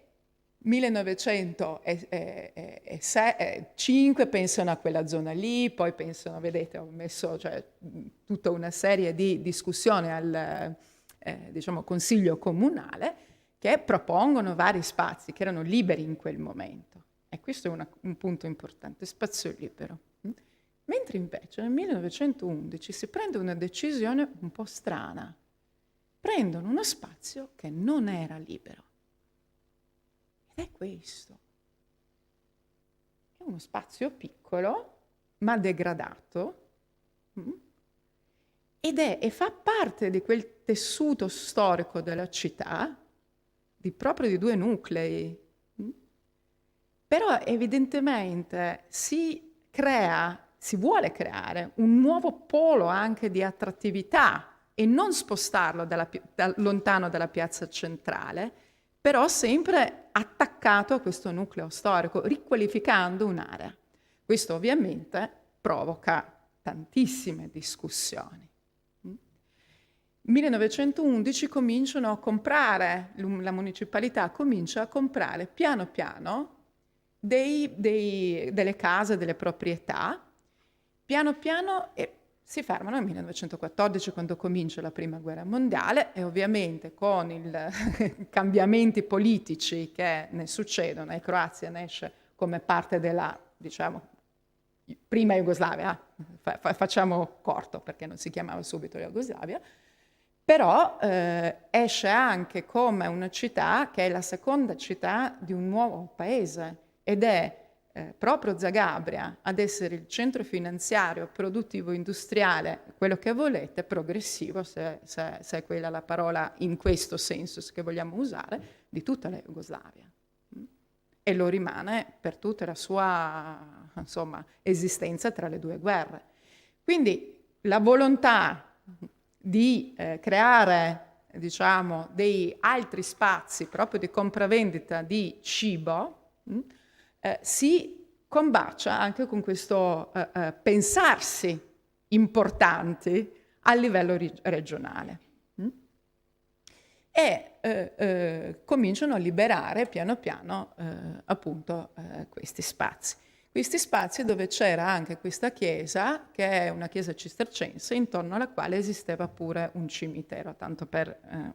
millenovecentocinque pensano a quella zona lì, poi pensano, vedete, ho messo, cioè, mh, tutta una serie di discussioni al, eh, diciamo, consiglio comunale, che propongono vari spazi che erano liberi in quel momento. E questo è una, un punto importante, spazio libero. Mm? Mentre invece nel millenovecentoundici si prende una decisione un po' strana. Prendono uno spazio che non era libero. Ed è questo. È uno spazio piccolo, ma degradato, mm? Ed è, e fa parte di quel tessuto storico della città, di, proprio di due nuclei. Mm? Però evidentemente si crea, si vuole creare un nuovo polo anche di attrattività e non spostarlo dalla pi-, dal, lontano dalla piazza centrale, però sempre attaccato a questo nucleo storico, riqualificando un'area. Questo ovviamente provoca tantissime discussioni. Mm? Millenovecentoundici cominciano a comprare, lu-, la municipalità comincia a comprare piano piano dei, dei, delle case, delle proprietà, piano piano, e si fermano nel millenovecentoquattordici, quando comincia la prima guerra mondiale, e ovviamente con i cambiamenti politici che ne succedono, e Croazia ne esce come parte della, diciamo, prima Jugoslavia, fa-, fa-, facciamo corto perché non si chiamava subito Jugoslavia, però, eh, esce anche come una città che è la seconda città di un nuovo paese, ed è, eh, proprio Zagabria ad essere il centro finanziario, produttivo, industriale, quello che volete, progressivo, se, se, se è quella la parola in questo senso che vogliamo usare, di tutta la Jugoslavia. E lo rimane per tutta la sua, insomma, esistenza tra le due guerre. Quindi la volontà di, eh, creare, diciamo, dei altri spazi proprio di compravendita di cibo, mm, eh, si combacia anche con questo, eh, eh, pensarsi importanti a livello ri-, regionale. Mm? E, eh, eh, cominciano a liberare piano piano, eh, appunto, eh, questi spazi. Questi spazi dove c'era anche questa chiesa, che è una chiesa cistercense, intorno alla quale esisteva pure un cimitero, tanto per, eh,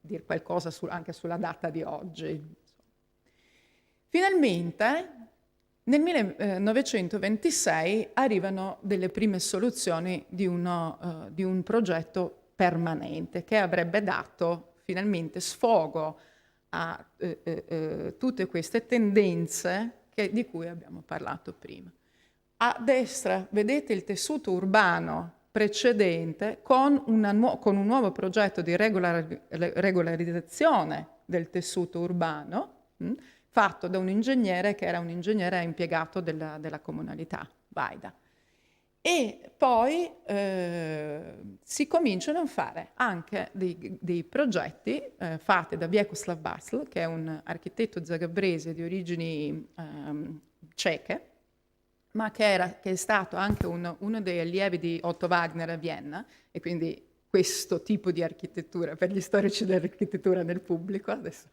dir qualcosa su-, anche sulla data di oggi. Finalmente, nel millenovecentoventisei arrivano delle prime soluzioni di uno, eh, di un progetto permanente che avrebbe dato finalmente sfogo a, eh, eh, eh, tutte queste tendenze che, di cui abbiamo parlato prima. A destra vedete il tessuto urbano precedente con una nuo-, con un nuovo progetto di regolar-, re-, regolarizzazione del tessuto urbano, mm, fatto da un ingegnere che era un ingegnere impiegato della, della comunalità Vajda. E poi, eh, si cominciano a fare anche dei, dei progetti, eh, fatti da Vjekoslav Basl, che è un architetto zagabrese di origini, ehm, ceche, ma che era, che è stato anche un, uno dei allievi di Otto Wagner a Vienna, e quindi questo tipo di architettura, per gli storici dell'architettura nel pubblico, adesso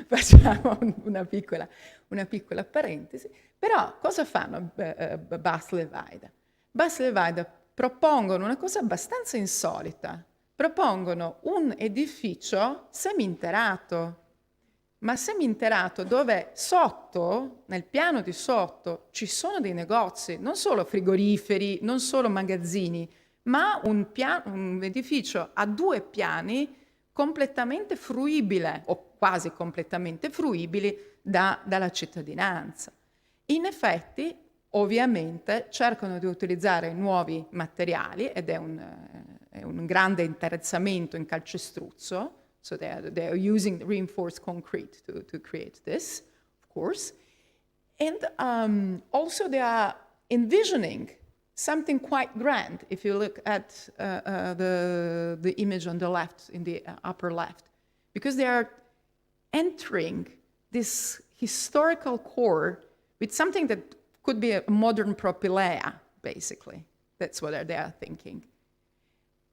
facciamo un, una piccola, una piccola parentesi, però cosa fanno, eh, eh, Basl e Vajda? Basl e Vajda propongono una cosa abbastanza insolita, propongono un edificio seminterrato, ma seminterrato dove sotto, nel piano di sotto, ci sono dei negozi, non solo frigoriferi, non solo magazzini, ma un pia-, un edificio a due piani completamente fruibile, o quasi completamente fruibili, da, dalla cittadinanza. In effetti, ovviamente, cercano di utilizzare nuovi materiali, ed è un, eh, è un grande interessamiento in calcestruzzo, so they are, they are using reinforced concrete to, to create this, of course. And, um, also they are envisioning something quite grand if you look at, uh, uh, the, the image on the left, in the, uh, upper left, because they are entering this historical core with something that could be a modern propylaea, basically. That's what they are thinking.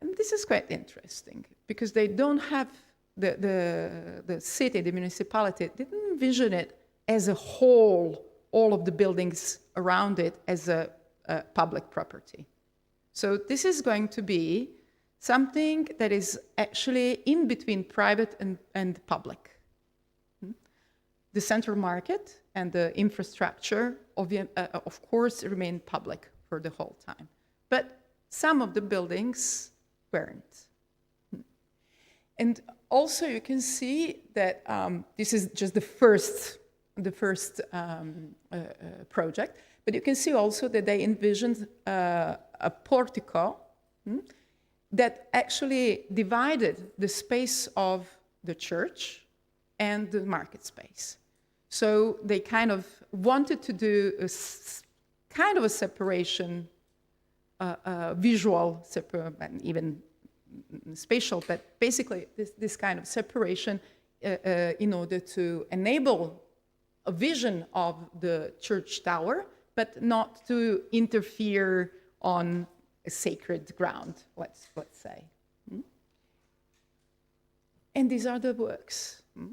And this is quite interesting, because they don't have the, the, the city, the municipality, didn't envision it as a whole, all of the buildings around it as a, a public property. So this is going to be something that is actually in between private and, and public. Hmm? The central market and the infrastructure, of, uh, of course, remain public for the whole time. But some of the buildings weren't. And also you can see that, um, this is just the first, the first, um, uh, uh, project, but you can see also that they envisioned, uh, a portico, hmm, that actually divided the space of the church and the market space. So they kind of wanted to do a s-, kind of a separation, uh, uh, visual, separ-, and even spatial, but basically this, this kind of separation, uh, uh, in order to enable a vision of the church tower, but not to interfere on a sacred ground, let's, let's say. Hmm? And these are the works. Hmm?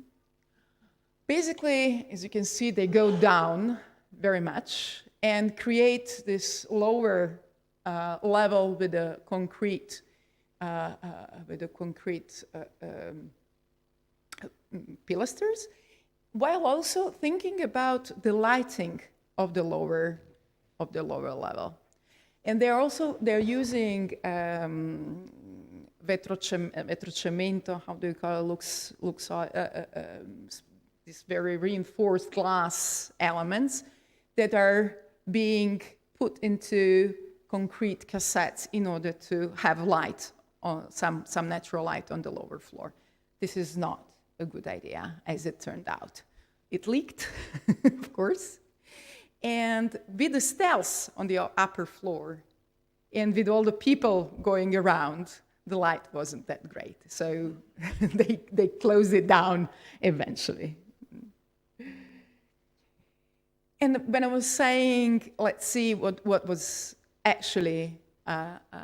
Basically, as you can see, they go down very much and create this lower, uh, level with the concrete, uh, uh, with the concrete, uh, um, pilasters, while also thinking about the lighting of the lower, of the lower level. And they're also, they're using, um, vetrocem-, uh, vetrocemento, how do you call it? Looks, looks, uh, uh, um, s-, these very reinforced glass elements that are being put into concrete cassettes in order to have light, on some, some natural light on the lower floor. This is not a good idea, as it turned out. It leaked, of course. And with the stairs on the upper floor, and with all the people going around, the light wasn't that great. So they, they closed it down eventually. And when I was saying, let's see what, what was actually, uh, uh,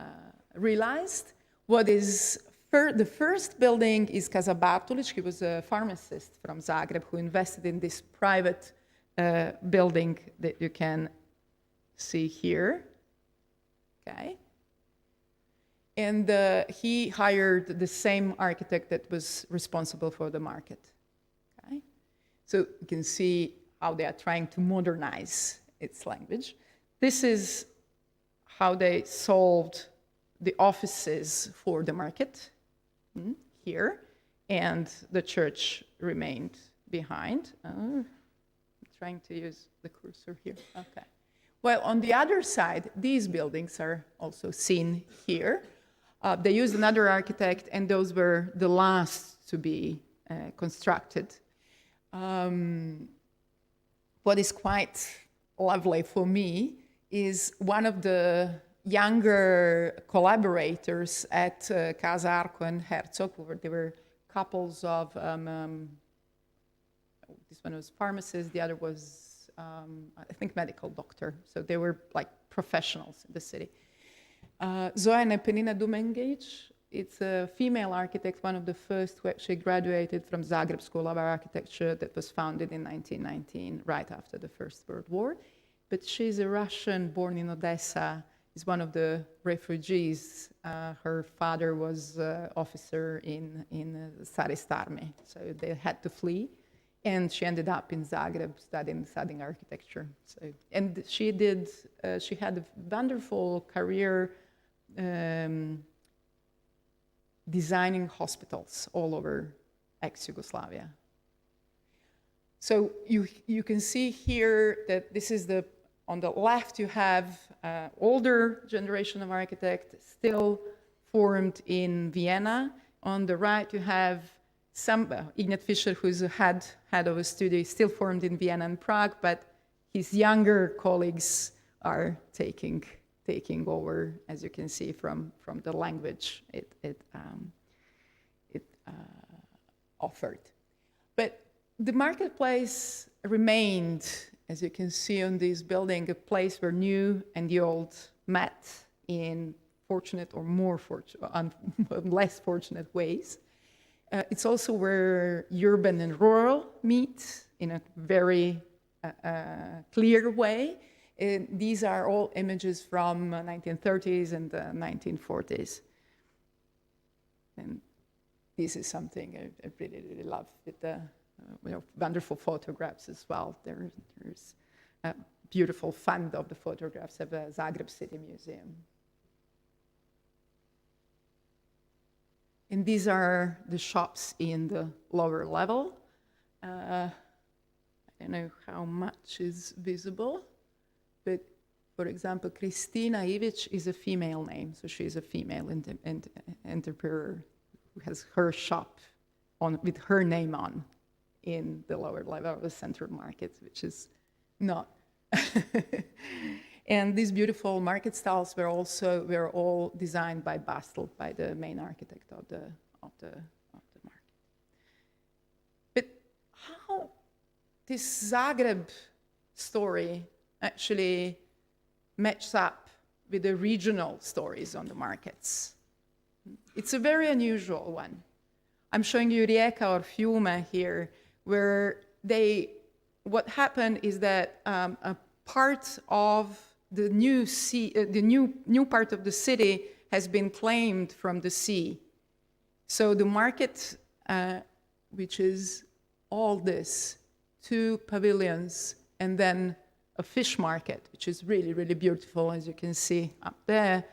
realized, what is fir-, the first building is Casa Bartolić. He was a pharmacist from Zagreb who invested in this private, uh, building that you can see here. Okay. And, uh, he hired the same architect that was responsible for the market. Okay. So you can see how they are trying to modernize its language. This is how they solved the offices for the market, mm, here, and the church remained behind. Uh, I'm trying to use the cursor here. Okay. Well, on the other side, these buildings are also seen here. Uh, they used another architect, and those were the last to be, uh, constructed. Um, what is quite lovely for me is one of the younger collaborators at, uh, Casa Arco and Herzog, where there were couples of, um, um, this one was pharmacist, the other was, um, I think, medical doctor. So they were, like, professionals in the city. Uh, Zoe Nepenina Dumengeić, it's a female architect, one of the first who actually graduated from Zagreb School of Architecture that was founded in nineteen nineteen, right after the First World War. But she's a Russian born in Odessa, is one of the refugees. Uh, her father was, uh, officer in, in, uh, Tsarist army, so they had to flee. And she ended up in Zagreb studying, studying architecture. So, and she did, uh, she had a wonderful career, um, designing hospitals all over ex-Yugoslavia. So you, you can see here that this is the, on the left you have, uh, older generation of architect still formed in Vienna. On the right you have some, uh, Ignat Fischer, who's a head, head of a studio, is still formed in Vienna and Prague, but his younger colleagues are taking, taking over, as you can see from, from the language it, it, um, it, uh, offered. But the marketplace remained, as you can see on this building, a place where new and the old met in fortunate or more fortu-, un-, less fortunate ways. Uh, it's also where urban and rural meet in a very uh, uh, clear way. And these are all images from uh, nineteen thirties and the nineteen forties. And this is something I, I really, really love with the uh, you know, wonderful photographs as well. There, there's a beautiful fund of the photographs of the Zagreb City Museum. And these are the shops in the lower level. Uh, I don't know how much is visible, but for example, Kristina Ivic is a female name, so she is a female ent- ent- entrepreneur who has her shop on with her name on in the lower level of the central market, which is not. And these beautiful market stalls were also were all designed by Bastel, by the main architect of the of the of the market. But how this Zagreb story actually matches up with the regional stories on the markets? It's a very unusual one. I'm showing you Rijeka or Fiume here, where they, what happened is that um, a part of the new sea, uh, the new new part of the city has been claimed from the sea. So the market, uh, which is all this, two pavilions, and then a fish market, which is really, really beautiful, as you can see up there,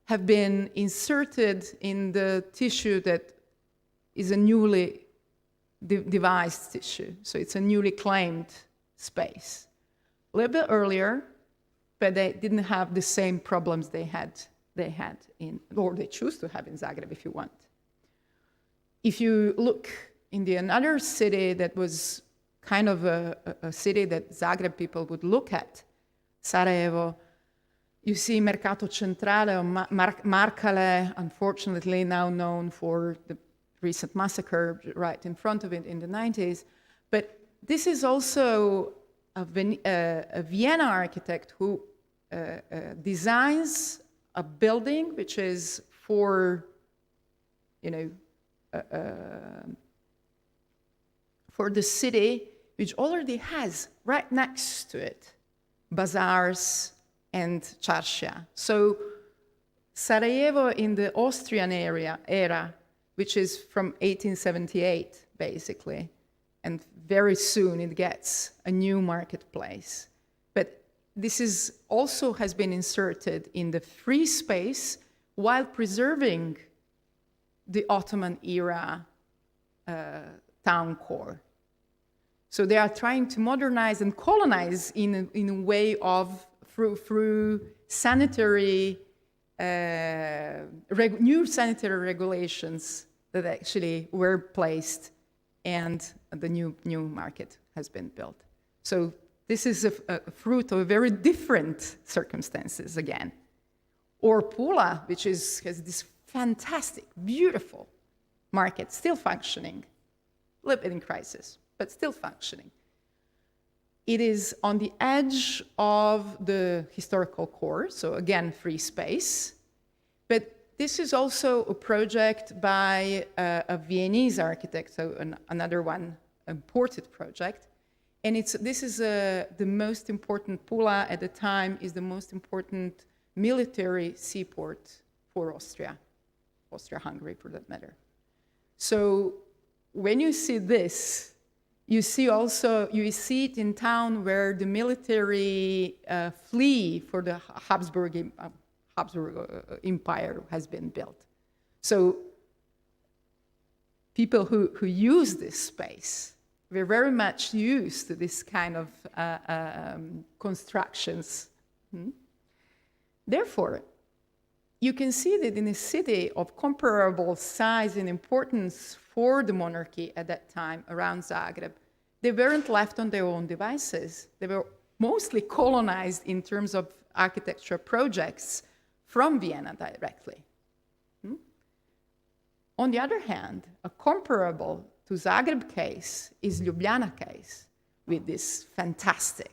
have been inserted in the tissue that is a newly de- devised tissue. So it's a newly claimed space. A little bit earlier, but they didn't have the same problems they had they had in, or they choose to have in Zagreb, if you want. If you look in the another city that was kind of a, a, a city that Zagreb people would look at, Sarajevo, you see Mercato Centrale or Ma- Mar- Markale, unfortunately now known for the recent massacre right in front of it in the nineties. But this is also a, Ven- uh, a Vienna architect who uh, uh, designs a building which is for, you know, uh, uh, for the city, which already has right next to it bazaars and čaršija. So Sarajevo in the Austrian area era, which is from eighteen seventy-eight, basically, and very soon it gets a new marketplace. But this is also has been inserted in the free space while preserving the Ottoman era uh, town core. So they are trying to modernize and colonize in a, in a way of through, through sanitary uh, reg- new sanitary regulations that actually were placed, and the new new market has been built. So this is a, a fruit of very different circumstances again. Or Pula, which is has this fantastic, beautiful market still functioning, a little bit in crisis, but still functioning. It is on the edge of the historical core, so again, free space. But this is also a project by uh, a Viennese architect, so an, another one imported project. And it's, this is uh, the most important, Pula at the time is the most important military seaport for Austria, Austria-Hungary for that matter. So when you see this, you see also, you see it in town where the military uh, flee for the Habsburg, uh, Habsburg uh, Empire has been built. So people who, who use this space were very much used to this kind of uh, um, constructions. Hmm? Therefore, you can see that in a city of comparable size and importance for the monarchy at that time around Zagreb, they weren't left on their own devices. They were mostly colonized in terms of architecture projects from Vienna directly. Hmm? On the other hand, a comparable to Zagreb case is Ljubljana case, with this fantastic,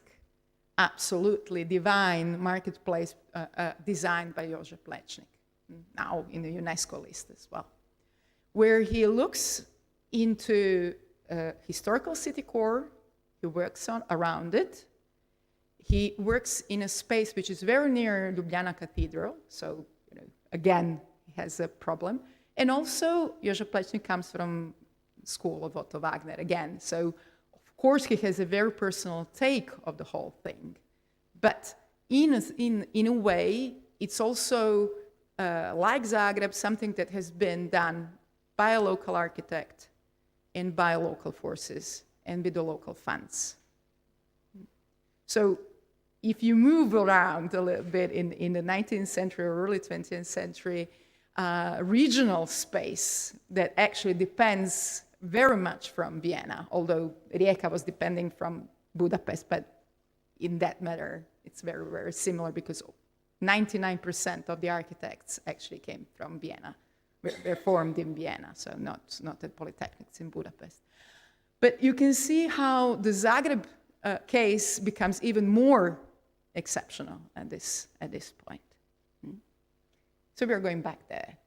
absolutely divine marketplace uh, uh, designed by Jože Plečnik, now in the UNESCO list as well, where he looks into a historical city core. He works on, around it. He works in a space which is very near Ljubljana Cathedral, so, you know, again, he has a problem. And also, Jože Plečnik comes from school of Otto Wagner again, so of course he has a very personal take of the whole thing. But in a, in, in a way, it's also, uh, like Zagreb, something that has been done by a local architect and by local forces and with the local funds. So if you move around a little bit in, in the nineteenth century or early twentieth century, uh, regional space that actually depends very much from Vienna, although Rijeka was depending from Budapest, but in that matter, it's very, very similar because ninety-nine percent of the architects actually came from Vienna, were, were formed in Vienna, so not, not at polytechnics in Budapest. But you can see how the Zagreb, uh, case becomes even more exceptional at this, at this point. Hmm? So we are going back there.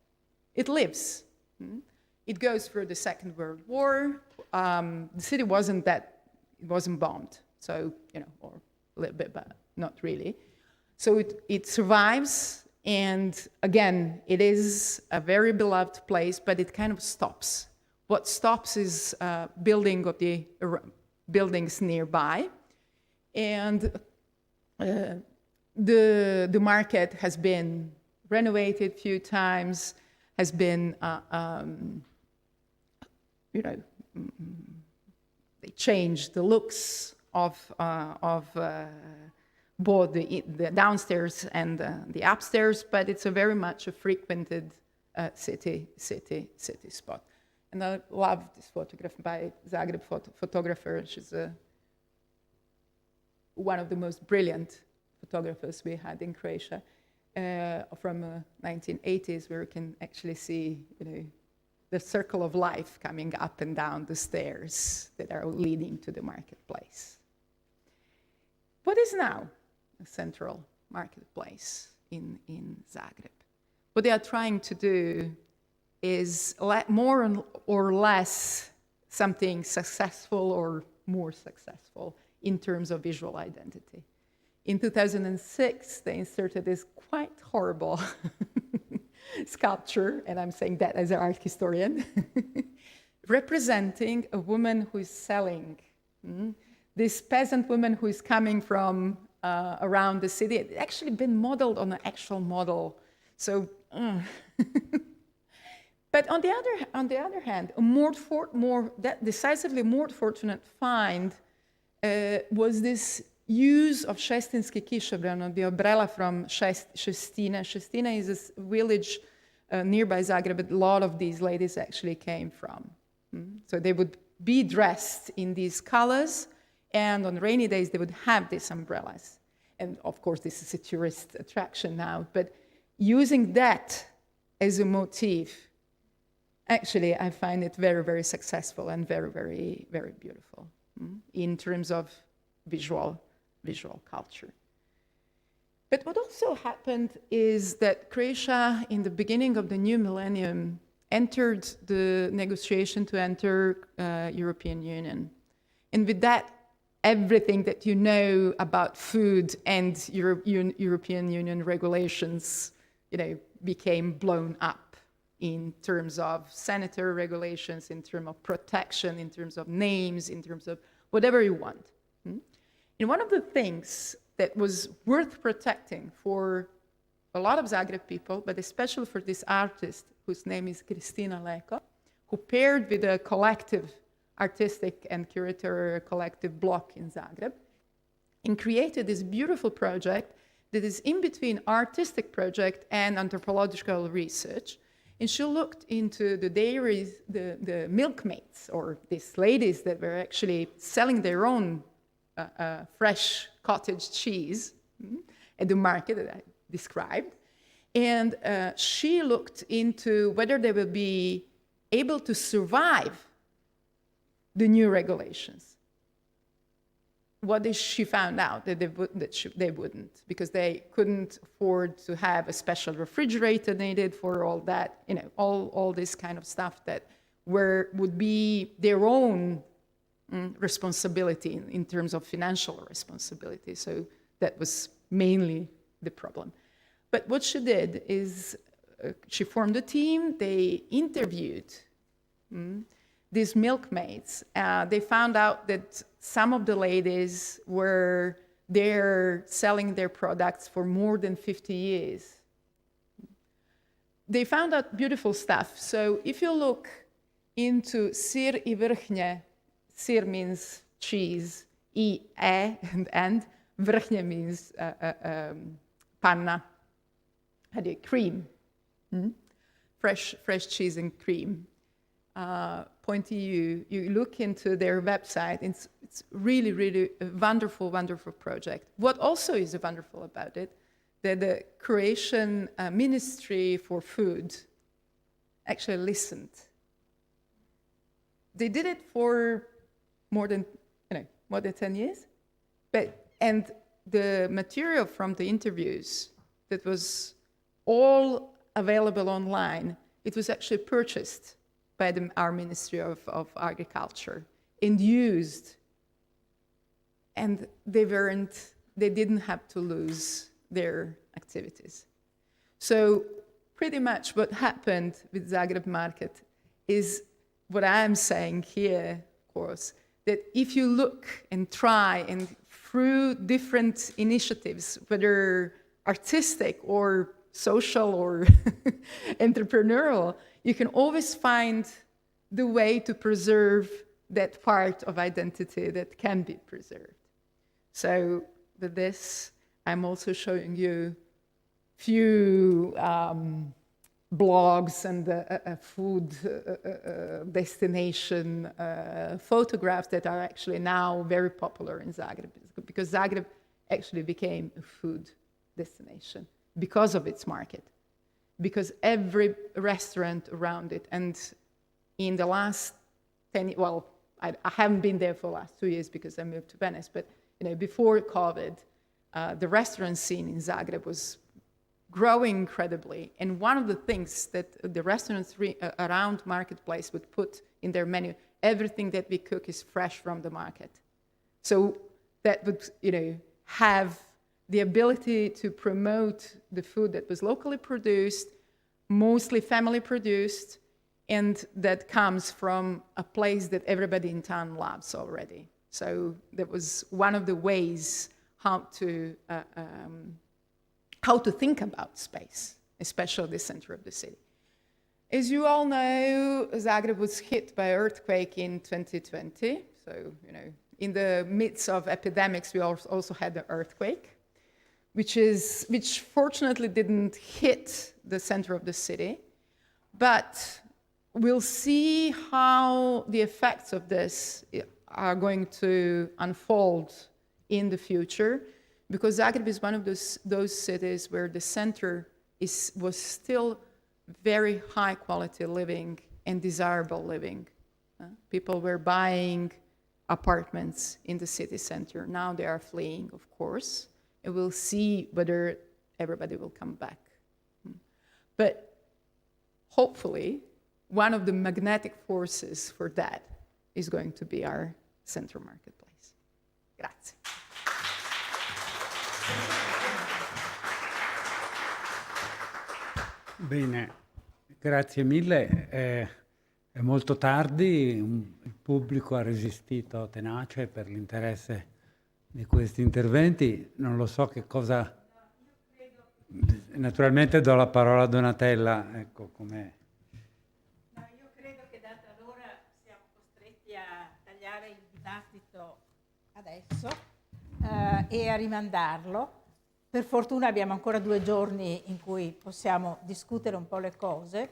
It lives. Hmm? It goes through the Second World War. Um, the city wasn't that, it wasn't bombed. So, you know, or a little bit, but not really. So it, it survives. And again, it is a very beloved place, but it kind of stops. What stops is, uh, building of the, uh, buildings nearby. And, uh, the, the market has been renovated few times, has been, uh, um, you know, mm, mm, they changed the looks of, uh, of, uh, both the, the downstairs and the, the upstairs, but it's a very much a frequented, uh, city, city, city spot. And I love this photograph by Zagreb photo-, photographer. She's a, one of the most brilliant photographers we had in Croatia, uh, from, uh, nineteen eighties, where you can actually see, you know, the circle of life coming up and down the stairs that are leading to the marketplace. What is now a central marketplace in, in Zagreb? What they are trying to do is le-, more and, or less something successful or more successful in terms of visual identity. In two thousand six, they inserted this quite horrible sculpture, and I'm saying that as an art historian, representing a woman who is selling, mm, this peasant woman who is coming from, uh, around the city. It's actually been modeled on an actual model. So, mm. But on the other, on the other hand, a more for-, more, de-, decisively more fortunate find, uh, was this use of šestinski kišobran, or the umbrella from Šest-, Šestina. Šestina is a s-, village, uh, nearby Zagreb, but a lot of these ladies actually came from. Mm? So they would be dressed in these colors, and on rainy days they would have these umbrellas. And of course, this is a tourist attraction now, but using that as a motif, actually, I find it very, very successful and very, very, very beautiful, mm, in terms of visual, visual culture. But what also happened is that Croatia, in the beginning of the new millennium, entered the negotiation to enter, uh, European Union. And with that, everything that you know about food and Euro-, Un-, European Union regulations, you know, became blown up in terms of sanitary regulations, in terms of protection, in terms of names, in terms of whatever you want. Hmm? And one of the things that was worth protecting for a lot of Zagreb people, but especially for this artist whose name is Kristina Leko, who paired with a collective, artistic and curatorial collective, Blok in Zagreb, and created this beautiful project that is in between artistic project and anthropological research. And she looked into the dairies, the, the milkmaids, or these ladies that were actually selling their own, uh, uh, fresh cottage cheese, mm, at the market that I described. And, uh, she looked into whether they will be able to survive the new regulations. What did she found out? That they would, that she, they wouldn't, because they couldn't afford to have a special refrigerator needed for all that, you know, all, all this kind of stuff that were, would be their own, mm, responsibility in, in terms of financial responsibility. So that was mainly the problem. But what she did is, uh, she formed a team, they interviewed, mm, these milkmaids. Uh, they found out that some of the ladies were there selling their products for more than fifty years. They found out beautiful stuff. So if you look into sir i vrhnje, sir means cheese, i, e, and, and, vrhnje means, uh, uh, um, panna, how do you, cream. Mm? Fresh, fresh cheese and cream. Uh, point E U, you look into their website, it's, it's really, really a wonderful, wonderful project. What also is wonderful about it, that the Croatian, uh, Ministry for Food actually listened. They did it for more than, you know, more than ten years. But, and the material from the interviews that was all available online, it was actually purchased by the, our Ministry of, of Agriculture and used, and they weren't, they didn't have to lose their activities. So pretty much what happened with Zagreb market is what I'm saying here, of course, that if you look and try and through different initiatives, whether artistic or social or entrepreneurial, you can always find the way to preserve that part of identity that can be preserved. So with this, I'm also showing you few, um, blogs and, uh, uh, uh, food, uh, uh, uh, destination, uh, photographs that are actually now very popular in Zagreb, because Zagreb actually became a food destination because of its market, because every restaurant around it, and in the last ten, well, I, I haven't been there for the last two years because I moved to Venice, but, you know, before COVID, uh, the restaurant scene in Zagreb was growing incredibly. And one of the things that the restaurants re-, uh, around Marketplace would put in their menu, "Everything that we cook is fresh from the market." So that would, you know, have the ability to promote the food that was locally produced, mostly family produced, and that comes from a place that everybody in town loves already. So that was one of the ways how to, uh, um, how to think about space, especially the center of the city. As you all know, Zagreb was hit by earthquake in twenty twenty. So, you know, in the midst of epidemics, we al-, also had the earthquake, which is, which fortunately didn't hit the center of the city. But we'll see how the effects of this are going to unfold in the future, because Zagreb is one of those, those cities where the center is, was still very high quality living and desirable living. Uh, people were buying apartments in the city center. Now they are fleeing, of course, and we'll see whether everybody will come back. But hopefully, one of the magnetic forces for that is going to be our central marketplace. Grazie. Bene, grazie mille. Eh, è molto tardi, un, il pubblico ha resistito tenace per l'interesse di questi interventi. Non lo so che cosa, naturalmente do la parola a Donatella, ecco, come... No, io credo che data l'ora siamo costretti a tagliare il dibattito adesso, eh, e a rimandarlo. Per fortuna abbiamo ancora due giorni in cui possiamo discutere un po' le cose.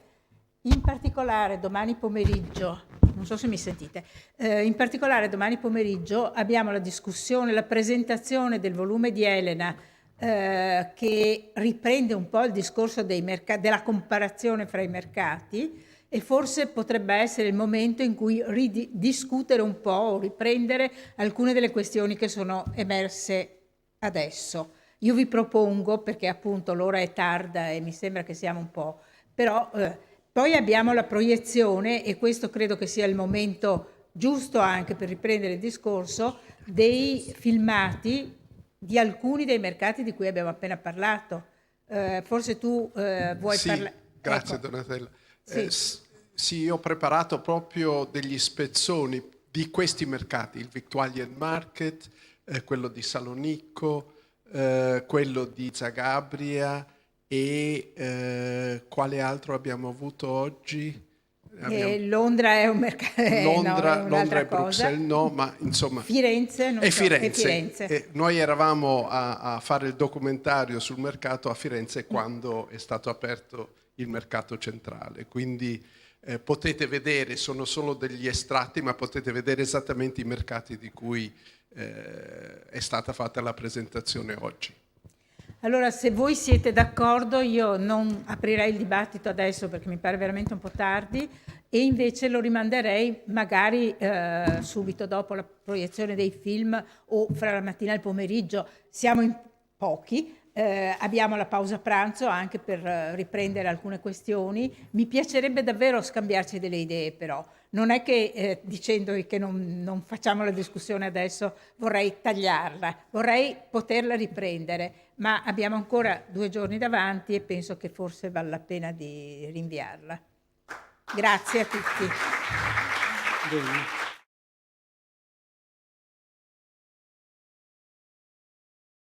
In particolare domani pomeriggio, non so se mi sentite, eh, in particolare domani pomeriggio abbiamo la discussione, la presentazione del volume di Elena, eh, che riprende un po' il discorso dei merca-, della comparazione fra i mercati, e forse potrebbe essere il momento in cui ridi-, discutere un po' o riprendere alcune delle questioni che sono emerse adesso. Io vi propongo, perché appunto l'ora è tarda e mi sembra che siamo un po', però, eh, Poi abbiamo la proiezione, e questo credo che sia il momento giusto anche per riprendere il discorso, dei filmati di alcuni dei mercati di cui abbiamo appena parlato. Eh, forse tu, eh, vuoi Sì, parla- grazie ecco. Donatella. Sì. Eh, s- sì, io ho preparato proprio degli spezzoni di questi mercati, il Victualian Market, eh, quello di Salonicco, eh, quello di Zagabria e eh, quale altro abbiamo avuto oggi? Abbiamo- Eh, Londra è un mercato. Londra, No, è Londra e un'altra cosa. Bruxelles no, ma insomma Firenze, non e so, Firenze. E Firenze. E noi eravamo a, a fare il documentario sul mercato a Firenze quando è stato aperto il mercato centrale, quindi eh, potete vedere, sono solo degli estratti, ma potete vedere esattamente i mercati di cui eh, è stata fatta la presentazione oggi. Allora, se voi siete d'accordo, io non aprirei il dibattito adesso perché mi pare veramente un po' tardi, e invece lo rimanderei magari eh, subito dopo la proiezione dei film o fra la mattina e il pomeriggio. Siamo in pochi, eh, abbiamo la pausa pranzo anche per eh, riprendere alcune questioni. Mi piacerebbe davvero scambiarci delle idee, però. Non è che eh, dicendo che non, non facciamo la discussione adesso vorrei tagliarla, vorrei poterla riprendere, ma abbiamo ancora due giorni davanti e penso che forse vale la pena di rinviarla. Grazie a tutti. Bene.